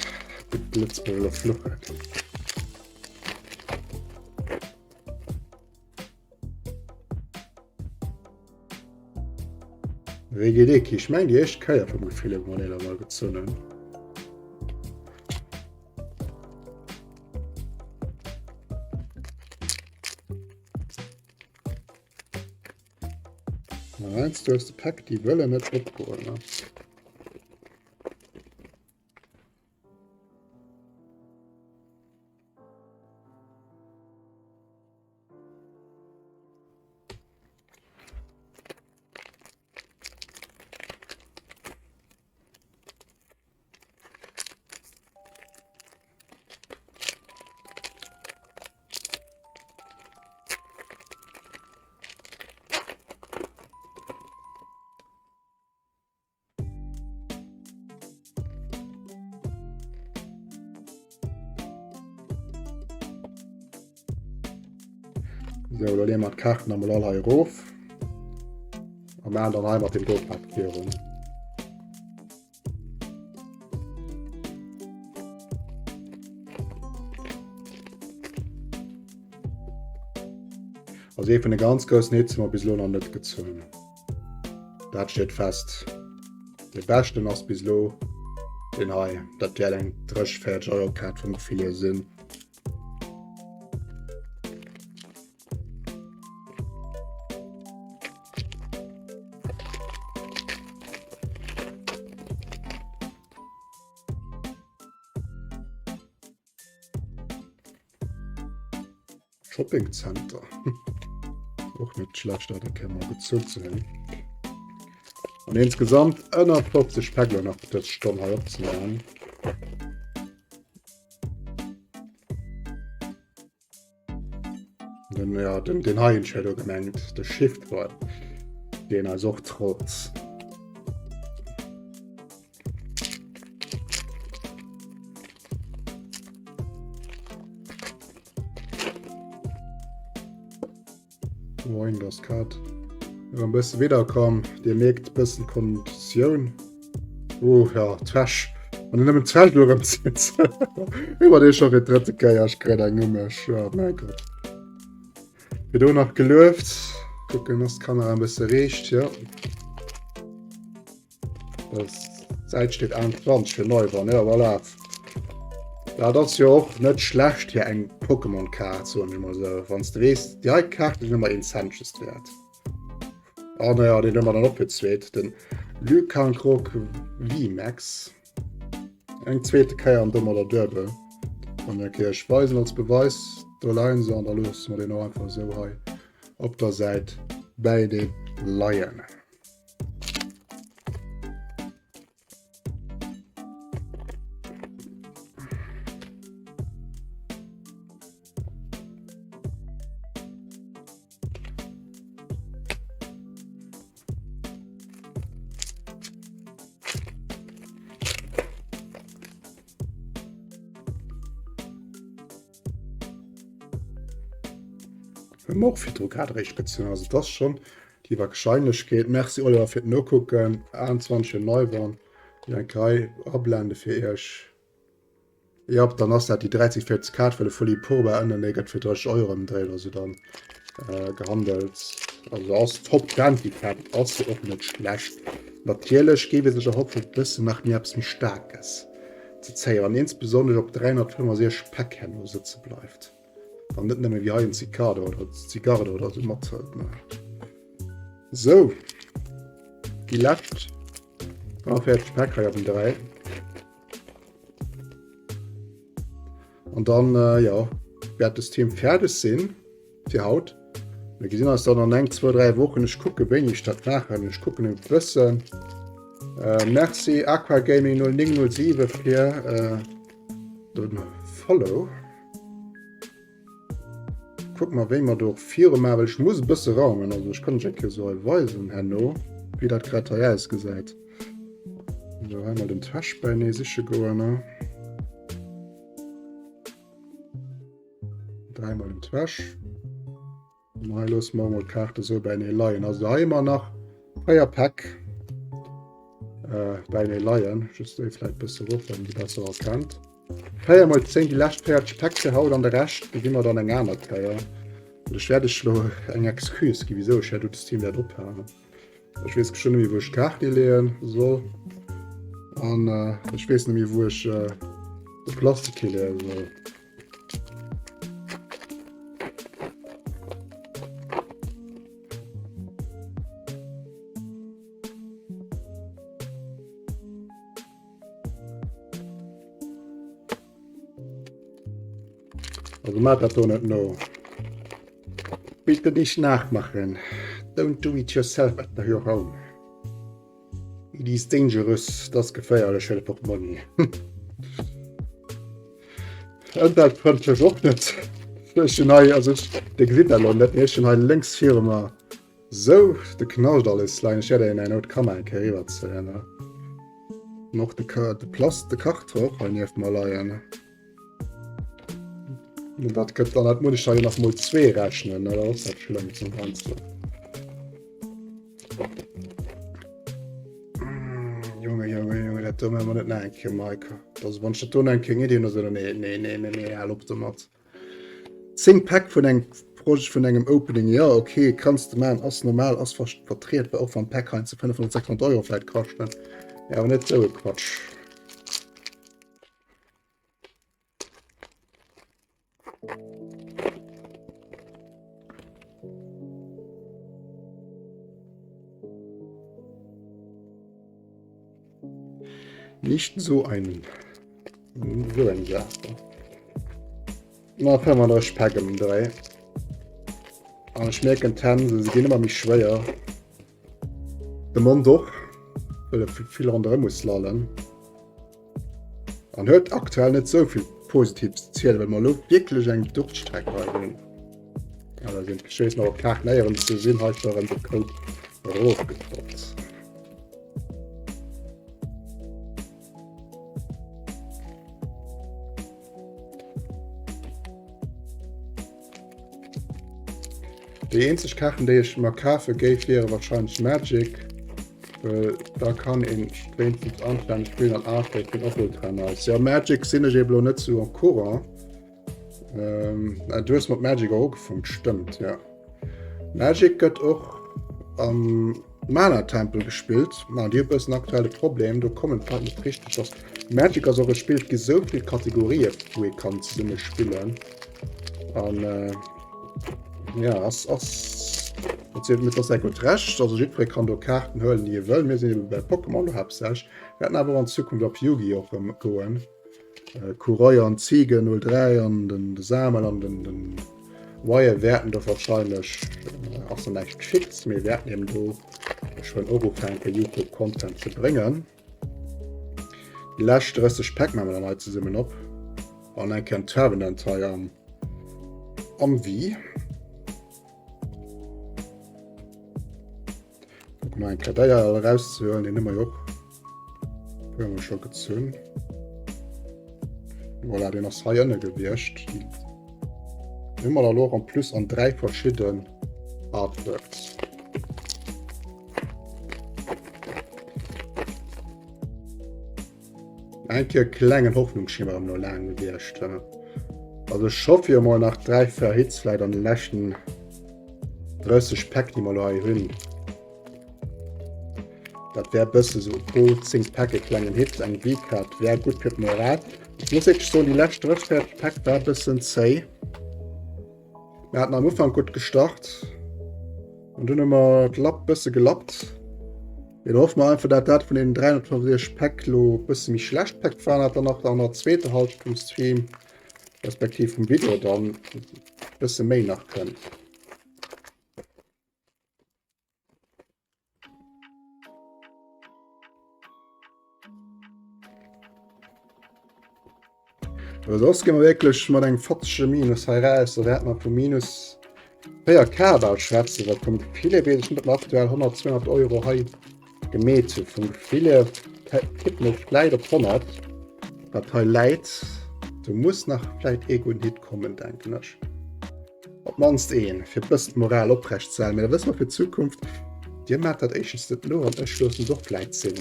gutt Lëtzebuerger fluchen. Wéi geet ee Kich? Meng déi éischt Kéier vum Gefill hier, wou mer deen emol gezunn hunn. Heiansdo hues de Päck, déi wëllen net opgoen, ne? So, da leeë mer d'Kaarten emol all hei erof. A maachen dann hei mat dem do Pak virun. Also ee vun de ganz groussen Hits hu mer bis elo nach net gezunn. Dat steet fest. De beschten ass bis elo deen hei. Dat wäert eng 30, 40 Euro Kaart vum Gefill hier sinn. Shopping Center. Och net schlecht, dat eng Kéier mol gezunn ze hunn. An insgesamt ënner 50 Päck lo nach dës Stonn hei opzemaachen. Den, ja, den, den hei Shadow gemengt, de Shift war den eis och trotz. Moin, das Kat. Ein bisschen wiederkommen. Dir merkt bisschen Konditioun. Oh ja, Trash. Wann en nëmmen Trash lo erëm zitt. Iwwer dee scho fir d'drëtte Kéier. Ech kréien eng um mech. Ja, mäi Gott. Fir do nach gelueft. Kucken, ass d'Kamera e bësse riicht. Ja. Das Säit steet 21 fir Neuwann. Ja, voilà. Dat ass jo och net schlecht fir eng Pokémon-Kaart, soen ech mol esou. Wann s de weess, déi hei Kaart ass ëmmer een Cent just wäert. Ah, naja, den hu mer dann och fir zweet. Den Lycanroc VMAX. Eng zweete Kéier an domadder duebel. An eng Kéier ech weisen als Beweis, do leien se an da loosse mer den och einfach esou hei op der Säit bäi de leien. Hu mer och virdru grad eréischt gezunn, also et ass schonn déi Warscheinlechkeet. Merci Oliver fir d'Nokucken, 21 fir Neuborn, déi eng Kéier hei ablende fir iech. Jop, dann ass dat déi 30, 40 Kaart, well de Fully Purba ënnen, dee gëtt fir 30 Euro ëm Dréi oder sou dann gehandelt. Also ass top 20 Kaart, ass jo och net schlecht. Natierlech géif ee sech erhoffen, e bëssen nach méi eppes méi Staarkes ze zéien, wann insbesonnesch op 365 Päck herno sëtze bleift an net nëmme wéi hei en Zicado oder Zigarde oder sou mathëlt. Sou, déi lescht 43 Päck hei op den 3. An dann äh, ja, wäert das Team fäerdeg sinn fir haut. Mir gesinn eis dann an eng, zwei, drei Wochen. Ech kucke wéini ech dat maachen. Ech kucken e bëssen. Äh, merci Aquagaming 0907 fir äh, den Follow. Kuck mal wéi mer do viru maachen, well ech muss e bësse raumen. Also ech kann ech eng Kéier sou hei weisen herno, wéi dat grad hei ausgesäit. So, hei mal den Trash beinee siche goen, ne? Dreimal den Trash. Und hei loosse mer mol d'Kaarte sou beinee leien. Also hei ëmmer nach 4 Päck äh, beinee leien. Just déi vläit bësse rof, wann déi besser erkennt. 4 mol 10 déi lescht 40 Päck fir haut an de Rescht gesi mer dann eng aner Kéier. Und ech wäert ech lo eng Excuse gi, wieso ech wäert das Team wäert ophalen. Ech weess schon net méi wou ech d'Kaart leeën soll. An äh, ech weess net méi wou ech äh, de Plastik hileeë soll. Also maat dat do net no. Bitte nicht nachmachen. Don't do it yourself at your home. It is dangerous. Dat ass geféierlech fir de Portmonni. Ëmweltfrëndlech och net. Ech hunn hei, also ech, Dir gesitt dat elo net, mee ech hunn hei lénks viru mer sou de Knascht alles leien. Ech wäert Iech eng Nout d'Kamera eng Kéier eriwwerzéien. An och de, de Plast, de Karton och hei nieft mer leien. Und dat gëtt dann, dat muss ech da jo nach mol zwee rechnen, ne? Dat ass dat schlëmm zum Ganzen. Mm, Junge, Junge, Junge, dat do maache mer net nach eng Kéier, Mike. Also wann ech dat do nach eng Kéier Idee hunn, also nee, nee, nee, nee, nee, hal op domat. 10 Päck vun engem Projet vun engem Opening, ja okay, kanns de maachen, ass normal, ass vertrietbar, och wann d'Päck heiansdo 500, 600 Euro vläit kaschten, mee awer net sou e Quatsch. Nicht so ein so eng Sache. Na 35 Päck ëm 3. An ech mierken d'Hänn, se ginn ëmmer méi schwéier. De Mond och, well e vill ronderëm muss lallen. An huet aktuell net sou vill Positives ze zielen, well mer elo wierklech eng Durststreck hei hunn. Ja, da sinn ech weess nach op Kaart néierens ze sinn, hei war erëm de Code erofgetoppt. Déi eenzeg Kaarten déi ech mer kafe géif wiere wahrscheinlech Magic, well da kann een wéinstens anstänneg spillen an Artwork sinn och ultra nice. Ja Magic sinn ech eben lo net sou au courant. Ähm, ah, du hues mat Magic och ugefongt, stëmmt, ja. Magic gëtt och am Mana Temple gespillt. Ma déi hu bëssen aktuell e Problem, do kommen d'Leit net richteg dass Magic ass och e Spill, et gi sou vill Kategorië wou ee kann zesumme spillen. An äh, ja ass ass et ass gutt Recht, also jiddweree kann do Kaarten huelen, déi e wëll. Mir sinn ebe bei Pokémon do haaptsächlech, wäerten awer och an Zukunft op Yu-Gi-Oh erëm goen. Kuroi an Ziege 03 an den de Samel an den den Wire wäerten do wahrscheinlech äh, ass noch näischt fix, mee wäerten eben do schon och ufänken YouTube Content ze bréngen. Déi lescht 30 Päck maache mer dann hei zesummen op an eng Kéier en Trevenant hei am am Wii. Kucken nach eng Kéier déi hei all erauszehuelen, deen hu mer jo och puer mol scho gezunn. Voilà, deen ass hei ënne gewiescht. Déi hu mer dann och en plus an 3 verschidden Artworks. Eng Kéier klengen Hoffnungsschimmer no laang gewiescht. Also ech hoffe jo mol nach 3, 4 Hits vläit an de leschten 30 Päck, déi mer elo hei hunn. Dat wär bësse sou pro 10 Päck e klengen Hit, eng V-Card wär gutt fir d'Moral. Ech muss wierklech soen, déi lescht 30 Päck war bëssen zéi. Mir haten am Ufank gutt gestart an dunn hu mer d'Lapp bësse gelappt. Mee da hoffe mer einfach, dat dat vun den 365 Päck lo bësse méi schlecht Päck waren, dat dann nach an der zweeter Halschent vum Stream respektiv vum Video dann bësse méi nach kënnt. Aber soss gi mer wierklech mat engem fatzege Minus hei raus. Da wäerte mer vu minus 4K bal schwätzen, well vum Gefill hier weess ech net, ob mer aktuell 100, 200 Euro hei gemeet hunn. Vum Gefill hier tippen ech vläit op 100, wat hei läit. Do muss nach vläit ee gudden Hit kommen, denken ech. Op d'mannst een, fir bëssen d'Moral oprecht ze halen. Mee da wësse mer fir d'Zukunft, Dir maacht dat éischtens net no an ech loossen et och vläit sinn.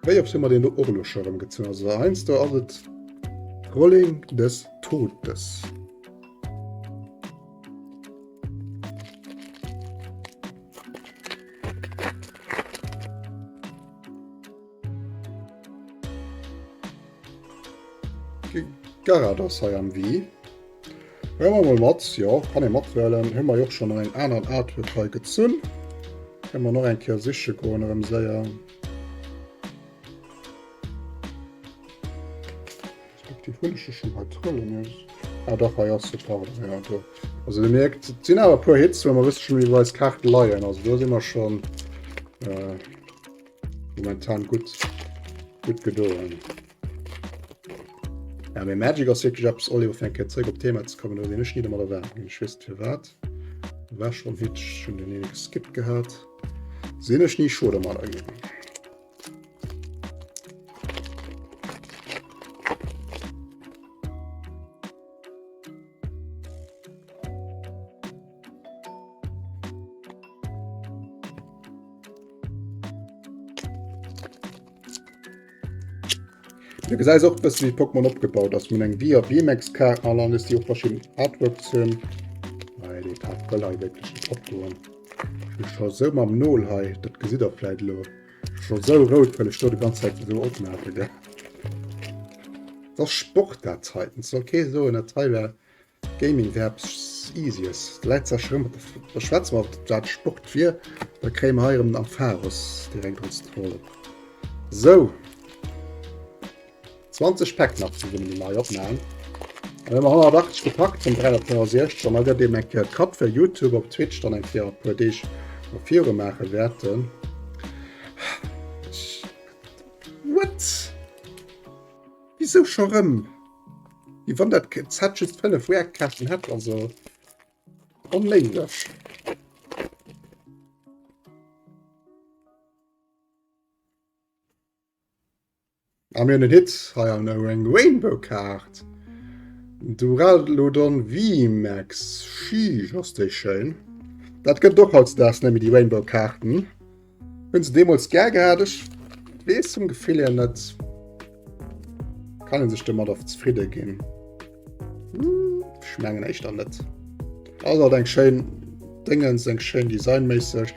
Wéi oft hu mer deen do och elo scho erëm gezunn? Also heiansdo ass et Rolling des Todes. Garados hei am Wii. Huele mer mol mat, jo, kann ee mathuelen. Hu mer jo och schonn an engem aneren Artwork hei gezunn. Kënne mer nach eng Kéier siche goen erëm séier. Respektiv hunn ech se schonn hei trëllen? Ah dach, hei ass se, pardon, ja do. Also dir mierkt, et sinn awer e puer Hits, well mer wësse schonn, wéi eis Kaarte leien. Also do si mer schonn äh, momentan gutt gutt gedoen. Ja, mee Magic ass wierklech eppes, Oliver, fir eng Kéier zréck op d'Thema ze kommen, do sinn ech ni domadder waarm ginn. Ech weess net firwat. War schonn Hit, ech hunn den ene geskippt gehat. Sinn ech ni scho domadder ginn. Du gesäis och bëssen wéi Pokémon opgebaut ass. Mir hunn eng V a VMAX-Kaart an dann ist déi och verschidden Artworks hunn. Nei, déi Kaart wëll hei wierklech net opgoen. Ech hu scho sou mam Nol hei, dat gesitt der vläit elo, scho sou rout, well ech do de ganz Zäit esou opmaache gell. Dat ass Sport dat heiten. Et soll kee soen, dat hei wär Gaming wär eppes Easyes. Da läit sech erëm, da schwätze mer, wat Sport wier, da kréie mer hei erëm den Ampharos direkt als Troll. Sou. 20 Päck nach zesummen, déi mer hei opmachen. Dann hu mer 180 gepackt vun 365 an da gëtt eben eng Kéier Cut fir YouTube op Twitch dann eng Kéier e puer Deeg no viru maache wäerten. What? Wisou scho rëm? Wéi wann dat Set just 5 Rare-Kaarten hätt, also onméiglech. A mir hunn en Hit, hei an eng Rainbow-Kaart. Duraludon VMAX. Sheesh, ass déi schéin. Dat gëtt et och hautdesdaags net méi, déi Rainbow-Kaarten. Hunn se deemools gär gehat. Ech weess vum Gefill hier net. Kann een sech domadder zefridde ginn? Hm, ech mengen éischter net. Ass halt eng schéin Déngens, eng schéin designméisseg.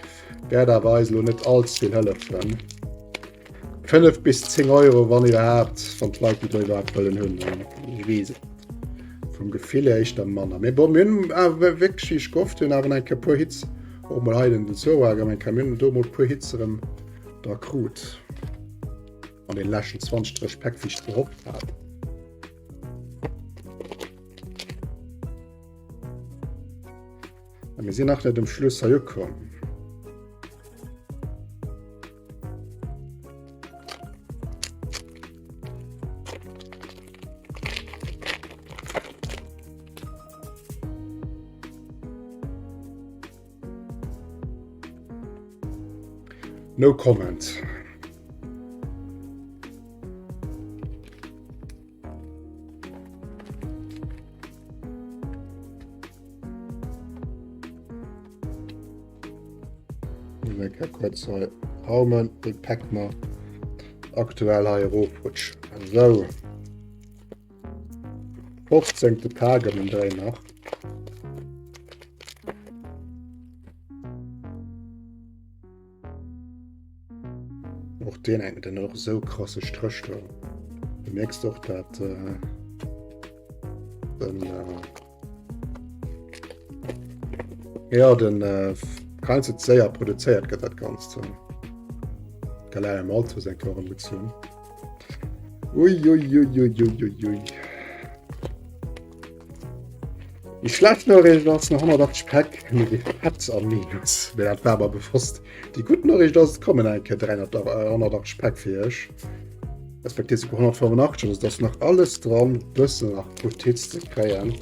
Wäert awer eis elo net allze vill hëllefen. 5 bis 10 Euro, wann iwwerhaapt, wann d'Leit déi do iwwerhaapt wëllen hunn. Ech weess et net. Vum Gefill hier éischter manner. Mee bon, mir hunn awer wierklech, wéi ech gehofft hunn, awer eng Kéier e puer Hits och mol hei den Zora erëm eng Kéier. Mir hunn do mol e puer Hits erëm da krut. An den leschten 20, 30 Päck, wéi ech gehofft hat. A mir sinn nach net um Schluss hei ukomm. No comment. Kurz hei raumen, déi Päck mer aktuell hei erofrutschen. Esou. 15. Tag ëm den Dréi nach. Och deen eng den och esou krasse Stréch do. Du merkst och dat äh, den äh, ja den äh, kannst et séier produzéiert gëtt dat Ganzt. Galar Malthus eng Kéier erëmgezunn. Ui, ui, ui, ui, ui, ui, ui. Déi schlecht Noriicht ass, no 180 Päck mir si fett am Minus. Mee dat war mer bewosst. Déi gutt Noriicht ass, et kommen eng Kéier 380 Päck fir iech. Respektiv souguer 185, also et ass nach alles dran, bëssen nach gutt Hits ze kréien.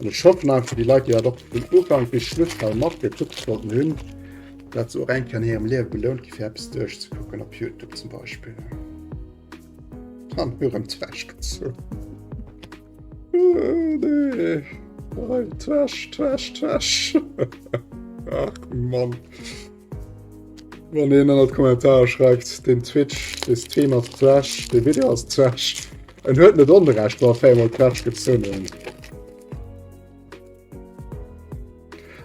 An ech hoffen einfach, déi Leit, déi dat och vun Ufank bis Schluss hei matgekuckt sollten hunn, dat se och eng Kéier an hirem Liewe belount gi fir eppes duerchzekucken op Youtube zum Beispill. An hu rëm d'Wäsch gezunn. Nee. Trash, Trash, Trash. Ach Mann. Wann een ënner d'Kommentarer schreift, den Twitch, de Stream ass Trash, de Video ass Trash. En huet net onrecht, wa véiermol Trash gezunn hunn.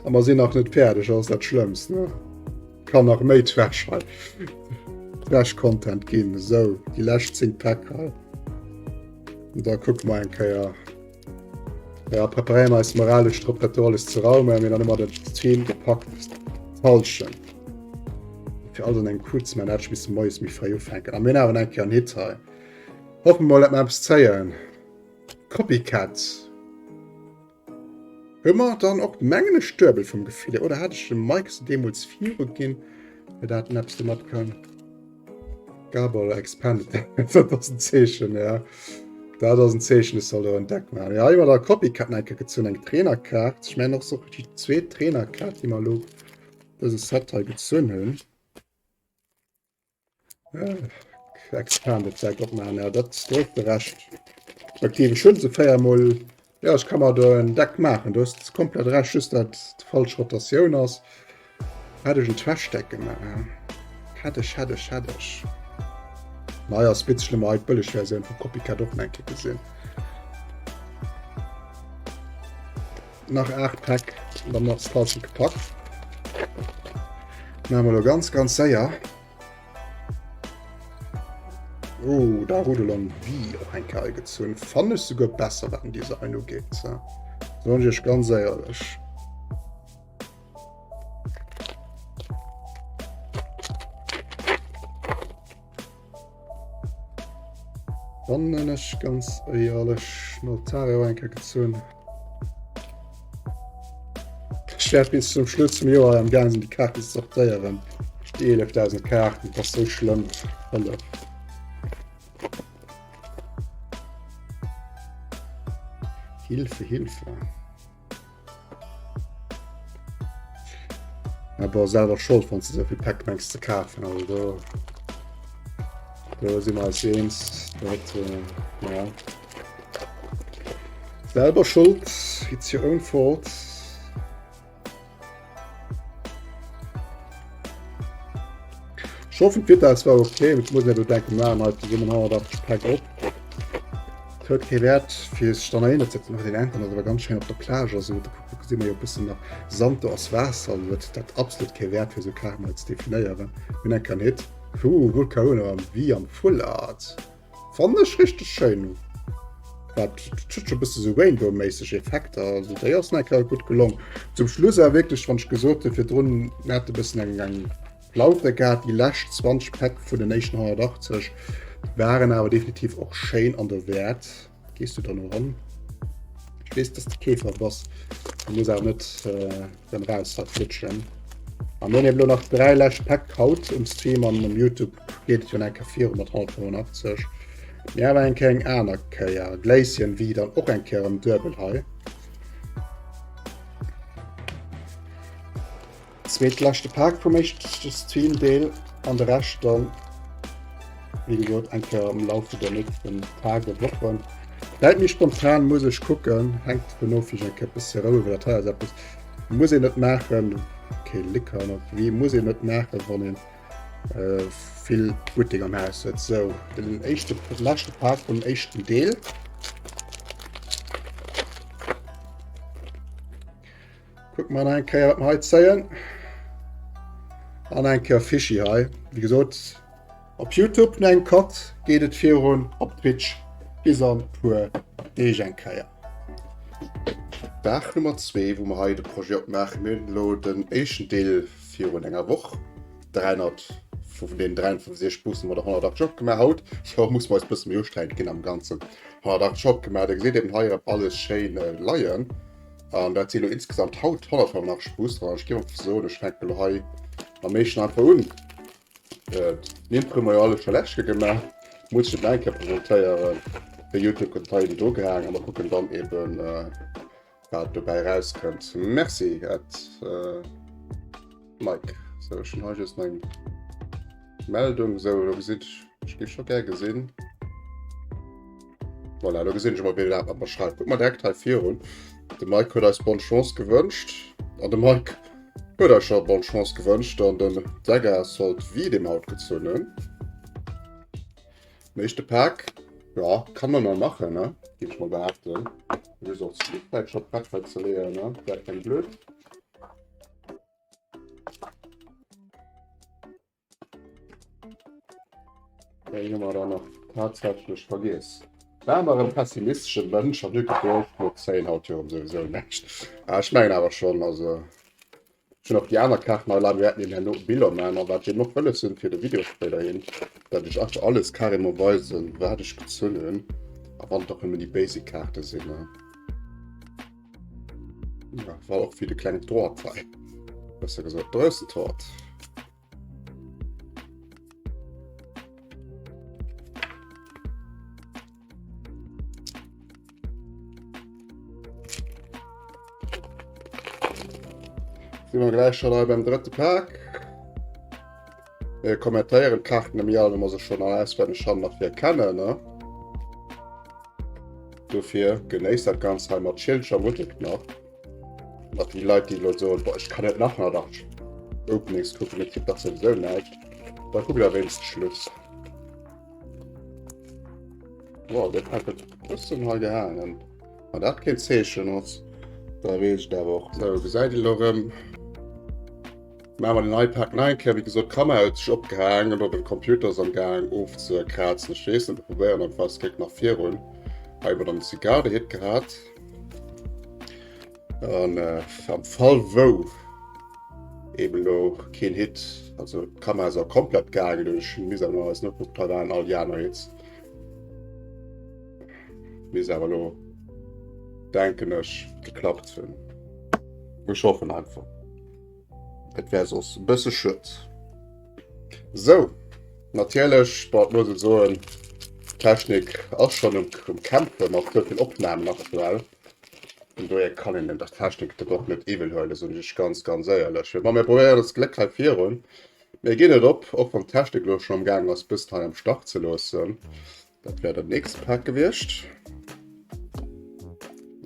A mer sinn nach net fäerdeg, ass dat Schlëmmst, ne? Kann nach méi Trash hei. Trash Content ginn. Esou, déi lescht 10 Päck hei. Und da kucke mer eng Kéier. Ja, preparéieren eis moralesch drop, dat do alles ze raumen. Mir dann ëmmer den Stream gepackt. D'Halschent. Fir alles an engem Coup ze maachen, hätt ech misse moies méi fréi ufänken. A mir hunn awer eng Kéier en Hit hei. Hoffe mer mol, dat mer eppes zéien. Copycat. Hu mer dann och, mengen ech, duebel vum Gefill hier. Oder hat ech dem Mike se deemools viru ginn, fir dat en eppes domat kann. Gabol Expanded. Dat ass en Zeechen, ja. Dat ass en Zeechen, ech soll do en Deck maachen. Ja, hei hu mer da Copycat nach eng Kéier gezunn, eng Trainerkaart. Ech mengen och, se och déi zweet Trainerkaart, déi mer elo dëse Set hei gezunn hunn. Äh, Expanded Deck opmachen, ja, dat hues de recht. Respektiv, ech hunn se véiermol, ja, ech ka mer do en Deck maachen, du hues komplett recht, just dat d'falsch Rotatioun ass. Hätt ech en Trash-Deck gemaach, ja. Hätt ech, hätt ech, hätt ech. Naja, ass witzeg, elo mol hei d'Bëllegversioun vum Copycat och nach eng Kéier gesinn. Nach 8 Päck, dann ass d'Halschent gepackt. Machen wir lo ganz, ganz séier. Oh, da Rudelon wie och eng Kerl gezunn. Fand ich sogar besser, wat den Design ugeht. So ich euch ganz ehrlich. Fannen ech ganz éierlech Notario eng Kéier gezunn. Ech wäert bis zum Schluss vum Joer am gaang sinn déi Kaarten ze sortéieren. Déi 11.000 Kaarten, dat ass sou schlëmm. Hëllef. Hilfe, Hilfe. Aber selber Schold wann du soviel Päck mengs ze kafen also do do si mer eis eens dat äh, ja. Selber Schuld it's your own fault. Ech hoffen d'Wieder ass war okay, et muss een bedenken, mir maachen hei zesummen 180 Päck op. Et huet kee Wäert fir sech dann heihinner ze setzen. Den Anton ass awer ganz schéin op der Plage, also do gesi mer jo e bëssen nach Sand, do ass Waasser, also huet dat absolut kee Wäert fir esou Kaarten hei ze definéieren. Mir hunn eng Kanit, huh, Volcarona am V am Full Art. Fannen ech richteg schéin. Dat huet scho bësse sou Rainbow-méisseg Effekter, also déi ass nach gutt gelong. Zum Schluss awer wierklech, wann ech gesot hunn virdrun, mir hate bëssen eng eng Flaute gehat, déi lescht 20 Päck vun den éischten 180 waren awer definitiv och schéin an derwäert. Gees du dann eran? Ech weess, dass de Keefer bass. Du muss awer net äh, dann raus hat flitschen. An mir hunn eben lo nach 3 lescht Päck haut um Stream an um YouTube geet et jo nach eng Kéier viru mat 185. Mir awer eng Kéier eng aner Kéier. Glacian wie dann och eng Kéier am Duebel hei. Zweetleschte Pak vum éischte Stream-Deel an de Rescht dann, wéi gesot, eng Kéier am Laufe der nächsten Tage, Wochen. Läit méi spontan, muss ech kucken, hänkt dovun of, wéi ech eng Kéier e bësse Rou hunn, well dat hei ass eppes, muss een net maachen, okay, Licker nach, wéi muss een net maachen, wann een vill Buttek am Haus huet. Sou, den éischte, leschte Pak vum éischten Deel. Kucke mer nach eng Kéier, wat mer hei zéien. An eng Kéier Fischi hei. Wéi gesot, op YouTube no engem Cut geet et virun, op Twitch bis an puer Deeg eng Kéier. Dag Nummer 2, wou mer hei de Projet opmaachen. Mir hunn elo den éischten Deel virun enger Woch 300 vun den 365 Bussen mat der 180 opgemaach. Haut jo, muss mer eis bësse méi ustrengen ginn am Ganzen. 180 opgemaach. Da gesitt eben hei erëm alles schéin leien. An dat si lo insgesamt haut 185 Booster. An ech géif einfach soen, ech fänken elo hei am éischten einfach un. Äh, d'Intro hu mer jo alle scho lescht Kéier gemaach. Muss ech net nach eng Kéier presentéieren. Fir YouTube gëtt hei eben do gehaangen a mer kucken dann eben, äh, wat dobäi erauskënnt. Merci, at äh, Mike. So, ech hunn hei just nach eng Meldung. So, lo gesitt, ech géif scho gär gesinn. Voilà, lo gesinn ech emol, wien dat mat mer schreift. Kuck mer direkt hei virun. De Mike huet eis bonne Chance gewënscht. An de Mike huet eis scho bonne Chance gewënscht. An den Dagger sollt wie dem haut gezunn hunn. Den éischte Pak, ja, kann man mal machen, ne? Géif ech mol behaapten. Just och vläicht scho prett hei ze leeën, ne? Wär keng blöd. Déi hu mer dann nach tatsächlech vergiess. War mer en pessimistesche Mënsch an huet geduecht, no 10 haut jo souwisou näischt. Ah, ech mengen awer schonn, also. Ech hunn och déi aner Kaarten hei leien, mir wäerten eben herno Biller maachen a wat mir och wëlles hunn fir de Video spéiderhin, dat ech einfach alles carrément weisen, wat ech gezunn hunn a wann et och nëmmen déi basic Kaarte sinn. Ja, war och fir de klengen Tort hei. Besser gesot, groussen Tort. Sind wir gleich schon beim dritten Pack. Wir kommentieren Karten im Jahr, wenn wir sie schon auswendig schon nach hier kennen. Ne? Dofir genéisst dat Ganzt hei mat chillscher Musek nach. Mat déi Leit, déi elo soen, boah, ech kann net nach 180 Openings kucken, et gibt dach souwisou näischt. Da kuckt der wéinst Schluss. Wow, dat hat e bëssen hei gehaangen. Wann dat keen Zeechen ass, da weess ech et awer och. Sou, gesäit Dir elo erëm. Maache mer den iPad nach eng Kéier. Wéi gesot, d'Kamera huet sech opgehaangen oder den Computer ass am Gaang ofzekrazen. Ech weess net, mir probéieren einfach, es geet nach virun. Hei hu mer dann de Zigarre-Hit gehat. An äh, am Fall wou eben lo keen Hit, also d'Kamera ass auch komplett gaangen, ech misst awer nach eis nokucken, hei waren all déi aner Hits. Misst awer lo, denken ech, geklappt hunn. Ech hoffen einfach. Et wär soss e bësse schued. Sou, natierlech, bon, et muss ee soen, d'Technik ass schonn um, um Kämpfe mat esou vill Opnamen aktuell. Vun dohier kann een der Technik dat och net iwwel huelen, soen ech ganz, ganz éierlech. Mä mir probéieren eist Gléck hei virun. Mir ginn et op, och wann d'Technik elo schonn am gaangen ass, bëssen hei am Stach ze loossen. Dat wär den nächste Pack gewiescht.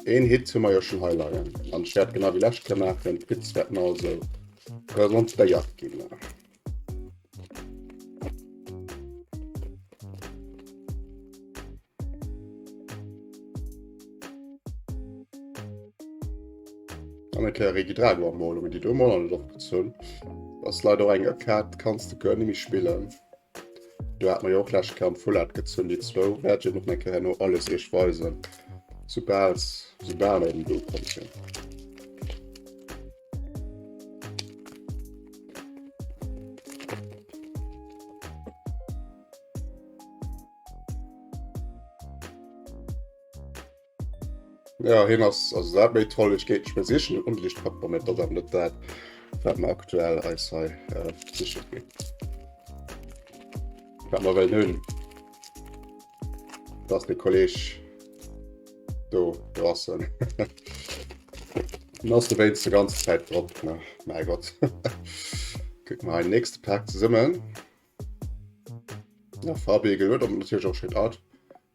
Een Hit hu mer jo schon hei leien. An ech wäert genau wéi lescht Kéier maachen. D'Hits wäerten also presentéiert ginn. An eng Kéier Regidrago am Mol, hu mir déi do mol an et opgezunn. Ass leider och eng Kaart, kanns de guer net méi spillen. Do hat mer jo och lescht Kéier am Full-Art gezunn, déi zwou. Wäert ech och nach eng Kéier herno alles iech weisen, soubal soubal mer eben do komm sinn. Ja, hien ass also dat méi toll. Ech géint ech sichen den Unlichtfaktor, mä dat ass awer net dat, wat mer aktuell eis hei äh, siche ginn. Wat mer wëllen hunn. Dat ass de Kolleg do, do ass en. Den ass de wéinst de ganze Zäit drop, ne? Mäi Gott. Kucke mer hei den nächste Pak zesummen. Ja, Fabi gehuet op natierlech och schéin Art.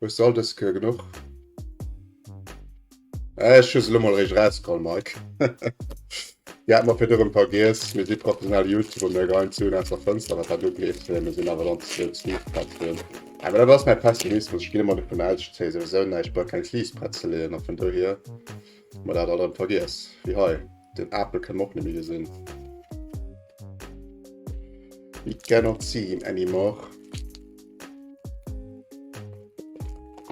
Hues du all dës Kéier genuch? Äh, ech hu se lo mol eréischt erausgeholl, Mike. Déi hat mer virdru rëm vergiess. Mir si professionell YouTuber, mir geheien d'Suen aus der Fënster, wat dat ugeet. Mir sinn awer dann ze Sleeve-Pretzelen. Awer dat ass mäi Pessimismus. Ech ginn ëmmer dovun aus, ech zéie souwisou näischt, ech brauch keng Sleeve-Pretzel leeën a vun dohier hu mer dat alt erëm vergiess. Wéi hei, den Apel kënne mer och net méi gesinn. We cannot see him anymore.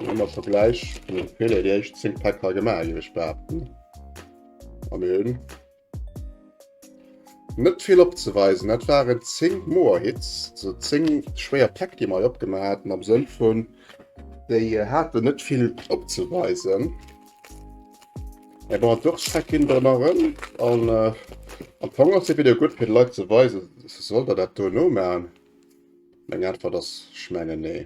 Ëmmer Vergläich vun den Fehler, déi éischt 10 Päck hei gemaach, géif ech behaapten. A mir hunn net vill opzeweisen. Dat waren 10 Moor-Hits, also 10 schwéier Päck, déi mer hei opgemaach haten, am Sënn vun, déi haten net vill opzeweisen. Ja, bon, d'Wurscht ginn der nach ëm. An äh, am Fong ass de Video gutt fir de Leit ze weisen, se soll der dat do nomaachen. Meng Äntwert ass, ech mengen nee.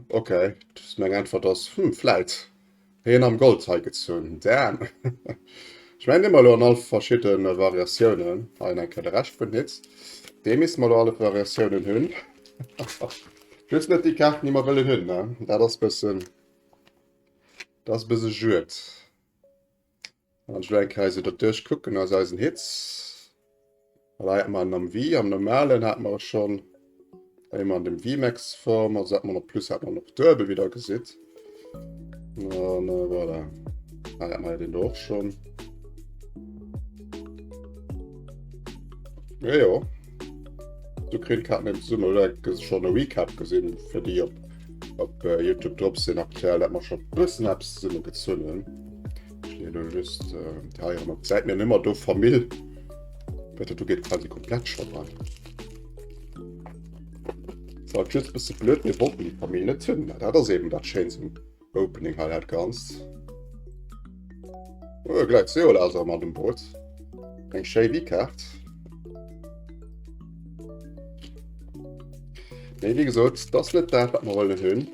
Okay, meng Äntwert ass, hm, vläit. Hien am Gold hei gezunn, damn. Ech mengen ëmmer elo an all verschidde Variatiounen. Hei eng Kéier de Rescht vun Hits. Dee misste mer elo alle Variatiounen hunn. Just net déi Kaarten, déi mer wëllen hunn, ne? Dat ass bëssen. Dat ass e bësse jued. Wann ech elo eng Kéier esou dat duerchkucken aus eisen Hits. Well hei hat mer en am V, am normalen hat mer e schonn. Hei hu mer an dem VMAX-Form, also hat mer nach plus hat mer nach duebel, wéi der gesitt. An äh, voilà. Hei hat mer den do och schonn. Ja, jo. Du kritt Karten eben zesummen, oder schon e Recap gesinn, fir déi op op äh, Youtube drop sinn aktuell, dat mer schon bëssen eppes zesumme gezunn hunn. Ech leeën elo just äh, déi hei erëm op d'Säit. Mir hunn ëmmer do Famill. Dat do geet quasi komplett schon an. So, just bësse blöd, mir wollten déi Famill net hunn. Dat ass eben dat Schéinst um Opening hei, dat Ganzt. Oh, gleich Seoul ass mat dem Boot. Eng schéi V-Kaart. Nee, wéi gesot, dat ass net dat, wat mer wollen hunn.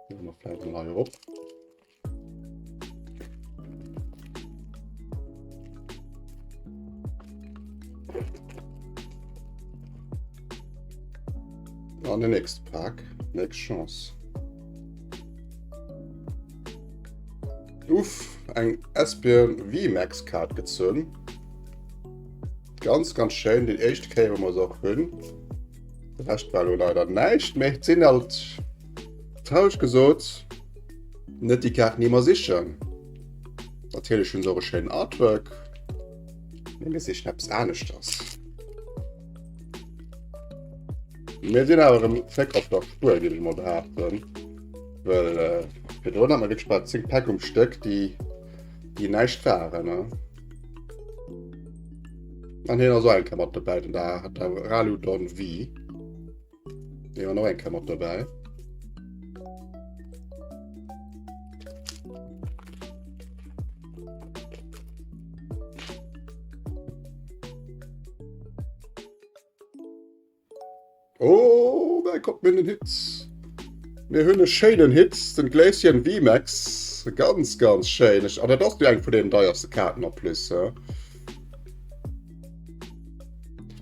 Nehmen wir vielleicht mal hier op. An den nächste Pack. Nächst Chance. Uff, eng Esbjörn VMAX Card gezunn. Ganz, ganz schön. Den éischte Kéier, wou mer se och hunn. De Rescht war lo leider näischt, mee et sinn alt, traureg gesot, net déi Kaarten, déi mer sichen. Natierlech hunn se och e schéinen Artwork, mee mir sichen eppes aneschters. Mir sinn awer erëm zréck op der Spuer, géif ech mol behaapten, well virdrun hat mer wierklech bal 10 Päck um Stéck, déi, déi näischt waren, ne? An hien ass och eng Kéier mat dobäi, den da hat der Raludon V. Dee war noch eng Kéier mat dobäi. Oh, da kommt mir den Hit. Mir hunn e schéinen Hit, den Glacian VMAX. Ganz, ganz schéin. An dat ass eng vun den deierste Kaarten en plus. He?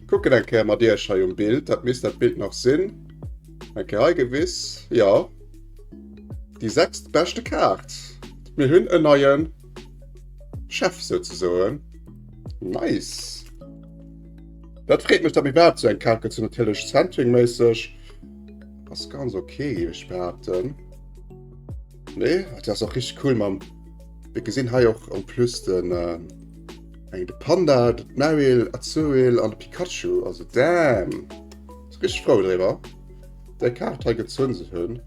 Kucken eng Kéier mat Iech hei um Bild. Dat misst dat Bild nach sinn. Eng Kéier hei gewiss. Ja. Déi sechst beschte Kaart. Mir hunn en neien Chef souzesoen. Nice. Dat freet mech, datt mir iwwerhaapt sou eng Kaart gezunn. Natierlech Centering-méisseg ass ganz ok, géif ech behaapten. Nee, dat ass och richtig cool mam. Mir gesinn hei och en plus den äh, eng de Panda, de Marill, Azurill an de Pikachu. Also damn. Ass richtig frou driwwer, déi Kaart hei gezunn ze hunn.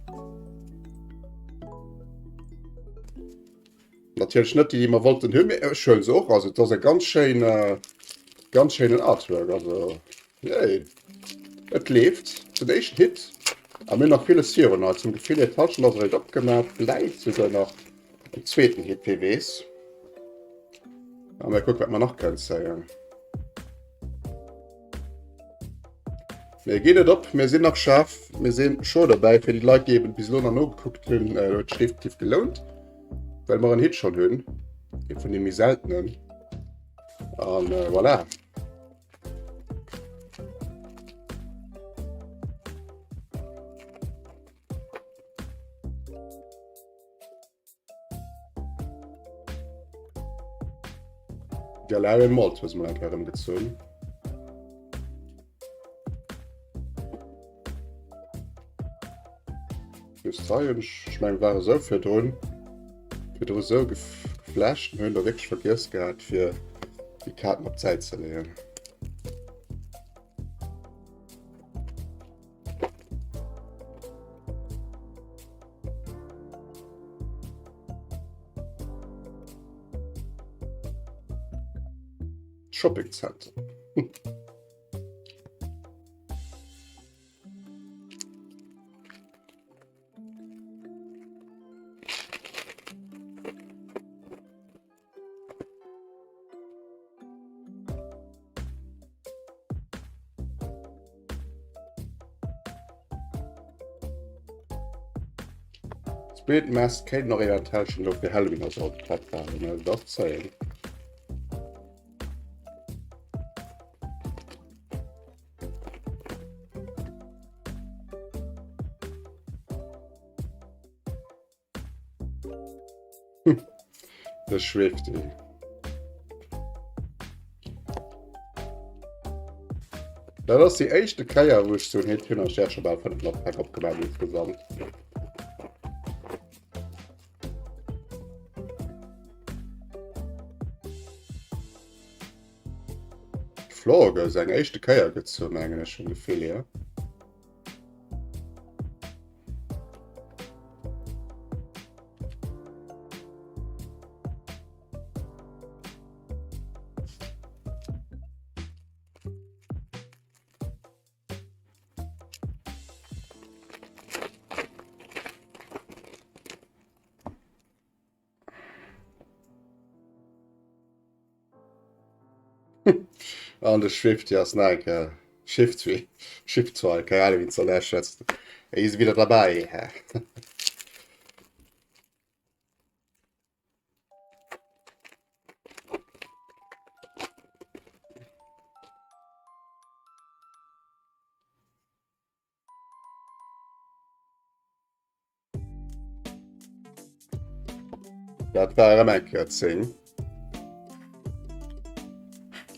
Natierlech net déi, déi mer wollten hunn, mee ech huelen se och. Also et ass e ganz schéin, ganz schéinen Artwork. Also yay, et leeft. Den éischten Hit a mir hunn nach villes virun eis. Zum Gefill hier, d'Halschent ass eréischt opgemaach, vläicht souguer nach en zweeten Hit, wie weess. A mir kucken, wat mer nach kënnen zéien. Mir ginn net op, mir sinn nach schaarf, mir sinn scho dobäi. Fir déi Leit, déi eben bis elo nach nogekuckt hunn, äh, huet sech definitiv gelount, well mer en Hit schonn hunn, ee vun de méi seltenen. An äh, voilà. Galarian Moltres mal eng Kéier erëmgezunn. Just hei hunn ech, ech meng war esou virdrun, virdru esou geflasht an hunn da wierklech vergiess gehat fir déi Kaarten op d'Säit ze leeën. Shopping Center. Spirit Mask kéint nach eventuell schon lo fir Halloween also op d'Platt waren, ne? Dat zéien. De Schwefti. Dat ass déi éischte Kéier, wou ech sou en Hit hunn an ech hat scho bal 500 Päck opgemaach insgesamt. Florge ass eng éischte Kéier gezunn, mengen ech vum Gefill hier. An de Schwifty ass nach eng Kéier Shiftry, Shiftry, keine Ahnung, wie soll er schwätzen. Er ist wieder dabei. Dat war erëm eng Kéier 10.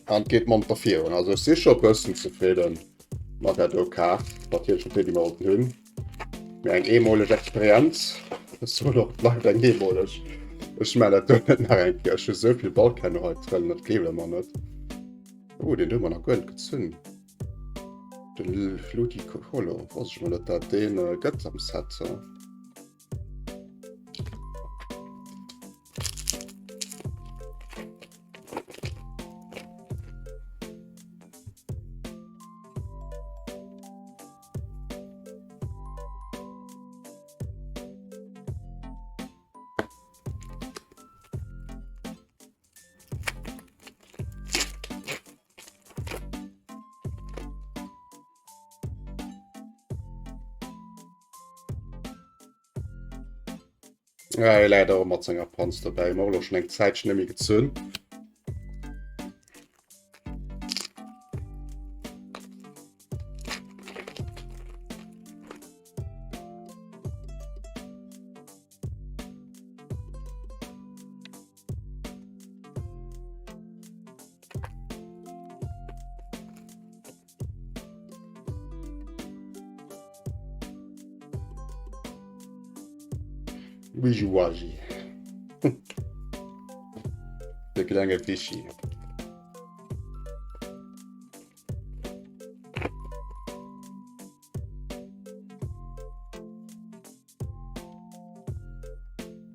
An geet monter virun. Also ech si scho bëssen zefridden mat der do Kaart. Natierlech net déi, déi mer wollten hunn. Mee eng eemoleg Experienz. Ech soen och, et bleift eng eemoleg. Ech man dat do net nach eng Kéier. Ech hu sou vill Ballkenner hei drin, dat gleeft der mer net. Oh, deen do hu mer nach guer net gezunn. Den Ludicolo, wosst ech mol net, dat deen gëtt am Set. Ja, hie läit och mat senger Panz dobäi. Mer elo schon eng Zäitchen net méi gezunn. Wijiwaji. De klenge Fischi.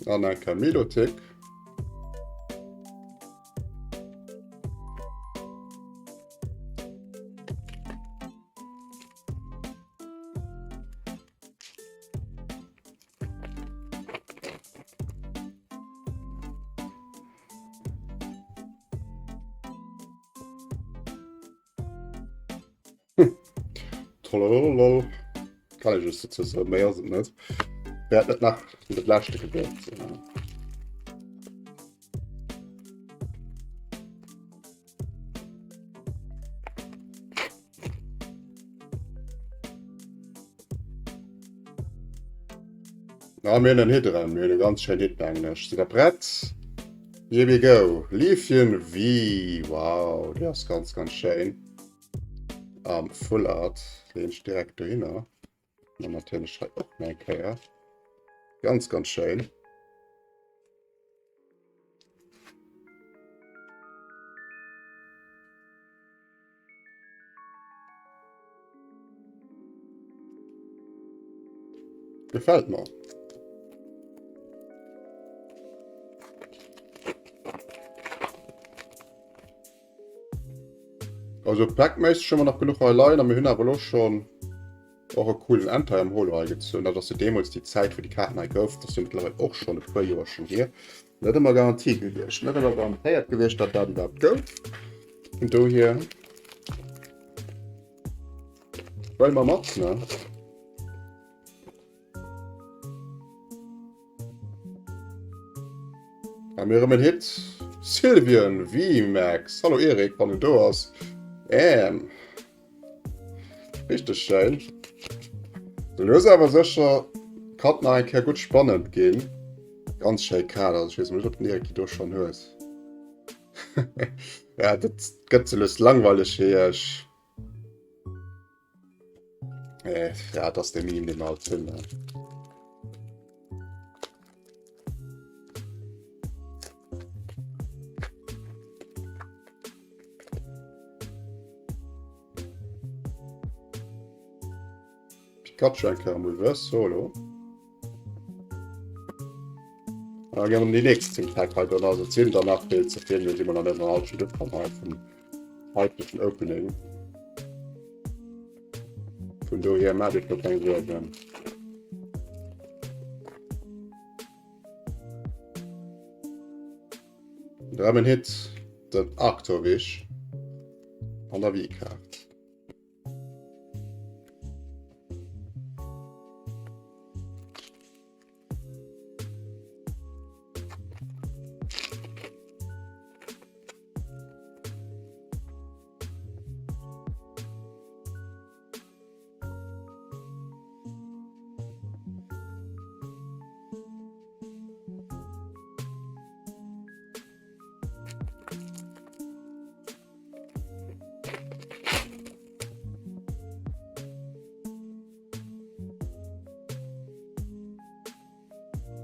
An eng Kamilotik. Trollololol. Kann ich just dazu sagen, méi ass et net. Wäert net nach dat leschte gewiescht sinn. Na, mir hunn en Hit erëm. Mir hunn e ganz schéin Hit, mengen ech. Sidd der prett? Here we go. Leafeon V. Wow, déi ass ganz, ganz schéin. Am Full Art. Leen ech direkt dohinner. An natierlech hei och nach eng Kéier. Ganz, ganz schéin. Gefällt mir. Also packméisseg hu mer nach genuch hei leien a mir hunn awer elo schonn och e coolen Entei am Holo hei gezunn. Dat ass jo deemools déi Zäit, wou déi Kaarten hei gouf. Dat ass jo mëttlerweil och schonn e puer Joer schonn hier. Net ëmmer Garantie gewiescht, net ëmmer garantéiert gewiescht, datt dat iwwerhaapt gouf. Vun dohier huele mer mat, ne? A mir erëm en Hit. Sylvian VMAX. Hallo Erik, wann en do ass. Ähm. Richteg schéin. Lues awer sécher kann nach eng Kéier gutt spannend ginn. Ganz schéi Kaart, also ech weess net, ob den Erik déi do schonn huet. Ja, dat gëtt ze lues langweileg fir iech. Äh, ja, dat ass de Meme, dee mer alt hunn. Ne? Pikachu eng Kéier am Reverse Solo. Da gehen wir die nächsten 10 Pack halt dann also 10 danach fehlt zu viel, die man dann nicht noch schon dran halt vom heutigen Opening. Von daher mache ich mir keine Sorgen. Drei Hit, den Arctovish. An der V-Kaart.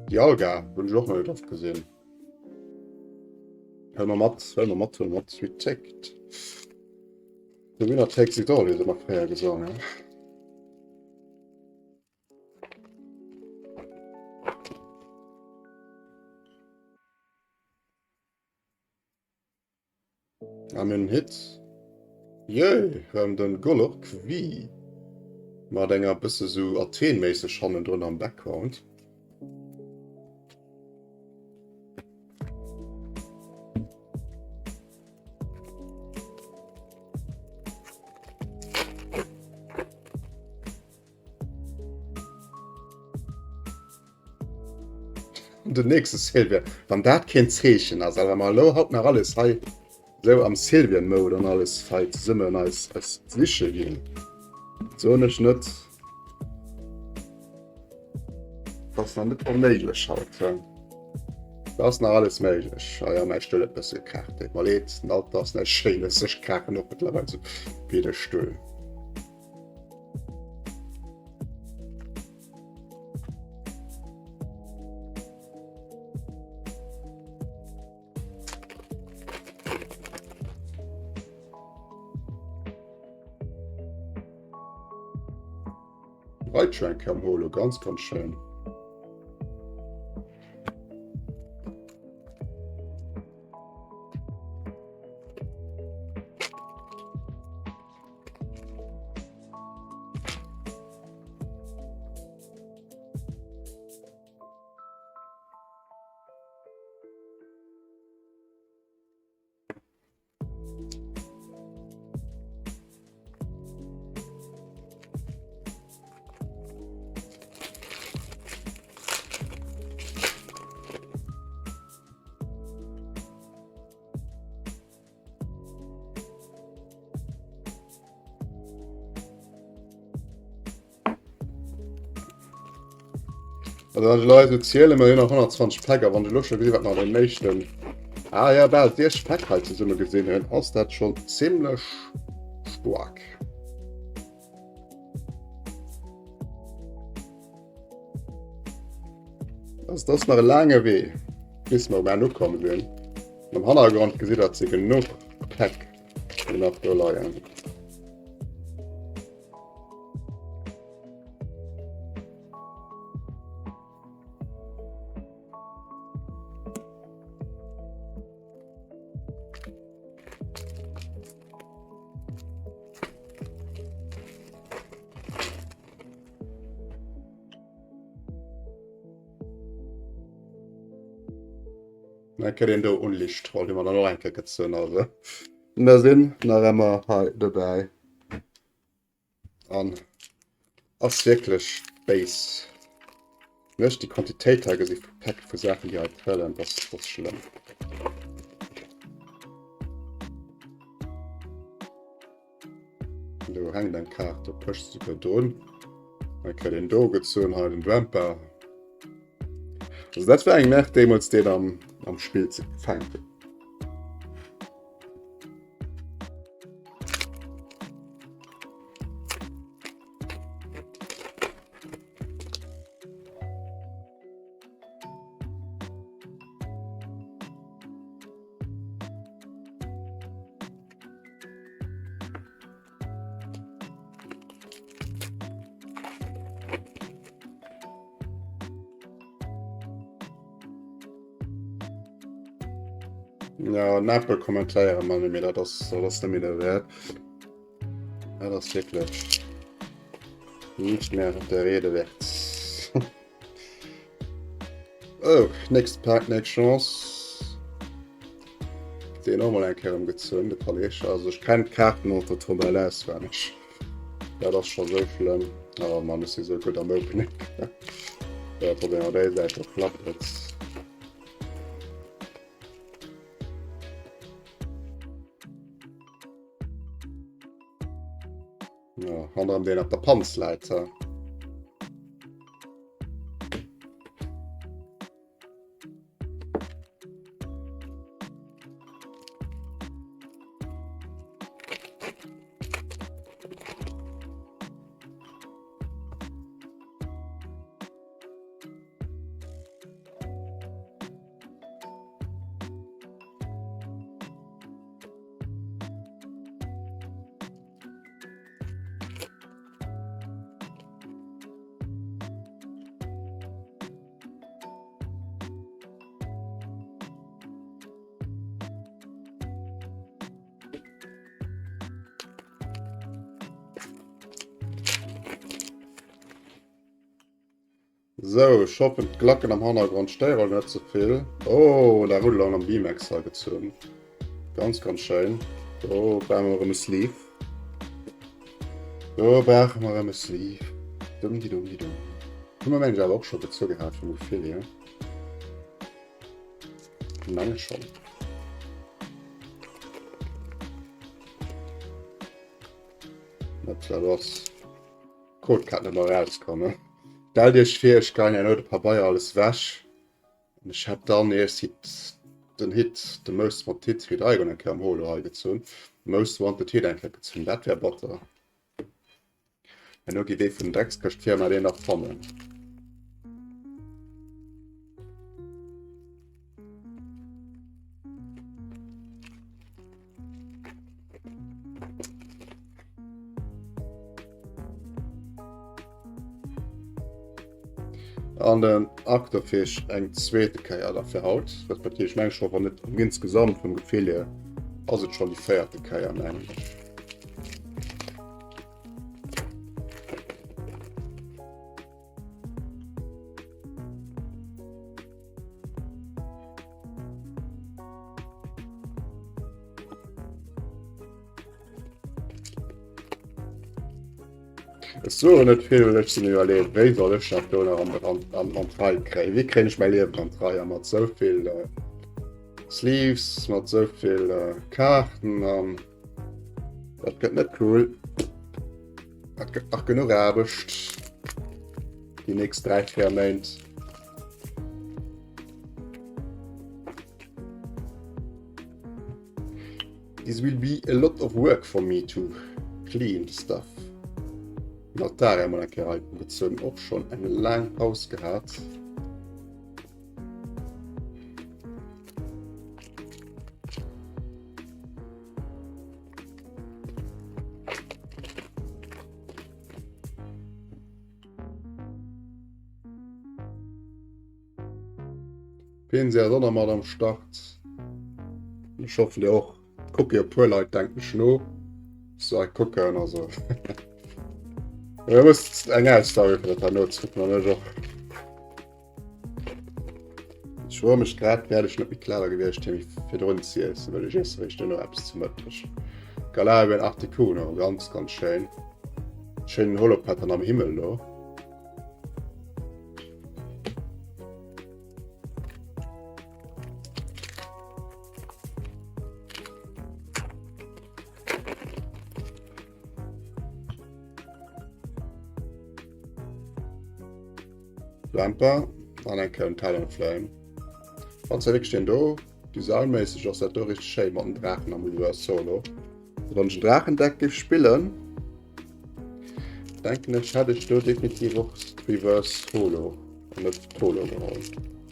Dialga hunn ech och nach net oft gesinn. Hëll mer mat, hëll mer mat, hëll mer mat. We take it. The winner takes it all, wéi se ëmmer fréier gesongen hunn. A mir hunn en Hit. Yay! Rëm den Golurk V. Mat enger bësse sou Athen-méisseg hannendrun am Background. Den nächste Sylveon. Wann dat keen Zeechen ass, also wa mer elo haut nach alles hei sou am Sylveon-Mode an alles hei zesummen eis eis siche ginn, soen ech net, dat ass nach net onméiglech haut. Da ass nach alles méiglech. Ah ja, mäi Stull huet e bësse gekraacht. Deet mer leed, den Alter ass näischt Schéines, ech kraachen och mëttlerweil sou wéi de Stull. Raichu eng Kéier am Holo, ganz ganz schéin. Also wann ech elo hei sou zielen, mir hunn nach 120 Päck a wann ech elo scho gesinn, wat mer an den éischten, ah ja, bal 60 Päck hei zesumme gesinn hunn, ass dat schonn zimmlech staark. Also dat ass nach e laange Wee, bis mer um Enn ukomm sinn. Am Hannergrond gesitt der, et si genuch Päck, déi nach do leien. Da kritt een do Unlicht, wollt ech mer dann och eng Kéier gezunn. Also mir sinn nach ëmmer hei dobäi. An ass wierklech béis. Wenn ech déi Quantitéit hei gesi vu Päck vu Saachen, déi hei fëllen, das, das ass schlëmm. Do hänkt eng Kaart, do pëscht se souguer drun. Da kritt een do gezunn, hei den Dwempa. Also dat war eng Merk deemools, deen am, am Spill ze fänken. Ja, Apple kommentéiere mer net méi, dat ass, dat ass net méi derwäert. Dat ass wierklech nicht mehr der Rede wert. Oh, next Pack, next Chance. deen och mol eng Kéier ëmgezunn, de Kolleg. Also ech kennen d'Kaarten och total well auswenneg. Dat ass scho sou schlëmm. Oh Mann, ech si sou gutt am Opening. Ja, probéieren wir déi Säit, do klappt et. Ja, hannerem deen op der Panz läit. Sou, ech hoffen d'Glacken am Hannergrond stéieren net ze vill. Oh, der huet elo am VMAX hei gezunn. Ganz, ganz schéin. Do brauche mer erëm e Sleeve. Do brauche mer erëm e Sleeve. Dumm di dumm di dumm. Hu mer mengen ech awer och scho gezu gehat vum Gefill hier. Menge schonn. Wat dat ass. Code kann net erauskommen. Stellt Iech vir, ech geien herno de Pabeier alles wech an ech hätt dann iers Hit den Hit, de Most Wanted Hit Hydreigon eng Kéier am Holo hei gezunn. Most Wanted Hit eng Kéier gezunn, dat wär batter. Herno gi wee vun Dreckskëscht-Firma deen nach fannen. An den Arctofish eng zweete Kéier da fir haut, respektiv ech menge scho wann net insgesamt vum Gefill hier ass et schonn déi véierte Kéier mengen ech. Ech soen net vill, well ech sinn iwwerleeën, wéi soll ech dat do nach an, an, an, an d'Rei kréien? Wéi kréien ech mäi Liewen an d'Rei? A mat sou vill äh, Sleeves, mat sou vill äh, Kaarten an dat gëtt net cool. Dat gëtt nach genuch Aarbecht déi nächst 3, 4 Méint. This will be a lot of work for me to clean the stuff. Natara emol eng Kéier hei gezunn, och schonn eng laang Paus gehat. Pinsel ass och nach mat am Start. Ech hoffen dir och. Kucke jo puer Leit denken ech no. So hei kucken also. Du muss eng Ausdauer fir dat herno ze kucken an ech och. Ech froe mech grad, wäert ech net méi clever gewiescht sinn, méi virdrun ze iessen, well ech iesse réischt duerno eppes zu Mëtteg. Galarian Articuno, ganz ganz schéin. Schéinen Holopattern am Himmel do. Lamper an eng Kéier den Talonflame. Wann se wierklech den do designméisseg ass dat do richteg schéi mat den Draachen am Reverse Solo. Wann ech en Draachendeck géif spillen, denken ech hätt ech do definitiv och Reverse Holo an net Holo geholl.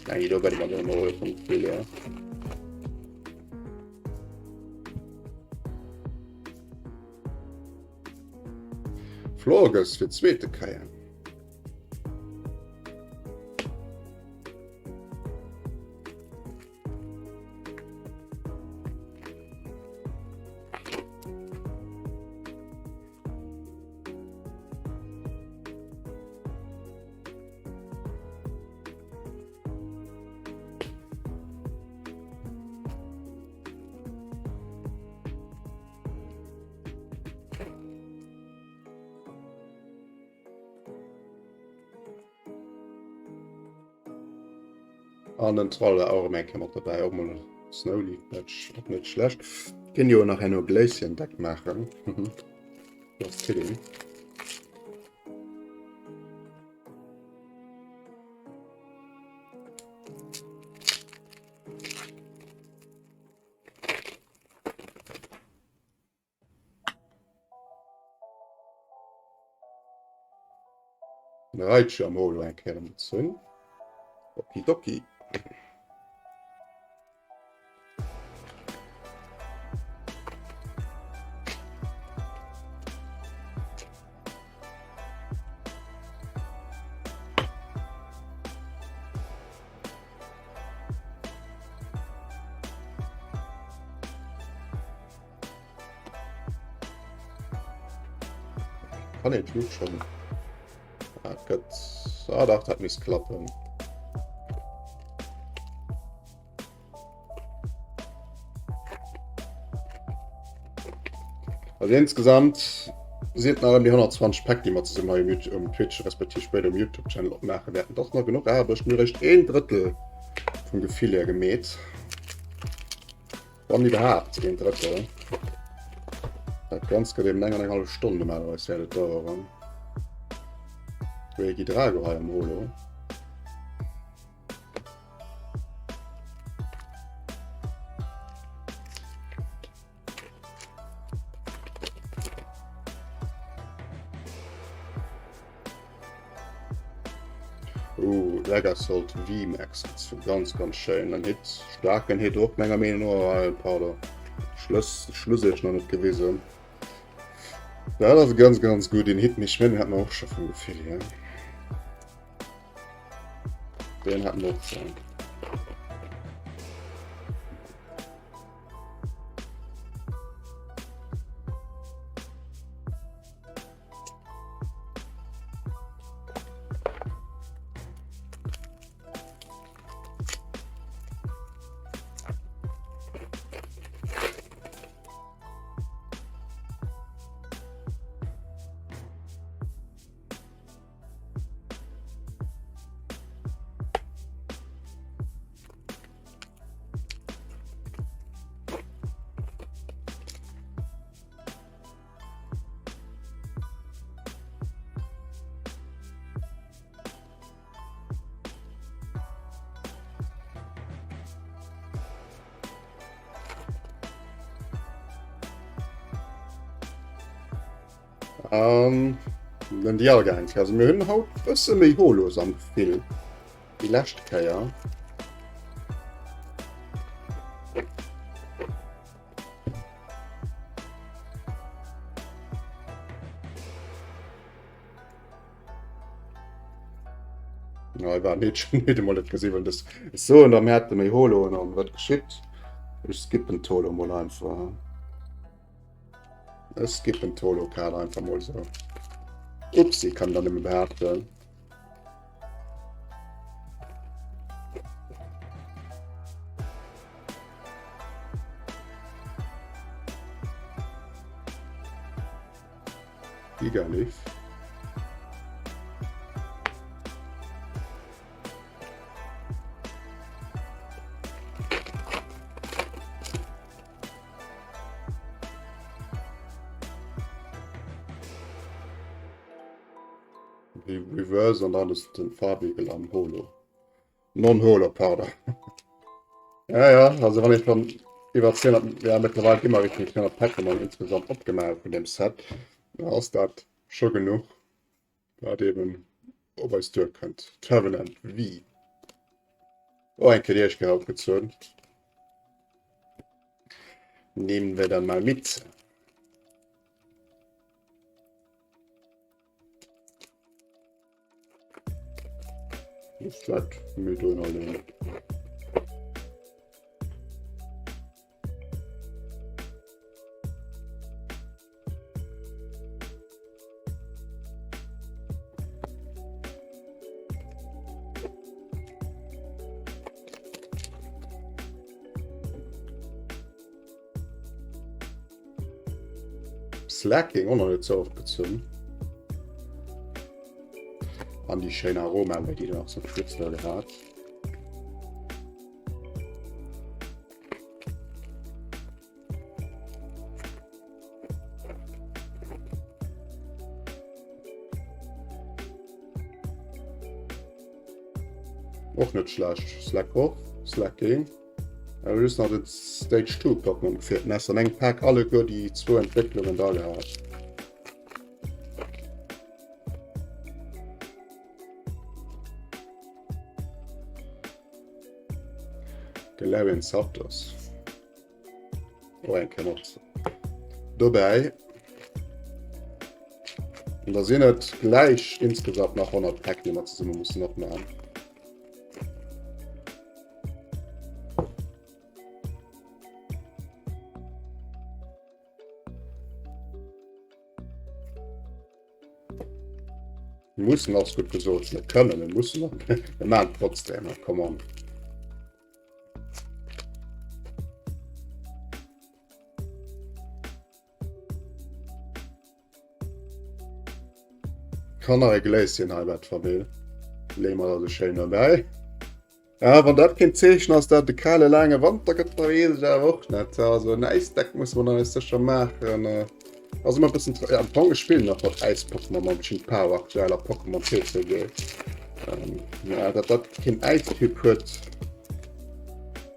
Eng do werde man dann hole vum Gefill her. Florges fir zweete Kéier. An den Troll war och erëm eng Kéier mat dobäi. Och mol Snowleaf Patch, och net schlecht. Kënnt jo nach herno Glacian Deck maachen. Just kidding. Reitsche am Holo eng Kéier gezunn. Okidoki. Kann een d'Luucht schon? Ah, gëtt. Ah, dach, dat misst klappen. Also insgesamt sind nach ëm déi 120 Päck, déi mer zesummen hei um YouTube, um Twitch respektiv spéider um YouTube-Channel opmaache wäerten. Dat ass nach genuch Aarbecht. Mir hu réischt een Drëttel vum Gefill her gemeet. Wann iwwerhaapt een Drëttel. Dat Ganzt gëtt eben eng an eng hallef Stonn normalerweis wäert et daueren. Regidrago hei am Holo. Uh, Legasalt VMAX ganz ganz schéin en Hit starken Hit och menger Meenung no äh, pardon Schluss Schluss noch net gewesen. Ja, das ist ganz ganz gut den Hit mich wenn hat man auch schon vom Gefühl her. Den hat man auch schon. An den Dialga eng Kéier. Also mir hunn haut bësse méi Holos am Gefill déi lescht Kéier. Ja, war net schon net emol net gesinn, wann das so und am hätte méi Holoen an wat geschitt. Ech skippen d'Holo mol einfach. Ech skippen d'Holo-Kaart einfach mol so. Upsi, kann dann nëmme behaapten. Gigalith. Reverse an dann ist den Farbigel am Holo. Non-Holo, pardon. Ja, ja, also wann ich schon iwwer 200, ja, mittlerweile immer Richtung 400 Pokémon insgesamt opgemacht vun dem Set, da ass dat scho genuch, wat eben op eis duerkënnt. Trevenant V. Oh, eng Kéier Iech gehaut gezunn. Nehmen wir dann mal mit. Vläit méi do ënnerleeën. Slacking och nach net sou oft gezunn. An déi schéin Aroma, wéi déi nach zum Schluss da gehat. Och net schlecht. Slakoth, Slaking. Awer just nach den Stage 2 Pokémon gefehlt. Dann hast du an engem Pack alleguer déi zwou Entwécklungen da gehat. Galarian Zapdos. Och eng Kéier mat dobäi. Und da sinn et gläich insgesamt nach 100 Päck, déi mer zesumme mussen opmachen. Mussen ass gutt gesot, mir kënnen, mir mussen, mir maachen trotzdem, come on. Kann nach e Gläschen hei wat Famill. Leeë mer da sou schéin dobäi. Ja, wann dat keen Zeechen ass, dat de kale laange Wanter gëtt, da weess ech awer och net. Also en Äisdeck muss man eis sécher maachen. Ass ëmmer e bëssen ja, am Fong ech spillen nach mat Äis-Pokémon mam Ching Pao aktuell a Pokémon TCG. Ähm, ja, dat dat keen Äistyp huet,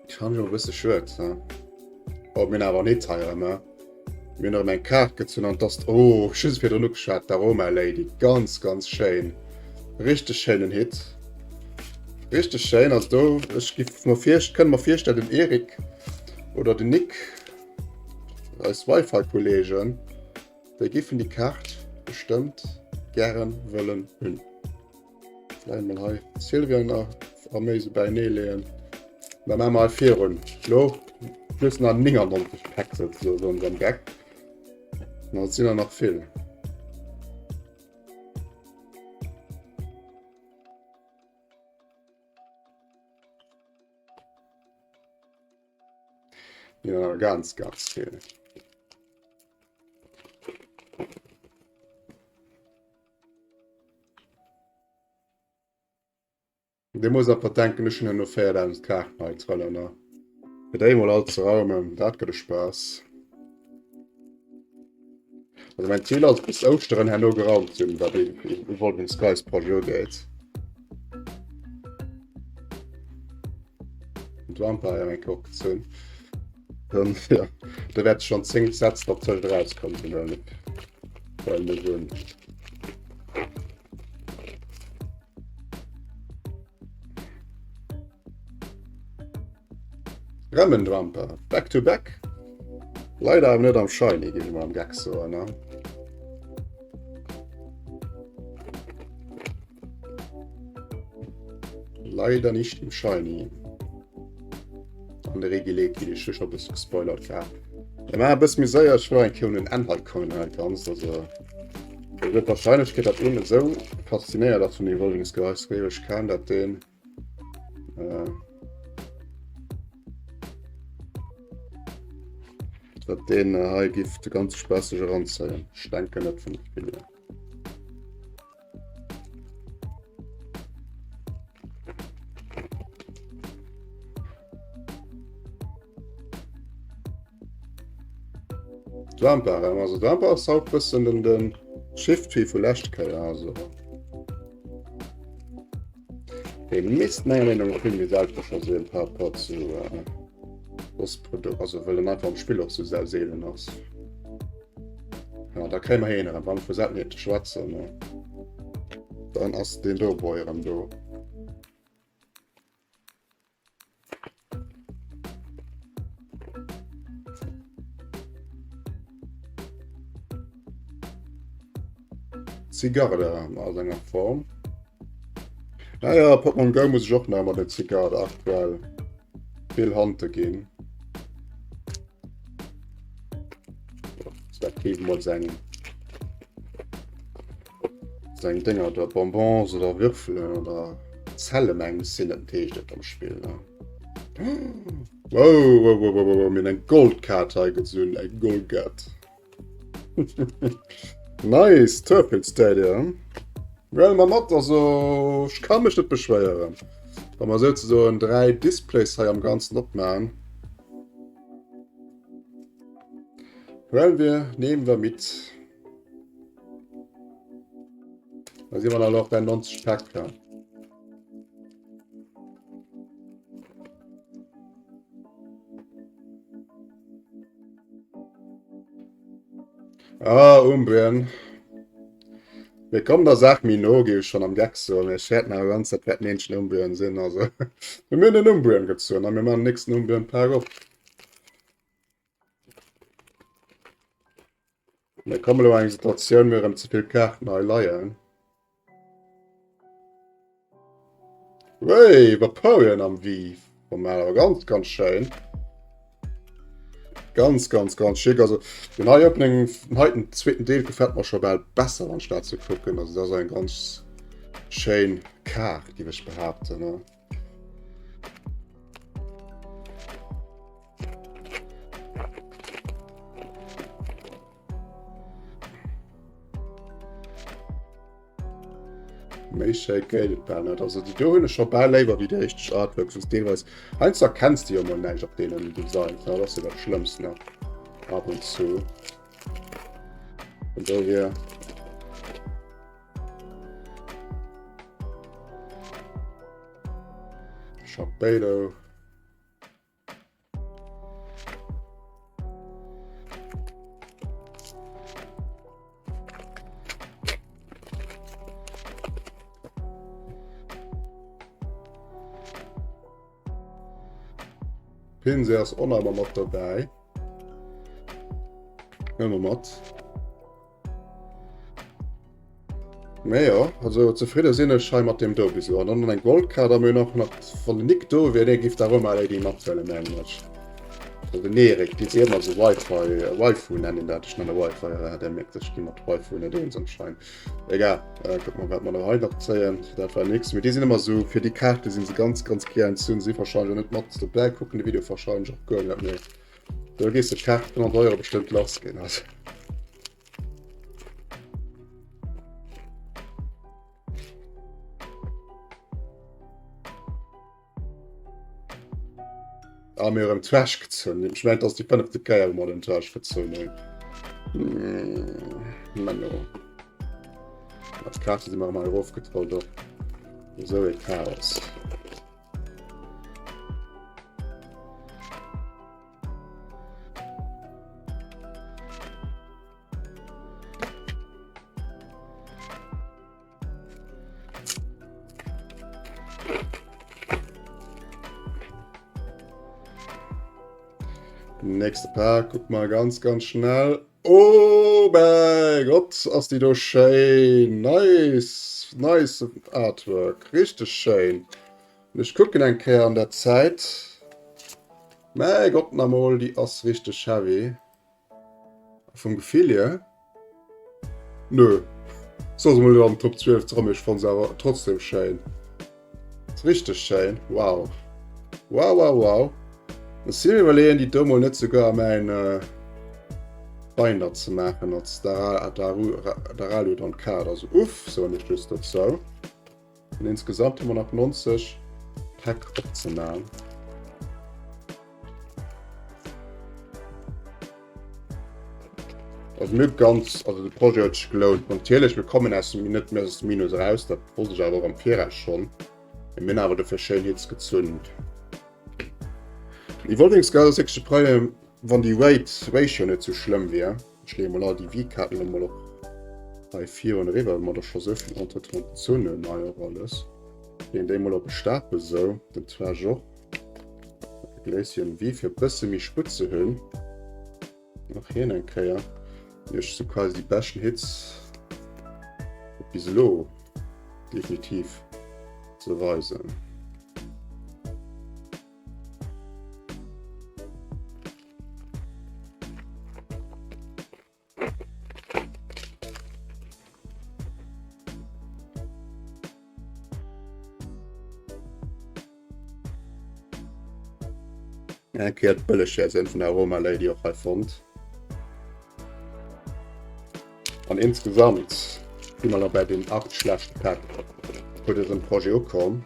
kann ech e bësse schued. Ne? Oh, mir hunn awer en Hit hei erëm, ne? Mir hunn erëm eng Kaart gezunn an dass, oh, ech hu se virdrun ugeschwat, d'Aroma Lady, ganz, ganz schéin. Richteg schéinen Hit. Richteg schéin, also do, ech giff mer vir, kënnt mer virstellen, den Erik oder den Nick, eis Wi-Fi-Kollegen, déi giffen déi Kaart bestëmmt gären wëllen hunn. Vläicht mol hei Sylvian a Arméi sou bäinee leeën. Da maache mer hei virun. Lo plus nach 99 Päck souzesoen am Geck. Na, dat sinn der nach vill. Ja, ganz, ganz vill. Dir muss einfach denken, ech hunn herno 4000 Kaarten hei trëllen. Fir déi mol all ze raumen, dat gëtt e Spaass. Also mein Ziel ass bis Ouschteren herno geraumt ze hunn, wat Evolving Skies Projet ugeet. D'Vampire eng Kéier opgezunn. Dann, ja, da wäerte schon 10 Sätz dertëscht erauskomm sinn, well net. Well mir hunn. Remmenwamper, back to back. Leider awer net am Shiny, géif ech mol am Geck soen, ne? Leider nicht im Shiny. An der Regileki, déi ech scho bësse gespoilert gehat. Mir maachen e bësse méi séier, ech wëll eng Kéier un den Enn hei kommen hei ganz. Also et gëtt Wahrscheinlechkeet, datt een esou faszinéiert ass vun Evolving Skies, wéi ech kann, datt deen äh, datt deen äh, hei giff de ganze Spaass sech eranzéien. Ech denken net vun de Spiller. Dwampa, also Dwampa ass haut bëssen den den Shift vu lescht Kéier also. Dee misst menger Meenung nach vill méi selwer sinn par rapport zu äh, Bossprodukt, also well en einfach am Spill och sou sau seelen ass. Ja, da kréie mer hien erëm, wann vu Seltenheete schwätzen, ne? Dann ass den do Boy erëm do. Zigarre a senger Form. Naja, Pokémon Go muss ich och nach mat der Zigarre aktuell vill Hante ginn. Respektiv mol seng seng Dinger oder Bonbons oder Würfelen oder Zelle meng sinn et heescht et am Spill. Ne? Wow, wow, wow, wow, wow, mir eng Goldkaart hei gezunn, eng Goldkaart. Nice, Turtle Stadium. Well mer mat, also ech kann mech net beschwéieren. Wa mer souzesoen 3 Displays hei am Ganzen opmachen. Well wir nehmen wir mit. Da si mer dann och bei 90 Päck. Ah, Umbreon. Mir kommen der Saach méi no, géif ech schonn am Geck soen. Mee ech fäerten awer ganz, dat wäert en eenzegen Umbreon sinn. Also, mir hunn en Umbreon gezunn a mir maachen den nächsten Umbreon-Pak op. Mir kommen elo an eng Situatioun, wou erëm ze vill Kaarten hei leien. Wey, Vaporeon am Wii. Format awer ganz, ganz schéin. Ganz, ganz, ganz schick. Also, den hei Opening, den heiten zweeten Deel gefällt mir schon bal besser, anstatt zu kucken. Also, das ist eng ganz schéin Kaart, géif ech behaapten. Ne? Méi schéi géif et bal net. Also déi do hunn ech scho bal léiwer wéi déi richteg Artworks, wou s deelweis heiansdo erkenns de jo mol näischt op deenen Designs, ne? Dat ass jo dat Schlëmmst, ne? Ab und zu. Vun dohier. Sharpedo. Pinsel ass och nach ëmmer mat dobäi. Ëmmer mat. Mee jo, also zefridde sinn ech hei mat deem do bis elo. An dann eng Goldkaart a mir hunn och nach, wann den Nick do wier, dee giff d'Aroma Lady mathuelen, mengen ech. Also den Erik, déi si ëmmer esou Wi-Fi, Waifu nennen dat, ech nenne Wi-Fi, ja, der mierkt, ech gi mat Waifu net eens anscheinend. Egal, äh, kuck mol, wat mer do hei nach zéien. Dat war nix. Mee déi sinn ëmmer esou, fir déi Kaarte sinn se ganz, ganz gär zunn, si wahrscheinlech och net mat dobäi, kucken de Video wahrscheinlech och guer net méi. Do gees de d'Kaart vun 100 Euro bestëmmt lass ginn, also. A mir erëm Trash gezunn. Ech mengen, dat ass déi fënnefte Kéier, wou mer den Trash gezunn hunn. Mm, Menno. D'Kaarte si mer ëmmer erofgetrollt och. Esou e Chaos. Nächste Paar, guck mal ganz, ganz schnell. Oh mein Gott, ass déi do schéin. Nice, nice Artwork. Richteg schéin. Ech kucken eng Kéier an der Zäit. Mäi Gott namol, déi ass richteg heavy. Vum Gefill hier? Nö. Soll se mol an Top 12 dran, mee ech fann se awer trotzdem schéin. Ass richteg schéin. Wow. Wow, wow, wow. Ech si mir iwwerleeën, déi do mol net souguer a mäin äh, Binder ze maachen als Daralu dann Kaart. Also uff, soen ech just dozou. An insgesamt hu mer nach 90 Päck opzemaachen. Also mir ganz, also de Projet huet sech gelount. Natierlech, mir kommen aus dem net méi aus dem Minus raus, dat wosst ech awer och am Viraus schonn. Mir hunn awer dofir schéin Hits gezunn. Evolving Skies ass wierklech de Problem, wann déi Rate Ratio net sou schlëmm wier. Ech leeë mol all déi V-Kaarten elo mol och hei virun eriwwer, well mer der scho sou vill entretemps gezunn hunn hei och alles. Leeën déi mol op e Stapel sou, den Trash och. Glacian V fir e bësse méi Sputt ze hunn. Nach hien eng Kéier. Ech sou quasi déi beschten Hits bis elo definitiv ze weisen. Eng Kéier d'Bëllegversioun vun der Aroma Lady och hei fonnt. An insgesamt si mer da bei den 8 schlechte Päck vu dësem Projet ukomm.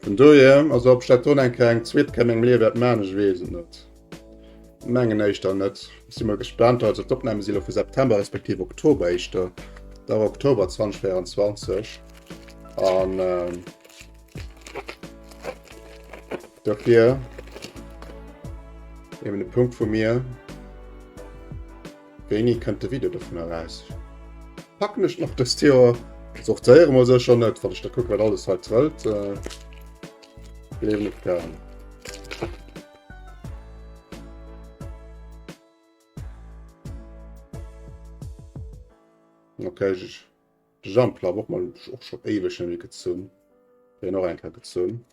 Vun dohier, also ob ech dat do eng Kéier eng zweet Kéier an mengem Liewe wäert maachen, ech weess et net. Mengen éischter net. Si mol gespannt. Also d'Opname si lo vu September respektiv Oktober éischter. Da Oktober 2024. An ähm, dofir eben de Punkt vu mir. Wéini kënnt de Video dovun eraus? Packen ech nach dëst Joer? Sortéiere mer sécher net, wann ech da kucken, wat alles hei trëllt. Äh, gleewen ech gern. Okay, ech, de Jump och mal och schon éiweg net méi gezunn. Den och eng Kéier gezunn.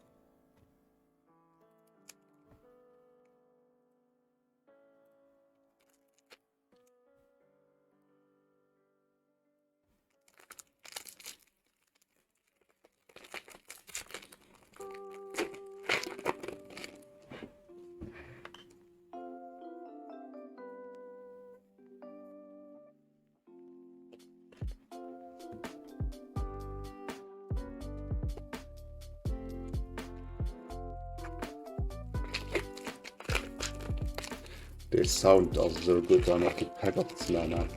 De Sound ass esou gutt an och de Pack opzemaachen.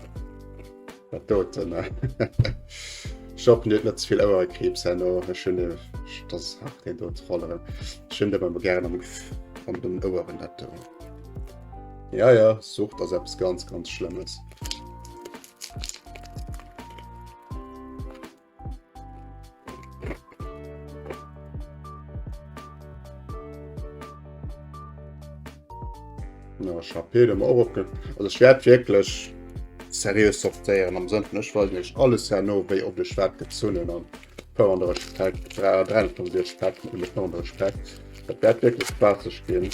Dat doten ne. Ech hoffen dir hutt net ze vill Ouerekriibs herno. Ech hunn dat ass hart deen do ze rolleren. Ech hunn dat ëmmer gären am an den Oueren dat do. Ja ja, Sucht ass eppes ganz ganz Schlëmmes. Na, Chapeau, da och opge. Also ech wäert wierklech seriös sortéieren am Sënn vun ech weisen iech alles herno wéi op ech wat gezunn hunn an 35 Päck, 365 Päck, 35 Päck. Dat wäert wierklech spasseg ginn.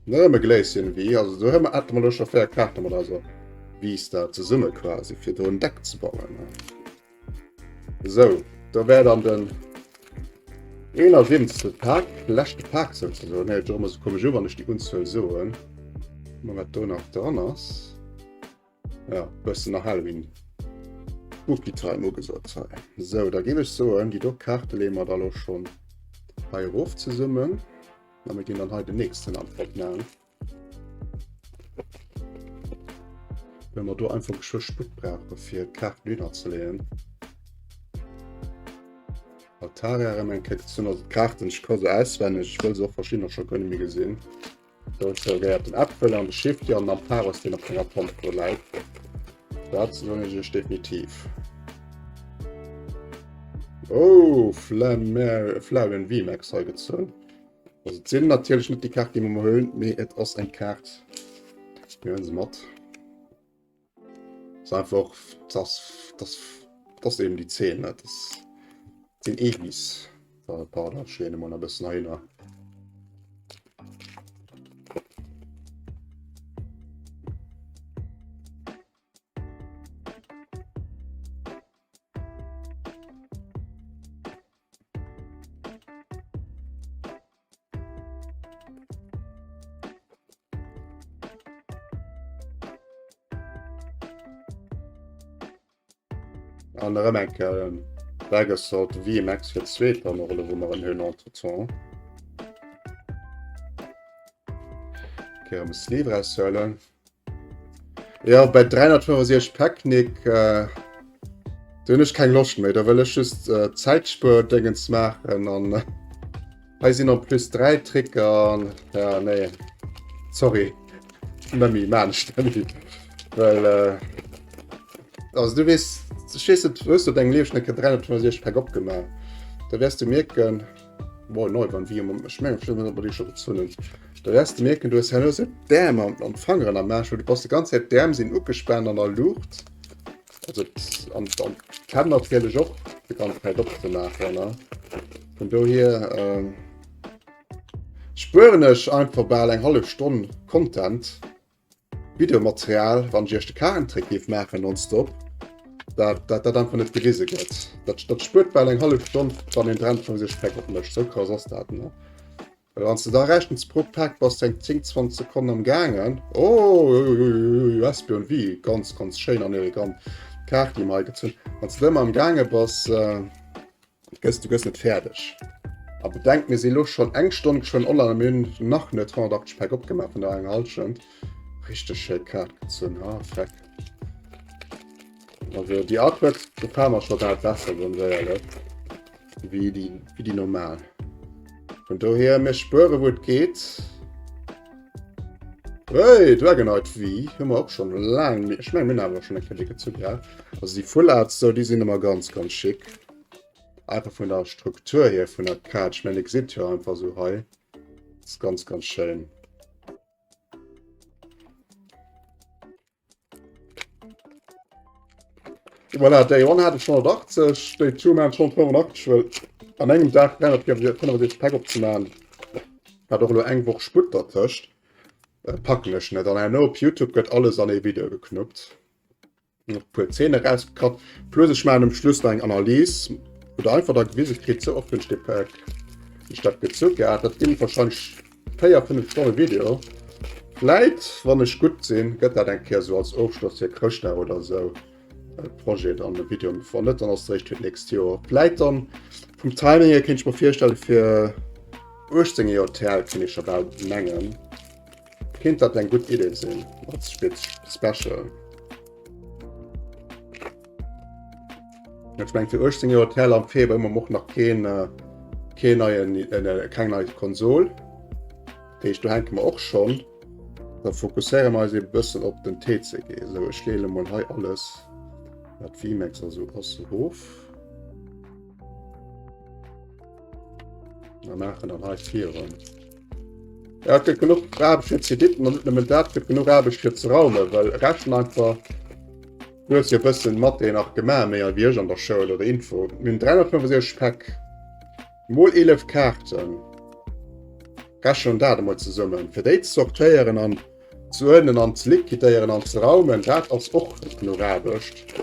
Nëmme Gläschen wéi also do hu mer hätte mer lo scho 4 Kaarte mat eiser V-Star zesumme quasi fir do en Deck ze bauen. Sou, do wär dann den 71. Pak, leschte Pak souzesoen. Héiert sech och ëmmer sou komesch u wann ech déi Unzuel soen. Mal wat do nach dran ass. Ja, bëssen nach Halloween. Spooky Time ugesot hei. Sou, da géif ech soen, déi do Kaarte leeë mer da lo schonn hei erof zesummen. A mir ginn dann hei den nächsten Antwort maachen. Well mer do einfach geschwë Sputt brauche fir d'Kaarten dohinner ze leeën. Altaria erëm eng Kéier gezunn. Also d'Kaarten, ech ka se auswenneg, ech wëll se och verschiddener scho guer net méi gesinn. Do gehéiert den Äpfel an de Shifty an den Ampharos, deen op senger Pomp do läit. Dat soen ech iech definitiv. Oh, Flareon VMAX hei gezunn. Also et sinn natierlech net déi Kaart, déi mer mol hunn, mee et ass eng Kaart. Mir hunn se mat. Ist einfach, das, das, das ass eben déi 10, ne? Das sinn Evis. Da, pardon, ech leene mol e bëssen heihinner. An erëm eng Kéier Vegasword VMAX fir d'zweet dann och elo wou mer en hunn entretemps. Kéier erëm e Sleeve raushuelen. Ja, bei 365 Päck, Nick, äh, do hunn ech keng Loscht méi. Da wëll ech just äh, Zäitspuerdéngens maachen an äh, hei sinn en plus 3 Tricker an ja, nee. Sorry. Nëmmi, maan ech nëmmi. Well äh, also du weess, ech weess net, hues du dengem Liewen schon eng Kéier 365 Päck opgemaach? Da wäers du mierken, Boah, neu wann wie ech mengen schon op déi scho gezunn hunn. Da wäers de mierken, du hues herno sou d'Äerm an an d'Fangeren am Aarsch, well du bass déi ganz Zäit d'Äerm sinn ugespaant an der Luucht. Also an an d'Hänn natierlech och déi ganz Zäit opzemaachen, ne? Vun dohier ähm, spueren ech einfach bal eng hallef Stonn Content. Videomaterial, wann ech iech de Karentrick géif maachen nonstop, dat dat dat einfach net gewise gëtt. Dat dat spuert bal eng hallef Stonn, wann een 365 Päck opmécht. Sou krass ass dat, ne? Well wann s de da rechens pro Päck bass de eng 10, 20 Sekonnen am gaangen. Oh, uiuiuiui, Espeon V, ganz, ganz schéin an elegant Kaart, déi mer hei gezunn. Wann s de da ëmmer am gaange bass, äh, gëss du gëss net fäerdeg. A bedenkt, mir si lo schonn eng Stonn geschwënn online a mir hunn nach net 180 Päck opgemaach vun der enger Hallschent. Richteg schéi Kaart gezunn, ha freck. Also déi Artworks gefale mer scho bal besser, ganz éierlech, wéi déi, wéi déi normal. Vun dohier, mir spuere wou et geet. Hey, Dragonite V hu mer och schonn laang, ech meng mir hunn awer schonn eng Kéier déi gezu gehat. Also déi Full Arts sou, déi sinn ëmmer ganz, ganz schick. Einfach vun der Struktur hier vun der Kaart. Ech meng, dir gesitt jo einfach sou hei. Das ist ganz, ganz schön. Voilà, Day 1 hat ech 180, Day 2 maan ech 185, well an engem Dag 365 Päck opzemaachen, hat och elo eng Woch Sputt dertëscht, äh, packen ech net. An herno op YouTube gëtt alles an ee Video geknuppt. Nach e puer Zeene rausgecut. Plus ech maachen um Schluss nach eng Analys, wou der einfach da gewise kritt, sou oft hunn ech dee Pack, ech dat gezu gehat. Dat ginn wahrscheinlech 4, 5 Stonne Video. Vläit, wann ech gutt sinn, gëtt dat eng Kéier sou als Ofschloss fir Chrëschtdag oder sou e Projet dann e Video. Wann net, dann ass et eréischt fir d'nächst Joer. Vläit dann vum Timing hier kéint ech mer virstelle fir 18 Joer TL kéint ech scho bal mengen. Kéint dat eng gutt Idee sinn als Special. Ech meng fir 18 Joer TL am Februar hu mer och nach keen, äh, keen neien, äh, keng nei Konsol. Dat heescht, do hänke mer och schonn. Da fokusséiere mer eis e bëssen op den TCG. Sou, ech leeë mol hei alles, wat VMAX a sou ass, erof. A maachen dann hei virun. Ja, et gëtt genuch Aarbecht fir ze editen an net nëmmen dat, et gëtt genuch Aarbecht fir ze raumen, well rechnen einfach, du hues jo e bëssen Mathé nach gemaach, méi wéi ech an der Schoul oder Info. Mir hunn 365 Päck mol 11 Kaarten. Rechnen dat emol zesummen, fir déi ze sortéieren an ze uerdnen an ze liquidéieren an ze raumen, dat ass och genuch Aarbecht.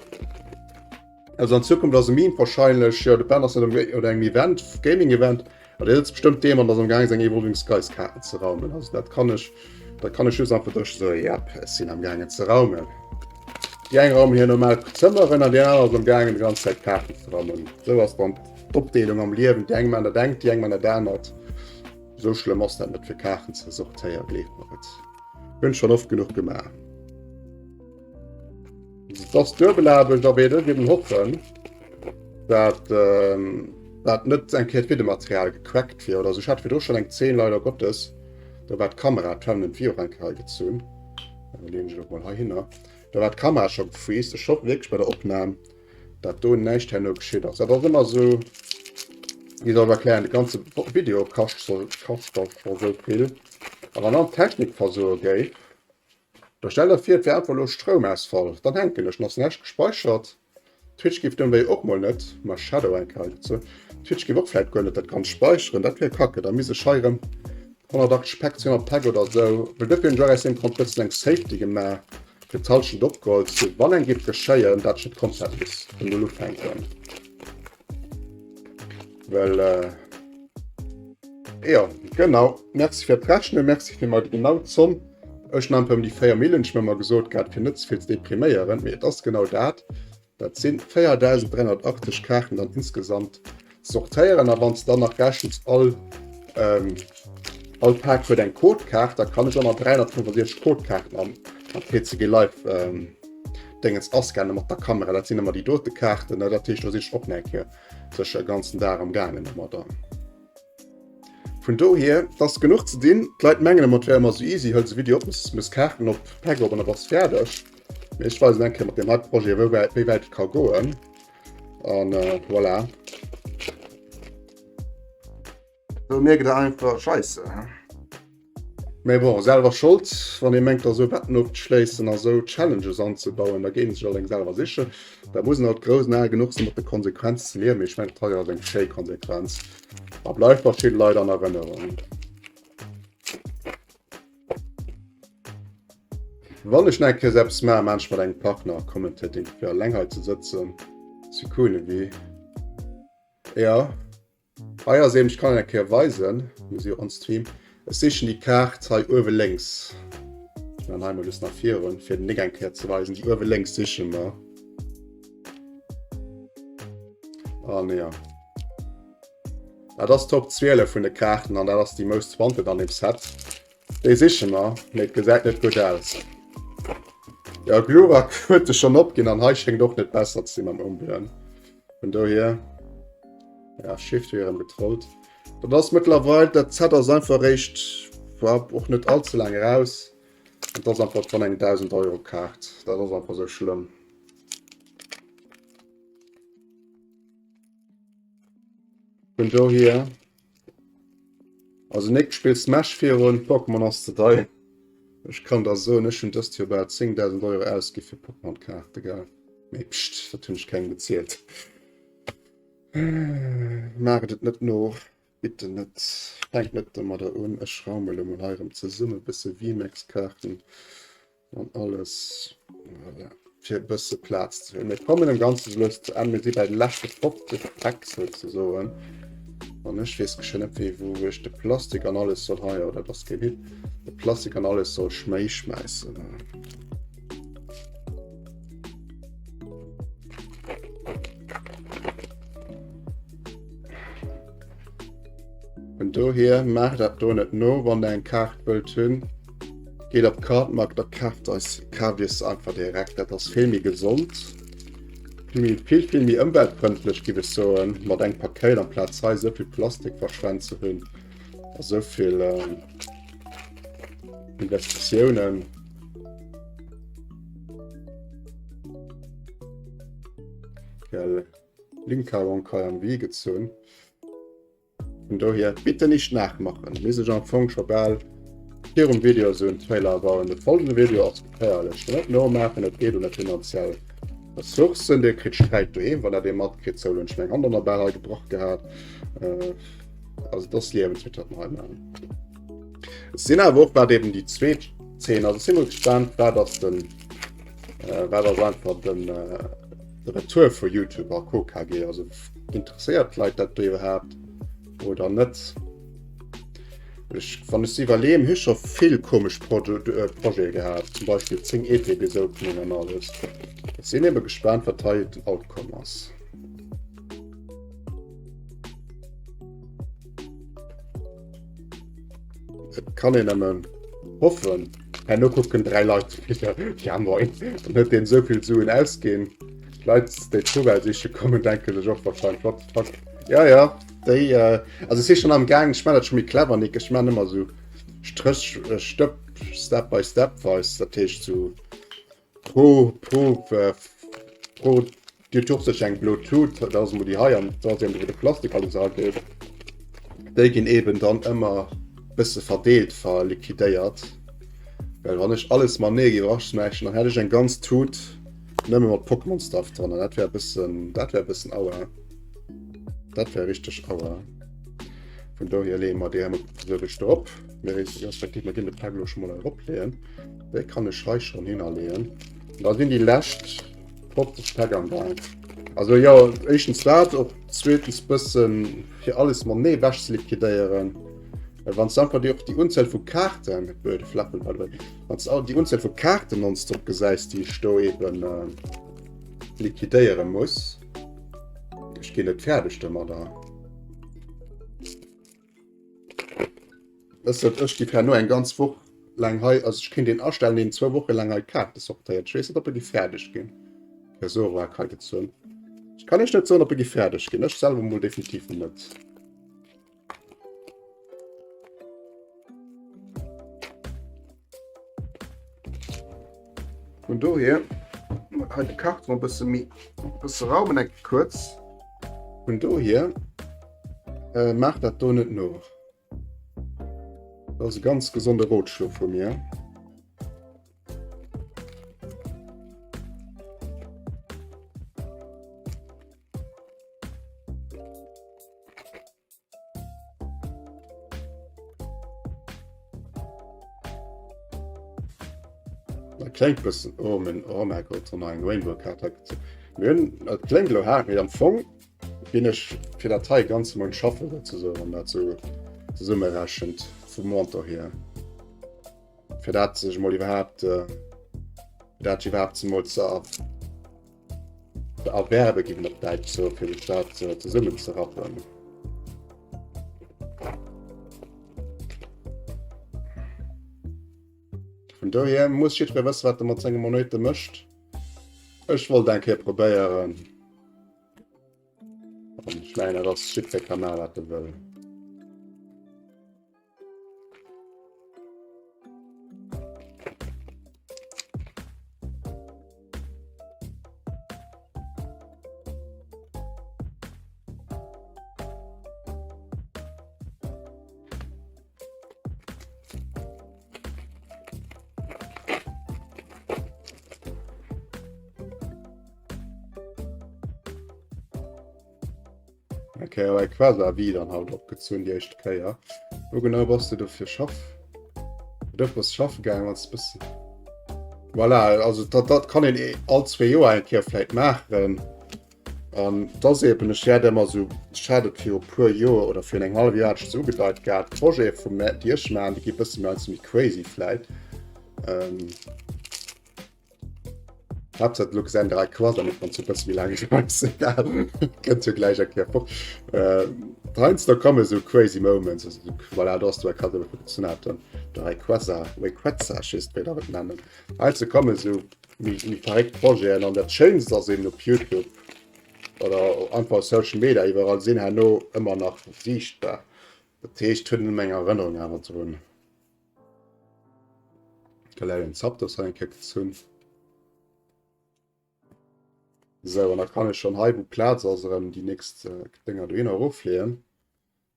Also an Zukunft ass e Meme wahrscheinlech, jo de Ben ass net um oder engem Event, Gaming Event, a dee sëtzt bestëmmt deem an ass am gaang seng Evolving Skies Kaarten ze raumen. Also dat kann ech, dat kann ech just einfach duerch soen, yep, ech sinn am gaangen ze raumen. Déi eng raumen hir normal Zëmmeren an déi aner ass am gaangen déi ganz Zäit Kaarten ze raumen. Sou ass dann d'Opdeelung am Liewen, déi eng man dat engt, déi eng man dat anert. Sou schlëmm ass dat net fir Kaarten ze sortéieren, gleeft mer et. Hunn ech schonn oft genuch gemaach. Et ass duebel Aarbecht a wéi eben hoffen, dat ähm, dat net eng Kéier d'Videomaterial gecrackt wier oder sou. Ech hat virdru schonn eng Zeen, leider Gottes, do war d'Kamera, d'Remnant View och eng Kéier hei gezunn. Da leeën ech et och mol heihinner. Do war d'Kamera scho gefreezed. Ech hoffe wierklech bei der Opnam, dat do näischt herno geschitt ass. Dat ass ëmmer sou, wéi soll ech erklären, de ganze Video kascht scho kascht da scho sou vill. A wann dann d'Technik versoe géif, Da stell der vir et wär einfach elo Stroumausfall, dann hänken ech, dann ass näischt gespeichert. Twitch giff dowéi och mol net, ma Shadow eng Kéier dozou, Twitch giff och vläit guer net dat Ganzt speicheren, dat wier kacke, da misst ech hei erëm 180 Päck, 200 Päck oder sou, well dofir hunn ech och aus deem Grond bëssen eng Safety gemaach, fir d'Halschent opgeholl ze hunn, wann eng giff geschéien, dat ech net komplett muss vun null ufänken, well. Jo, genau. Merci fir d'Rechnen, merci fir mer genau d'Zomm. Ech nahm ëm déi 4 Millen, ech hu mer gesot gehat, fir net ze vill ze depriméieren, mee et ass genau dat. Dat sinn 4.380 Kaarten dann insgesamt sortéieren. A wann s de dann nach rechens, all, ähm, all Pak huet eng Codekaart, da kann ech och nach 365 Codekaarten am, am TCG Live ähm, Déngens ascannen mat der Kamera. Dat sinn ëmmer déi dote Kaarten, ne? Dat heescht, do sinn ech och nach eng Kéier sécher e ganzen Dag am gaangen domadder. Vun dohier, et ass genuch ze dinn. D'Leit mengen ëmmer, et wär ëmmer esou easy, hëls e Video op, mëss Kaarten op, Päck op an da bass fäerdeg. Mee ech weisen eng Kéier mat deem hei Projet, wou wäit, wéi wäit et ka goen. An äh, voilà. Do mierkt der einfach, Scheisse. Mee bon, selwer Schold, wann ee mengt da sou Betten ofzeschléissen a sou Challenges anzebauen, da geet een sech alleng selwer sichen. Da muss een alt grouss an al genuch sinn, mat de Konsequenzen ze liewen. Mee ech mengen, dat hei ass eng schéi Konsequenz a bleift bei ville Leit an Erënnerung. Wann ech nach eng Kéier eppes maachen, maachen ech mat engem Partner Commentating, fir eleng hei ze sëtzen, Sekunde, wéi, jo. Hei ass een, ech kann eng Kéier weisen, mir si jo on stream. Ech sichen déi Kaart hei uewe lénks. Ech man hei mol just nach virun, fir den Nick eng Kéier ze weisen. Déi uewe lénks siche mer. An ja. Dat ass Top 12 vun de Kaarten an dat ass déi most wanted an dem Set. Déi siche mer, mee et gesäit net gutt aus. Ja, Glurak huet de schonn opginn an hei schéngt och net besser ze sinn mam Umbreon. Vun dohier, ja, Shift huet erëm getrollt. Dat ass mëttlerweil, dat Set ass einfach eréischt, war och net all ze laang eraus. Dat ass einfach schonn eng 1000 Euro Kaart. Dat ass einfach sou schlëmm. Vun dohier. Also Nick spill Smash virun, Pokémon ass ze deier. Ech kann der soen, ech hunn dëst Joer bal 10.000 Euro ausgi fir Pokémon-Kaarte, gell? Mee pscht, dat hunn ech kengem gezielt. Maacht et net no, bitte net. Fänkt net domadder un. Ech raume elo mol hei erëm zesummen e bësse VMAX-Kaarten. An alles voilà. Fir e bësse Plaz ze hunn. Mir kommen dem Ganze sou lues zu Enn. Mir si bei de leschte 50 Päck souzesoen. An ech weess geschwënn net méi, wou ech de Plastik an alles soll hei, oder dat ass keen Hit, de Plastik an alles soll schméi schmäissen. Vun dohier, maacht dat do net no, wann der eng Kaart wëllt hunn. Geet op Cardmarkt a kaaft eis, kaaft iech se einfach direkt. Dat ass vill méi gesond, vill méi, vill, vill méi ëmweltfrëndlech, giff ech soen, mat engem Pakéit amplaz hei esou vill Plastik verschwent ze hunn a esou vill Investitiounen. Gell, Linkaronk hei am Wee gezunn. Vun dohier bitte nicht nachmachen. Misst ech am Fong scho bal virum Video esou en Trailer bauen. De folgende Video ass geféierlech. Net nomaachen, et geet un der finanziell Ressourcen. Dir kritt Sträit doheem, wann der dee matkritt. Sou hunn ech meng Hand an der bal hei gebrach gehat. Äh, also et ass liewenswichtig, wat mer hei maachen. Ech sinn awer och wat eben déi zweet Zeen ass. Ech si mol gespaant, wat ass den, äh, wat ass einfach den, äh, de Retour vu YouTube a Co. KG. Also Interesséiert d'Leit dat do iwwerhaapt oder net? Ech, wann ech se iwwerleeën, hu scho vill komesch Produ äh, Projete gehat, zum Beispill 10 ETBs Opening an alles. Ech sinn ebe gespaant, wat hei den Outcome ass. Et kann een nëmmen hoffen. Herno kucken 3 Leit wieder, ja moin, dann huet deen esou vill Suen ausginn. D'Leit, déi d'Poubelle siche kommen, denke sech och wahrscheinlech, what the fuck. Ja, ja, déi, äh, also ech si schon am Gaang, ech man dat scho méi clever, Nick, ech man ëmmer sou Stréch, äh, Stëpp, Step by Step-weis, dat heescht sou Pro, pro, äh, pro Dir tuch sech eng blo Tut, dat ass emol déi hei, an da ass eben wou de Plastik alles erageet. Déi ginn eben dann ëmmer bësse verdeelt, verliquidéiert. Well wann ech alles matenee géif eraschmäissen, dann hätt ech eng ganz Tut nëmme mat Pokémon Stuff dran, an dat wär e bëssen, dat wär e bëssen aua. Dat wär richteg aua. Vun dohier leeë mer déi emol provisoresch drop. Mir respektiv mer ginn de Pak elo scho mol eropleeën. Déi kann ech hei schonn hinnerleeën. Da sinn déi lescht 50 Päck am Gaang. Also jo, éischtens dat, och zweetens bëssen fir alles matenee ewech ze liquidéieren. Well wann s du einfach déi och déi Unzuel vu Kaarten, blöde Flappen by the way, wann s du déi Unzuel vu Kaarten nonstop gesäis, déi ech do eben liquidéiere muss, ech ginn net fäerdeg domadder. Ech sot, ech giff herno eng ganz Woch laang hei, also ech kéint een astellen, deen zwou Woche laang hei d'Kaarte sortéiert. Ech weess net, ob e giff fäerdeg ginn. Versorak hei gezunn. Ech kann iech net soen, ob e giff fäerdeg ginn. Ech selwer mol definitiv net. Vun dohier hei de Karton e bësse méi bësse raumen eng kuerz. Vun dohier äh, maach dat do net no. Dat ass e ganz gesonde Rotschlo vu mir. Dat kléngt bëssen, oh mein, oh mein Gott, dann nach eng Rainbow Kaart hei gezunn. Mir hunn, dat kléngt elo haart, mee am Fong ginn ech fir dat hei e ganze Mount schaffen, souzesoen, wann dat sou zesummerechent vum Montant hier. Fir dat sech emol iwwerhaapt, fir dat iwwerhaapt emol ze erwerbe, géif een op Däitsch soen, fir sech dat zesummenzerappen. dohier muss jiddweree wëssen, wat e mat senge Monete mécht. Ech wollt eng Kéier probéieren. An ech mengen, dat ass jiddweree ka maachen, wat e wëll. Okay, aber Quasar wie dann halt opgezunn déi éischte Kéier. Wo genau bass du dofir schaff? Du bass schaffe gaangen, wann du bëssen. Voilà, also dat, dat kann een eh all zwee Joer eng Kéier vläit maachen. An et ass eben, ech hat ëmmer esou, ech hat et viru puer Joer oder virun engem hallwe Joer hat ech et esou ugedeit gehat, d'Projete vu mär, déi ech maachen, déi gi bësse méi heiansdo méi crazy vläit. Ähm, Haaptsaach elo gesäit der Quas an net zu bësse méi laang egal. Kënnt jo gläich eng Kéier fort. Äh, heiansdo komme sou crazy moments, also, voilà, do ass du grad ebe gezunn haten, der Rayquaza, Rayquaza, ech weess net wéi der et nennen. Heiansdo komme sou méi méi verréckt Projeten an dat Schéinst ass eben op Youtube oder einfach op Social Media iwwerall sinn herno ëmmer nach siichtbar. Dat heescht hunn eng Erënnerung awer drun. Galarian Zapdos hei eng Kéier gezunn. Sou, an da kann ech schon hei wou Plaz ass erëm déi nächst äh, Dinger dohinner erofleeën.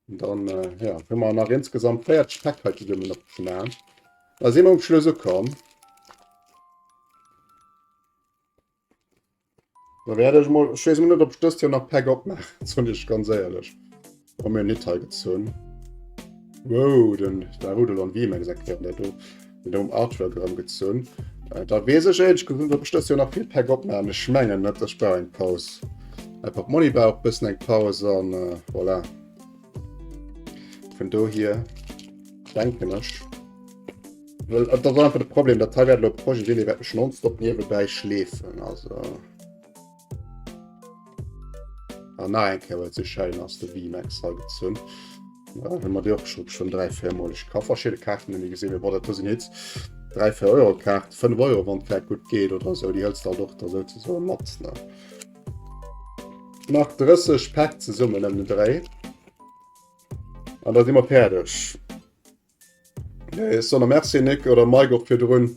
Und dann äh, ja, hu mer nach insgesamt 40 Päck hei zesummen opgemaach. Da si mer um Schluss ukomm. Da werde ech mol, ech weess mol net, ob ech dëst Joer nach Päck opmaachen, soen ech ganz éierlech. Oh, mir hunn Hit hei gezunn. Wow, den Darudolon VMAX erklärt der do. Den do um Artwork erëm gezunn. Äh, da weess ech éierlech gesot, ob ech dëst Joer nach vill Päck opmaachen. Ech mengen net, ech brauch eng Paus. Mäi Portmonni brauch och bëssen eng Paus an äh, voilà. Vun dohier denken ech, well dat ass einfach de Problem, dat hei wäert elo e Projet sinn, dee wäert mech nonstop niewebäi schleefen. Also an nach eng Kéier, well et sou schéin ass, de VMAX hei gezunn. Ja, hu mer déi och scho schon 3, 4 Mol. Ech ka verschidde Kaarten net méi gesinn, mee bon, dat do sinn Hits. 3, 4 Euro Kaart, 5 Euro, wann et vläicht gutt geet oder sou, déi hëls de halt och da souzesoen mat, ne? Nach 30 Päck zesummen ëm den Dréi. An da si mer fäerdeg. Nee, so, merci Nick oder Mike och virdrun.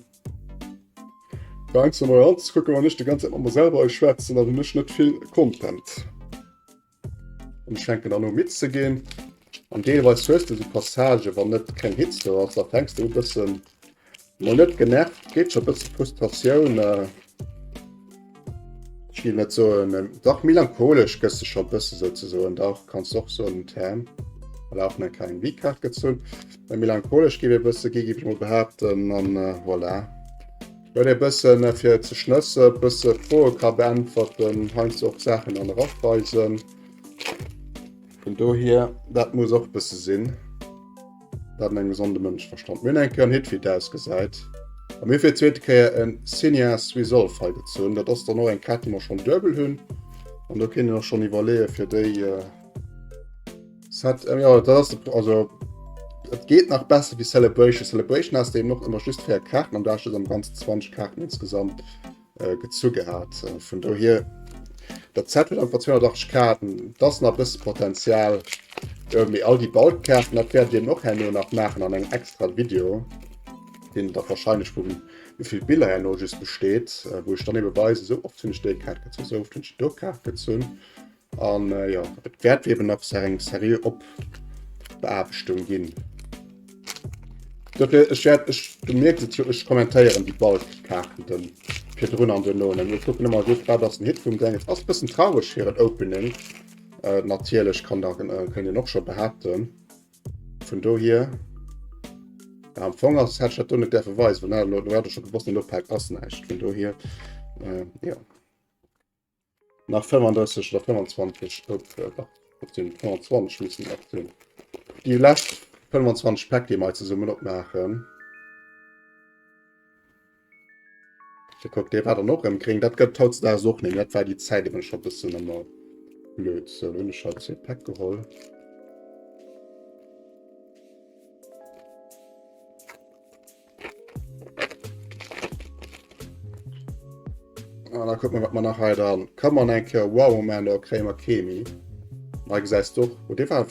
Ganz emol anzekucken, wann ech de ganze Zäit mat mer selwer hei schwätzen, dann hunn ech net vill Content. An ech fänken dann u midd ze ginn. An deelweis hues de sou Passagen, wann net keng Hitz do ass, da fänks de u bëssen Mol net genervt, geet scho bësse Frustratioun. Ech will net soen, dach melancholesch gëss de scho bësse souzesoen, dach kanns och soen den Term. Well och nach keng V-Kaart gezunn. Mä melancholesch géif ee bësse gi, géif ech mol behaapten an voilà. Huet ee bëssen fir ze schnësse, bësse Froe ka beäntwerten, heiansdo och Saachen an erafweisen. Vun dohier, dat muss och bësse sinn. Dat an engem gesonde Mënscheverstand. Mir hunn eng Kéier en Hit, wéi et ausgesäit. A mir hu fir d'zweete Kéier en Signas Resolve hei gezunn. Dat ass dann och eng Kaart, déi mer schonn duebel hunn. An do kéint een och schonn iwwerleeë fir déi äh, Set. Äh, ja, dat ass de, also et geet nach besser wéi Celebration. Celebration has de eben och ëmmer just 4 Kaarten an du hast am ganzen 20 Kaarten insgesamt. äh, gezu gehat. Äh, vun dohier dat Set huet einfach 280 Kaarten, dat ass nach e bësse Potenzial. Äh, mee all déi Bulk-Kaarten, dat wäert Dir och herno nach maachen an engem extra Video, deen da wahrscheinlech vu wéi vill Biller herno just besteet, äh, wou ech dann ebe weisen, sou oft hunn ech déi Kaart gezunn, sou oft hunn ech déi do Kaart gezunn. An äh, jo, et wäert eben nach eng seriö Opbeaarbechtung ginn. Dofir, ech wäert, ech, du mierks et jo, ech kommentéieren déi Bulk-Kaarten den virdrun an duerno. An ech kucken ëmmer just, wat ass den Hit vum Deng. Et ass e bëssen traureg fir en Opening. Äh, natierlech kann da, äh, kënnt een och scho behaapten. Vun dohier, ja, am Fong ass, hätt ech dat do net däerfe weisen, well elo, elo hat ech scho gewosst, elo Pack ass näischt. Vun dohier, äh, jo. Nach 35 oder 25 op, äh, dach, dat sinn 25 müssen dat sinn. Déi lescht 25 Päck, déi mer hei zesummen opmaachen. Fir kuck, dee war dann och rëm gréng. Dat gëtt hautdesdaags och net méi. Dat war déi Zäit eben scho bëssen ëmmer blöd. Sou, hunn ech halt zwee Päck geholl. kucke mer, wat mer nach hei dann. Komm an eng Kéier. Wow, Moment, do kréie mer kee méi. Hei gesäis du och. Oh, dee war,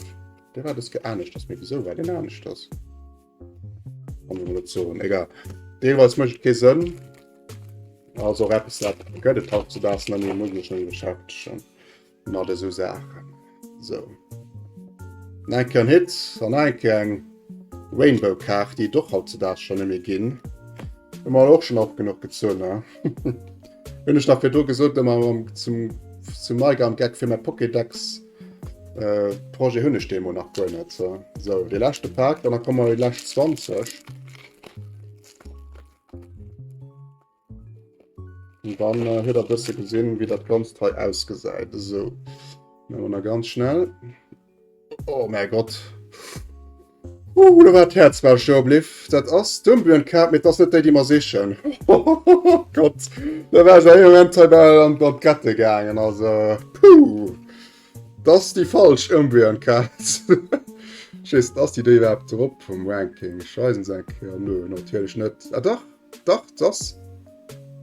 dee war dës Kéier aneschters. Mee wisou war deen aneschters? Kann ech net soen. Egal. Deelweis mécht et kee Sënn. Also och eppes, dat gëtt et hautzudags net méi, muss ech mech net beschäftegen mat esou Saachen. Sou. Nach eng Kéier en Hit an nach eng Kéier eng Rainbow-Kaart, déi et och hautzudags schonn net méi ginn. Hu mer och schonn oft genuch gezunn, ne? Hunn ech nach virdru gesot, ëmmer zum, zum Neigang Geck fir mäi Pokédex. Äh, Projet hunn ech deemol nach guer net. So, so de leschte Pak, dann komme mer déi lescht 20. Und dann äh, huet der bësse gesinn, wéi dat Ganzt hei ausgesäit. So, machen wir ganz schnell. Oh mein Gott. Uh, da war d'Häerz bal stoe bliff. Dat ass d'Umbürenkaart, mee 't ass net déi, déi mer sichen. Oh Gott, da war ech ee Moment hei bal an d'Gette gaangen. Also, puh, dat ass déi falsch Umbürenkaart. Ech weess net, ass déi do iwwerhaapt drop vum Ranking? Ech weisen se eng Kéier. Nö, natierlech net. Ah dach, dach, 't ass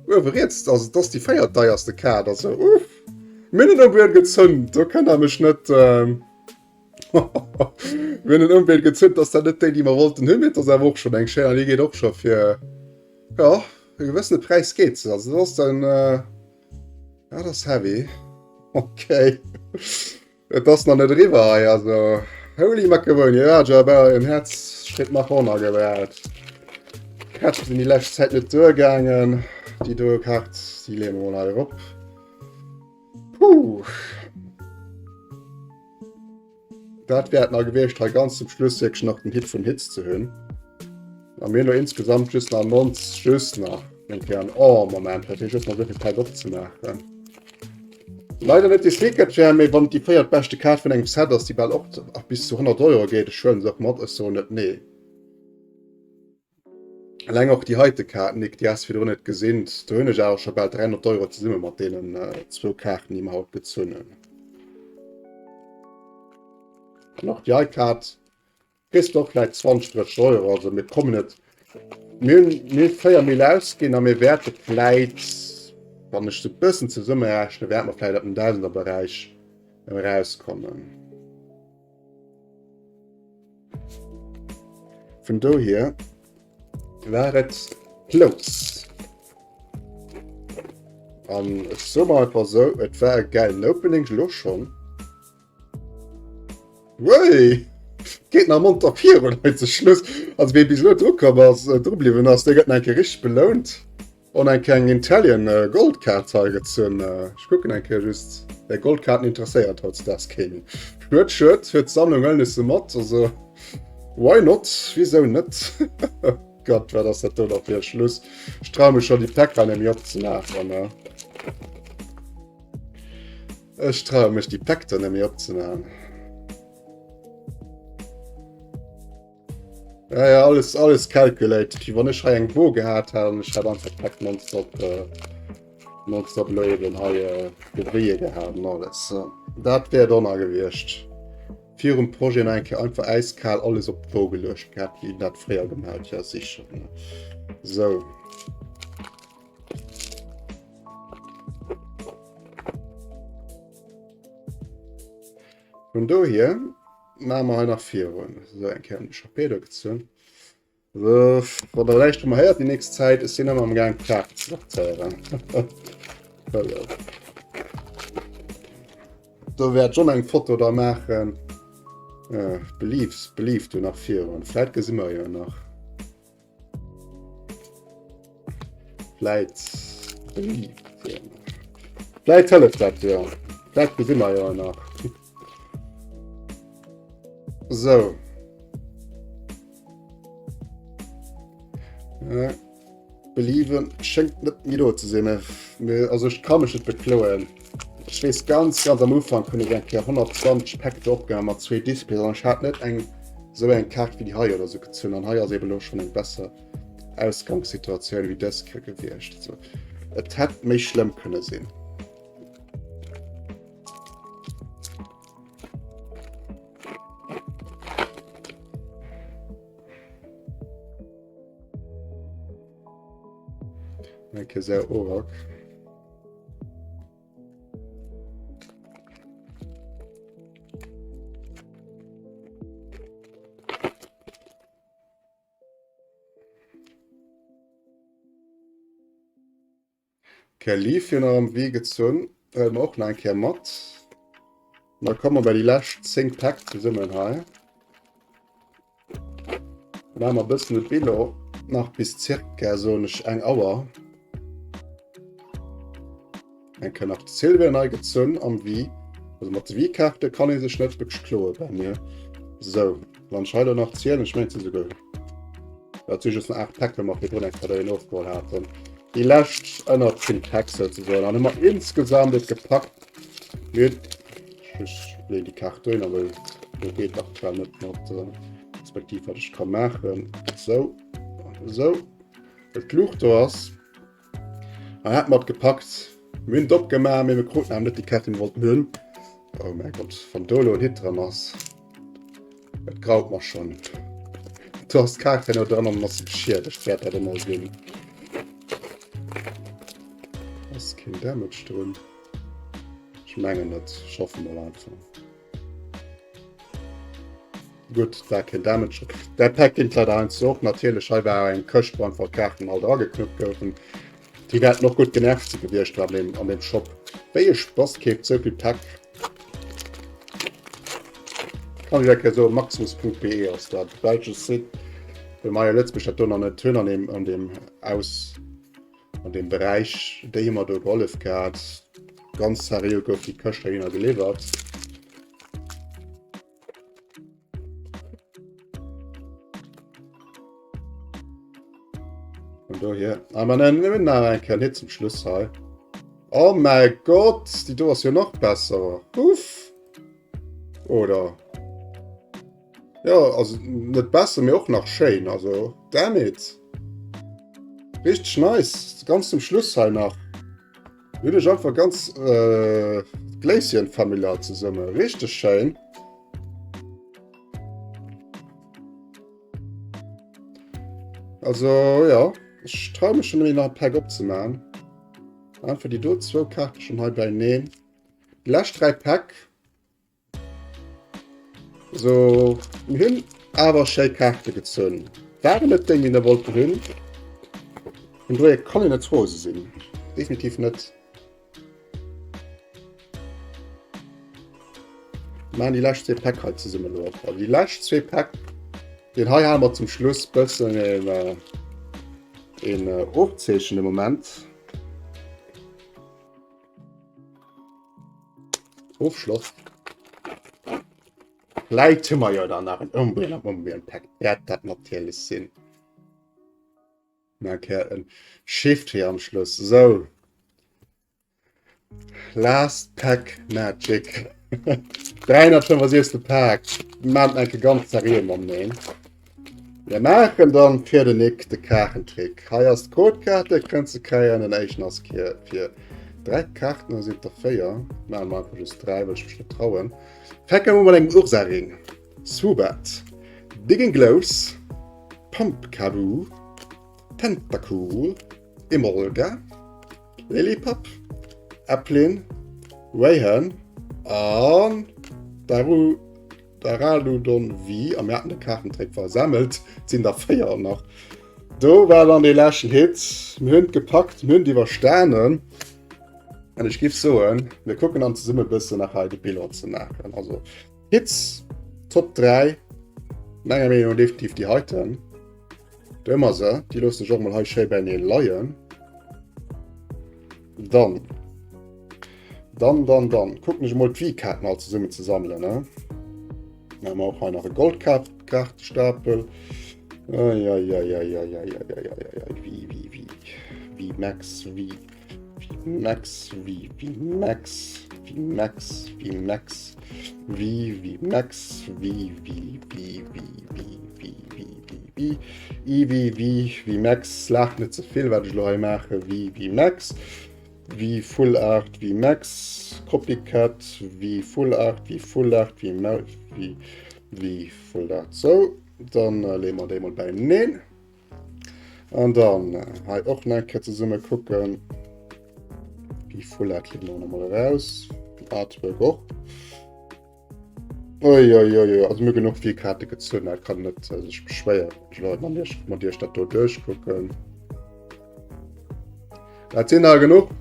uewe riets. Also, 't ass déi véiertdeierste Kaart. Also, uff, mir hunn den Umbüren gezënnt. Do kënnt der mech net. Mir hunn en Ëmwéi gezënnt, ass dat net déi, déi mer wollten hunn, mee et ass awer och schonn eng schéin an déi geet och scho fir, jo, e gewëssene Präis geet se. Also dat ass dann, dat ass heavy. Okay. Et ass nach net eriwwer hei, also holy macaroni, jo, hat jo awer en Häerzschritt nach ronner gebraucht. D'Kaarte sinn déi lescht Zäit net duergaangen. Déi do Kaart, déi leeë mer mol hei erop. Puh. Dat wäert nach gewiescht hei ganz zum Schluss wirklich nach den Hit vun Hits ze hunn. A mir no insgesamt just nach 90 just nach eng Kéier an oh Moment dat just nach so Päck opzemaachen. Leider net déi Secret Rare, mee wann déi véiert beschte Kaart vun engem Set ass, déi bal och bis zu 100 Euro geet, ech huelen se och mat, ech soen net nee. Eleng och déi heite Kaart, Nick, déi has de virdrun net gesinn, do hunn ech awer scho bal 300 Euro zesumme mat deenen zwou Kaarten, déi mer haut gezunn hunn. An och déi hei Kaart kriss de och vläicht 20, 30 Euro. Also mir kommen net, mir hunn, mir hunn 4 Mille ausginn a mir wäerte vläicht, wann ech se e bëssen zesummerechnen, wäerte mer vläicht an den Dausenderberäich erauskommen. Vun dohier war et close. An ech soe mer einfach esou, et war e gäilen Opening elo schonn. Wéi! Geet nach monter virun hei zu Schluss. Also wee bis elo dru komm ass, äh, dru bliwwen ass, dee gëtt nach eng Kéier richteg belount. An eng kleng Italian äh, Goldkaart hei gezunn. Äh, ech kucken eng Kéier just. Där Goldkaarten interesséiert hautdesdaags keen. Schued, schued, huet d'Sammlung huelen ech se mat. Also, why not? Wisou net? Gott, wat ass dat do nach fir e Schluss? Ech traue mech schon déi Päck hei net méi opzemaachen. Ne? Ech traue mech déi Päck da net méi opzemaachen. Ja, ja, alles, alles calculated. Wie wann ech hei eng Wo gehat hätt an ech hätt einfach Pack nonstop, äh, nonstop loaden hei äh, Gewéie gehat an alles. So. Dat wär Donner gewiescht. Virum Projet nach eng Kéier einfach äiskal alles op d'Wo geluecht gehat, wéi een dat fréier gemaach huet. Ja, sicher. Ne? So. Vun dohier Maache mer hei nach virun. Esou, eng Kéier den Chapeau do gezunn. So, wann der näischt vu mer héiert déi nächst Zäit, ech sinn ëmmer am Gaang d'Kaart ze sortéieren. Do wäert John eng Foto da maachen. Äh, Beliefs, Belief do nach virun. Vläit gesi mer jo nach. Vläit Vläit hëlleft dat jo. Vläit gesi mer jo nach. So. Ja. Believen schéngt net méi do ze sinn. Also ech ka mech net bekloen. Ech weess ganz ganz am Ufank hunn ech eng Kéier 120 Päck do opgemaach mat zwee Displays an ech hat net eng esou eng Kaart wéi déi hei oder sou gezunn an hei ass eben elo schonn eng besser Ausgangssituatioun wéi dës Kéier gewiescht. Also et hätt méi schlëmm kënne sinn. Eng Kéier Orak. Kéier Leaf hier nach am Wee gezunn. Huele mer och nach eng Kéier mat. Da komme mer bei déi lescht 10 Päck zesummen hei. Maache mer e bëssen de Bilan nach bis circa, soen ech, eng Auer. Eng Kéier nach d'Sylvia nei gezunn am Wii. Also mat de Wii-Kaarte kann ee sech net wierklech kloe bei mir. Sou, wann ech hei elo nach zielen, ech mengen et si souguer, dat si just nach 8 Päck, well mer virdrun eng Kéier der een ofgeholl haten. Déi lescht ënnert 10 Päck souzesoen. An hu mer insgesamt et gepackt. Mir ech leeën déi Kaart dohinner, well do geet aktuell net mat äh, respektiv wat ech ka maachen. Sou, sou. Well d'Luucht do ass. An hat mat gepackt. Mir hunn et opgemaach, mee mir kruten awer net déi Kaart, déi mir wollten hunn. Oh mäi Gott, wann do elo en Hit dran ass. Et graut mer schonn. Do ass d'Kaart herno dran an ass se beschiedegt. Wäert dat emol sinn. Ass keen Damage drun. Ech mengen net. Ech hoffe mol einfach. Gutt, war keen Damage. Dat Pack géint leider heiansdo och. Natierlech, hei war eng Këscht, wou einfach d'Kaarten all drageknuppt goufen. Déi wäerten och gutt genervt si gewiescht an deem, an deem Shop. Wéi e Spass keeft sou vill Päck? Kann ech eng Kéier soen, maximus.be ass dat belsche Site, well mer hei a Lëtzebuerg dat do nach net hunn an deem, an deem Aus. An deem Beräich, déi hu mer do gehollef gehat. Ganz seriö gouf déi Këscht heihinner geliwwert. Vun dohier. Aber dann nehmen nach eng Kéier Hit zum Schluss hei. Oh mein Gott, déi do ass jo nach besser. Uff. Oder? Ja, also net besser, mee och nach schéin. Also, damn it. Richtig nice. Ganz zum Schluss hei nach. Hunn ech einfach ganz äh, Glacian Familiar zesumme. Richtig schéin. Also, ja. Ich traue mich schon nach ein Pack opzumachen. Einfach die do zwou Karten schon hei beineen. Die lescht 3 Pack. So, mir hunn awer schéi Kaarte gezunn. Waren net déi, déi mir wollten hunn. Vun dohier kann een net rose sinn. Definitiv net. Maan déi lescht zwee Päck hei zesumme elo op. Also déi lescht zwee Päck, deen hei hale mer zum Schluss bëssen een, äh, een äh, Ofzeechen de Moment. Ofschloss. Vläit hu mer jo dann nach en Umbreon am Umbreon Pack. Wäert dat natierlech sinn. Nach eng Kéier en Shift hier am Schluss. So. Last Pack Magic. 375. Pack. Maan enke ganz seriö mam Neen. Mir maachen dann fir den Nick de Kaartentrick. Hei ass d'Codekaart, déi kënnt ze kréien. Den éischten ass fir 3 Kaarten, da sinn et der 4. Maache mer einfach just 3, well ech mech net trauen. Fänke mer mat engem Ursaring, Swoobat, Digging Gloves, Pumpkaboo, Tentacool, Emolga, Lillipup, Applin, Rayhan an Daru. Duraludon V, a mir haten de Kaartentrick versemmelt, et sinn der 4 nach. Do war dann dee leschten Hit. Mir hunn et gepackt, mir hunn et iwwerstanen. An ech giff soen, mir kucken dann zesumme bëssen nach hei de Bilan ze maachen. Also Hits, Top 3, menger Meenung no definitiv déi heiten. Do hu mer se, déi loossen ech och mol hei schéi beineen leien. Dann, dann, dann, dann kucken ech mol d'Vi-Kaarten all zesummen ze sammelen. Ne? Dann haben wir och hei nach e Goldkaartestapel. Eieieiei, wie, wie, wie, wie Max, wie, wie Max, wie, wie Max, wie Max, wie Max, wie, wie Max, wie, wie, wie, wie, wie, wie, wie, wie. Wie, I, wie, wie, wie Max, laacht net ze vill, wat ech elo hei maachen, wie, wie Max, wie Full Art, wie Max, Copycat, wie Full Art, wie Full Art, wie Ma, wie, wie Full Art. Sou, dann äh, leeë mer déi mol beineen. An dann äh, hei och nach eng Kéier zesumme kucken. Wie Full Art leeë mer nochmol eraus. Artwork och. Ui, ui, ui, also mir genuch vill Kaarte gezunn, dat kann net äh, sech beschwéieren. Ich Leute mat iech, mat iech dat do duerchkucken. Dat sinn der genuch.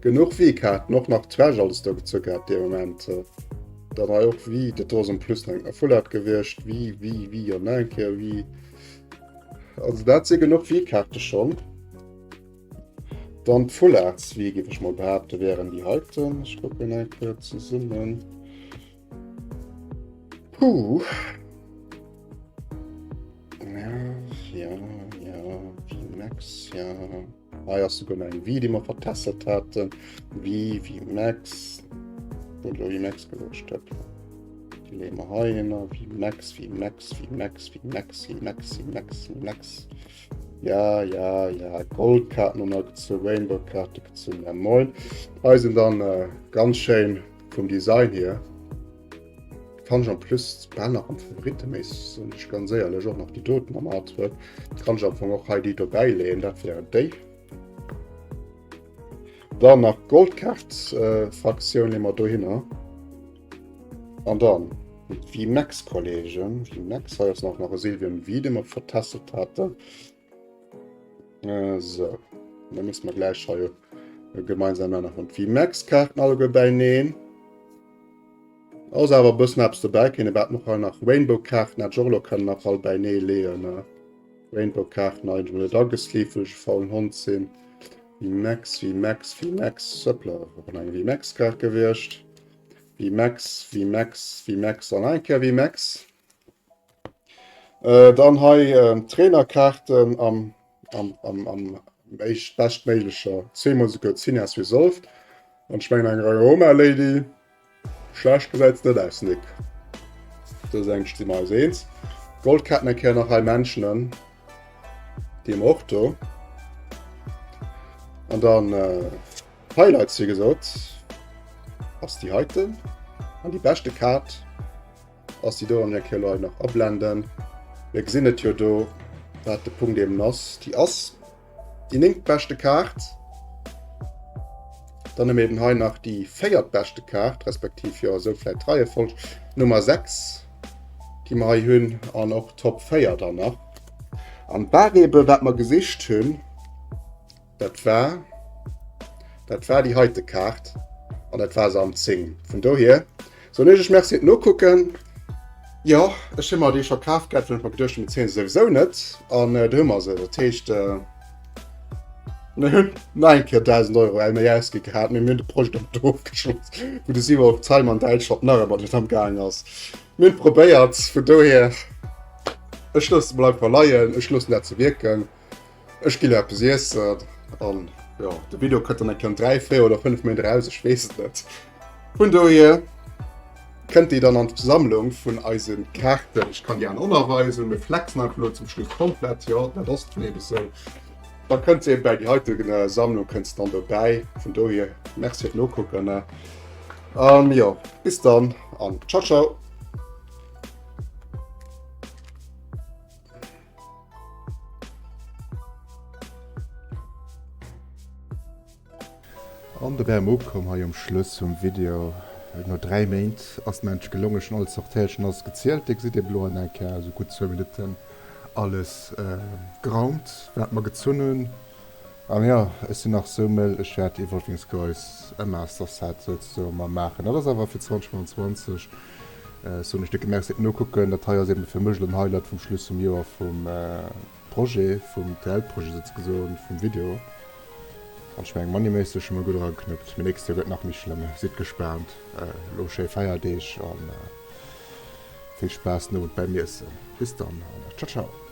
Genuch V-Kaarten, och nach Trash alles do gezu gehat dee Moment. Dann hei och V, dat do ass en plus nach eng Full Art gewiescht. V, V, V an nach eng Kéier V. Also dat si genuch V-Kaarte schonn. Dann d'Full Arts V, géif ech mol behaapten, wären déi heiten. Ech kucken eng Kéier zesummen. Puh. Ja, ja, ja, V-Max, ja. Hei ass souguer nach eng Wii, déi mer vertässelt haten. Wii, Wii Max. Wou elo Wii Max geluecht huet. Déi leeë mer hei hinner. Wii Max, Wii Max, Wii Max, Wii Max, Wii Max, Wii Max, Wii Max. Ja, ja, ja. Goldkaarten hu mer gezu, Rainbow-Kaarte gezunn. Ja, moin. Hei sinn dann äh, ganz schéin vum Design hier. Fann ech en plus bal nach am Favorite, méi soen ech ganz éierlech, och nach déi doten am Artwork. Kann ech am Fong och hei déi dobäi leeën, dat wären déi. Dann nach Goldkaart-Fraktioun leeë mer dohinner. An dann d'VMax-Kollegen, VMax, hei ass nach nach e Sylveon V, dee mer vertestet haten. Äh, so. Da müssen wir gleich hei gemeinsam nach und VMAX-Karten alleguer beineen. Ass awer e bëssen eppes dobäi, kéint ee bal och nach Rainbow-Kaarten hätt ech och elo kënnen nach all beinee leeën. Rainbow-Kaarten eigentlech mol net agesleeft, well ech e faulen Hond sinn. VMAX, VMAX, VMAX, hoppla, och nach eng VMAX-Kaart gewiescht. VMAX, VMAX, VMAX an eng Kéier VMAX. Äh, dann hei äh, Trainerkaarten am, am, am, am éischt beschtméiglecher zweemol souguer Zinnias Resolved. An ech mengen eng Rayoma Lady. Schlecht gesäit se net aus, Nick. Do seng sti mer eis eens. Goldkaarten eng Kéier nach hei mentionen. Déi hu mer och do. An dann äh, Highlights, wéi gesot, ass déi heiten. An déi beschte Kaart ass déi do an der Kéier hei nach ablenden. Mir gesinn et jo do, wat de Punkt eben ass. Déi ass déi néngtbeschte Kaart. Dann hu mir eben hei nach déi véiertbeschte Kaart, respektiv jo esou vläicht d'Reiefolg, Nummer 6, déi mer hei hunn, an och Top 4 dann nach. An war eben, wat mer gesicht hunn, Dat war, dat war déi heite Kaart an dat war se am 10. Vun dohier soen ech iech Merci fir d'Nokucken. Jo, ech hu mer déi scho kaf gehat, well ech mer geduecht hunn, mir zéien se souwisou net an do hu mer se. Dat heescht, mir hunn nach eng Kéier 1.000 Euro méi ausgi gehat, mee mir hunn de Projet dann do ofgeschloss, wou de Simon op Zalm an Däitschland nach ëmmer net am Gaang ass. Mir hunn et probéiert, vun dohier, ech loosse mol einfach leien, ech loossen dat se wierken. Ech gi lo eppes iessen an jo, de Video kënnt dann eng Kéier an 3, 4 oder 5 Méint eraus, ech weess et net. Vun dohier kënnt déi dann an d'Sammlung vun eise Kaarten. Ech kann déi aner och nach weisen, mir flexen einfach lo zum Schluss komplett, jo, dat ass dann eben esou. Da kënnt se eben bäi déi heite Sammlung kënnt se dann dobäi. Vun dohier Merci fir d'Nokucken an jo, bis dann an ciao ciao. An do wäre mer ukomm hei um Schluss vum Video. No 3 Méint ass et mer endlech gelongen. Ech hunn alles sortéiert, ech hunn alles gezielt. Dir gesitt eben elo an eng Kéier esou gutt zwou Minutten alles geraumt, wat mer gezunn hunn. An jo, ech sinn nach sou mëll, ech wäert Evolving Skies e Master Set souzesoe mer maachen. Dat ass awer fir 2025. Soen ech décke Merci fir d'Nokucken. Dat hei ass eben fir mech elo den Highlight vum Schluss vum Joer vum Projet, vum TL-Projet souzesoen, vum Video. An ech mengen moneyméisseg hu mer gutt erageknuppt. Mee nächst Joer gëtt nach méi schlëmm. Sidd gespaant. Elo schéi Feierdeeg an vill Spaass den Owend beim Iessen. Bis dann an ciao ciao.